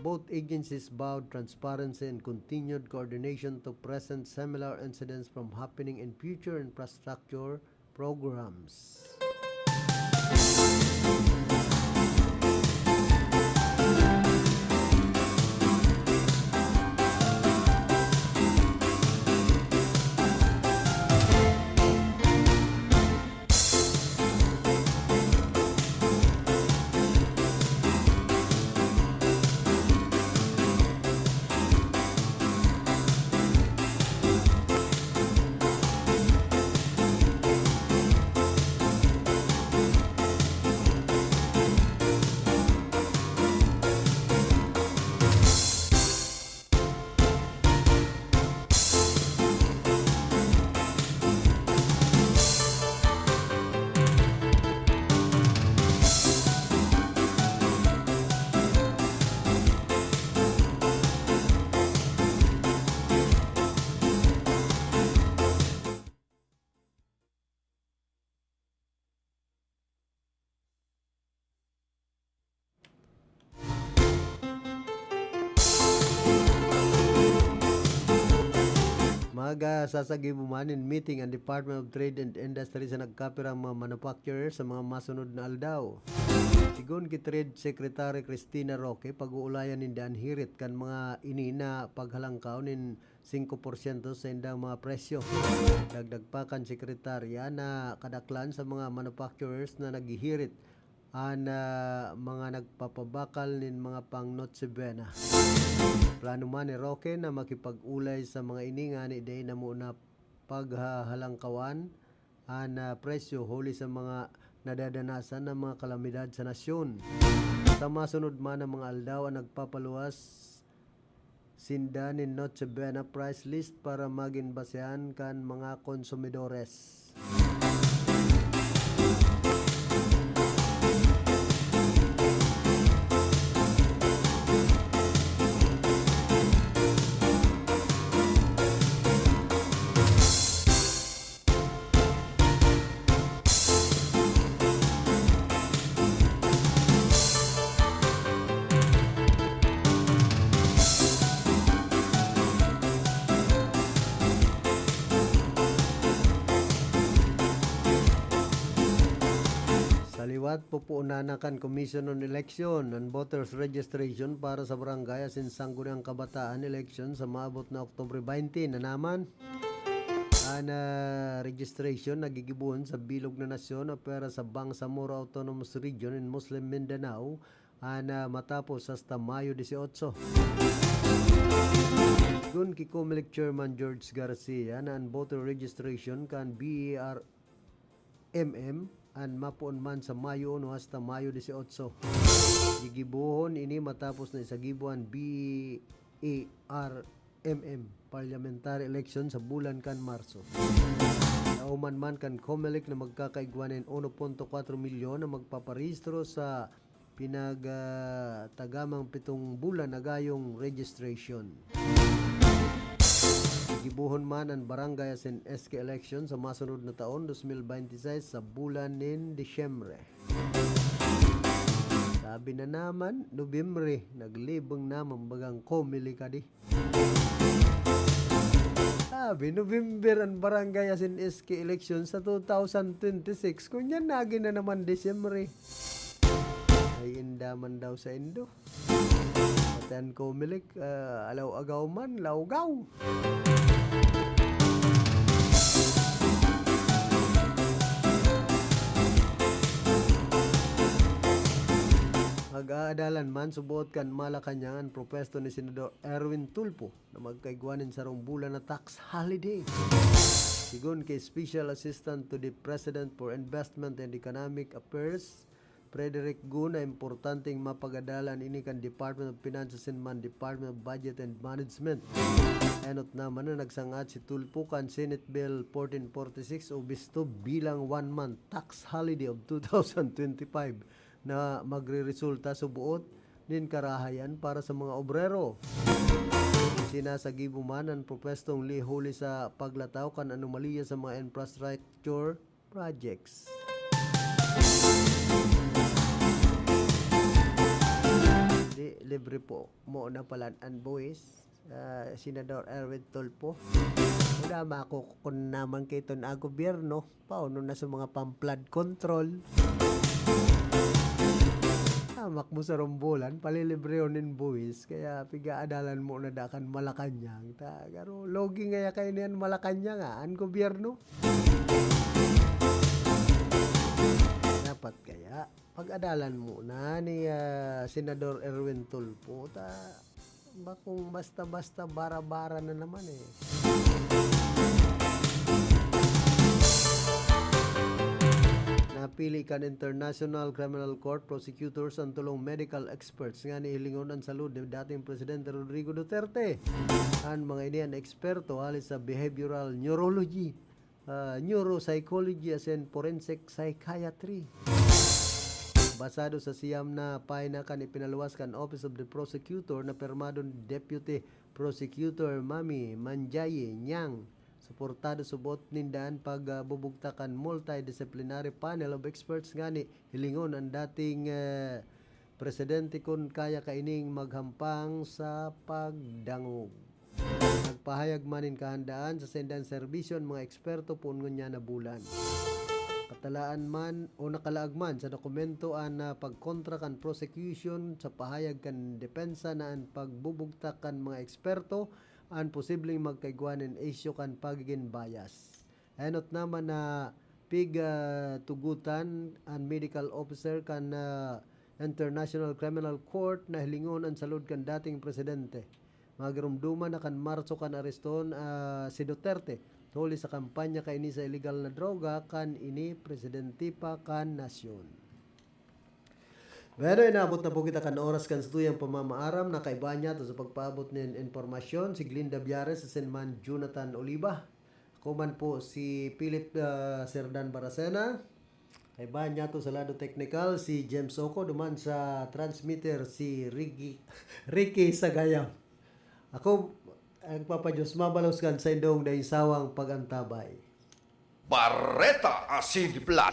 Both agencies vowed transparency and continued coordination to prevent similar incidents from happening in future infrastructure programs. Magasasagibo man nin meeting an Department of Trade and Industry sa nagkapirang mga manufacturer sa mga masunod na aldaw. Sigon ki Trade Secretary Cristina Roque, pag-uulayan ninda an hirit kan mga ini na paghalangkaw nin singko porsyento sa indang mga presyo. Dagdag pa kan sekretarya na kadaklan sa mga manufacturers na naghihirit an, ah, mga nagpapabakal nin mga pang Noche Buena. Plano man ni Roque na makipag-olay sa mga ini ngani dai na muna paghahalangkawan an, ah, presyo huli sa mga nadadanasan na mga kalamidad sa nasyon. Sa masunod man na mga aldaw, an nagpapaluwas sinda nin Noche Buena price list para magin basehan kan mga konsumidores. Sa liwat, pupuonan na kan Commission on Election an voters registration para sa barangay asin sangguniang kabataan election sa maabot na Oktubre baynte na naman. An, ah, registration nagigibohon sa bilog na nasyon o pwera sa Bangsamoro Autonomous Region in Muslim Mindanao, an, ah, matapos hasta Mayo dieciocho. Sigon ki Comelec Chairman George Garcia na an voter registration kan B E R M M an mapoon man sa Mayo uno hasta Mayo dieciocho. Gigibohon ini matapos na isagibo an B E A R M M parliamentary election sa bulan kan Marso. Nauman man kan Comelec na magkakaigwa nin uno punto kwatro milyon na magpaparehistro sa pinagtagamang pitong bulan na gayong registration. Gibohon man an barangay asin S K election sa masunod na taon, dos mil bente seis, sa bulan nin Disyembre. Sabi na naman, Nobyembre, naglibang naman bagang Comelec kadi. Sabi, November an barangay asin S K election sa two thousand twenty-six. Kunyan, nagi na naman Disyembre. Ay, inda man daw sa indo. Pati an Comelec, ah, alaw-agaw man, lawgaw. Mag-aadalan man, suboot kan Malacañang an propwesto ni Senador Erwin Tulfo na magkaigwa nin sarong bulan na tax holiday. Sigon kay Special Assistant to the President for Investment and Economic Affairs, Frederick Go, na importanteng mapagadalan ini kan Department of Finance asin man Department of Budget and Management. Enot naman na nagsangat si Tulfo kan Senate Bill fourteen forty-six o bisto bilang one-month tax holiday of two thousand twenty-five na magreresulta suboot nin karahayan para sa mga obrero. Sinasagibo man an propwestong ley huli sa paglataw kan anomalya sa mga infrastructure projects. Di, libre po. Mo na pala an buwis, ah, Senador Erwin Tulfo. Wala, makukukun naman kay ton a gobyerno. Paano na sa mga pang-flood control? Hamak mo sa rombolan, palilibrehon nin buwis, kaya pigaadalan mo na dakan Malacañang. Ta, garo, logi ngaya kayo niyan Malacañang, ah, an gobyerno. Dapat kaya, pag-adalan mo na ni, ah, Senador Erwin Tulfo, ta, bakong basta-basta, bara-bara na naman eh. Napili kan International Criminal Court prosecutors an tolong medical experts nga nihilingon an salud ni dating Presidente Rodrigo Duterte. An mga ini an eksperto hali sa behavioral neurology, ah, neuropsychology asin forensic psychiatry. Basado sa siyam na pahina kan ipinaluwas kan Office of the Prosecutor na pirmado ni Deputy Prosecutor Mami Manjaye Nyang, suportado subot ninda an pagbubugtak kan multidisciplinary panel of experts ngani hilingon an dating, eh, presidente kun kaya kaining maghampang sa pagdangog. Nagpahayag man nin kahandaan sa saindang serbisyo an mga eksperto poon ngunyan na bulan. Katalaan man o nakalaag man sa dokumento an, ah, pagkontra kan prosecution sa pahayag kan depensa na an pagbubugtak kan mga eksperto an posibleng magkaigwa nin isyu kan pagigin bias. Enot naman na pig, ah, tugutan an medical officer kan, ah, International Criminal Court na hilingon an salud kan dating presidente. Magiromdoman na kan Marso kan areston, ah, si Duterte huli sa kampanya kaini sa iligal na droga kan ini presidente pa kan nasyon. Bueno, inabot na po kita kan oras kan satuyang pamamaaram. Nakaiba niya to sa pagpaabot nin impormasyon si Glinda Biares asin man Jonathan Oliva. Ako man po si Philip, ah, Serdan Baracena. Kaiba niya to sa lado teknikal si James Oco, duman sa transmitter si Ricky, Ricky Sagayam. Ako, nagpapadiyos mabalos kan sa indong daing sawang pag-antabay. Bareta asin Plat.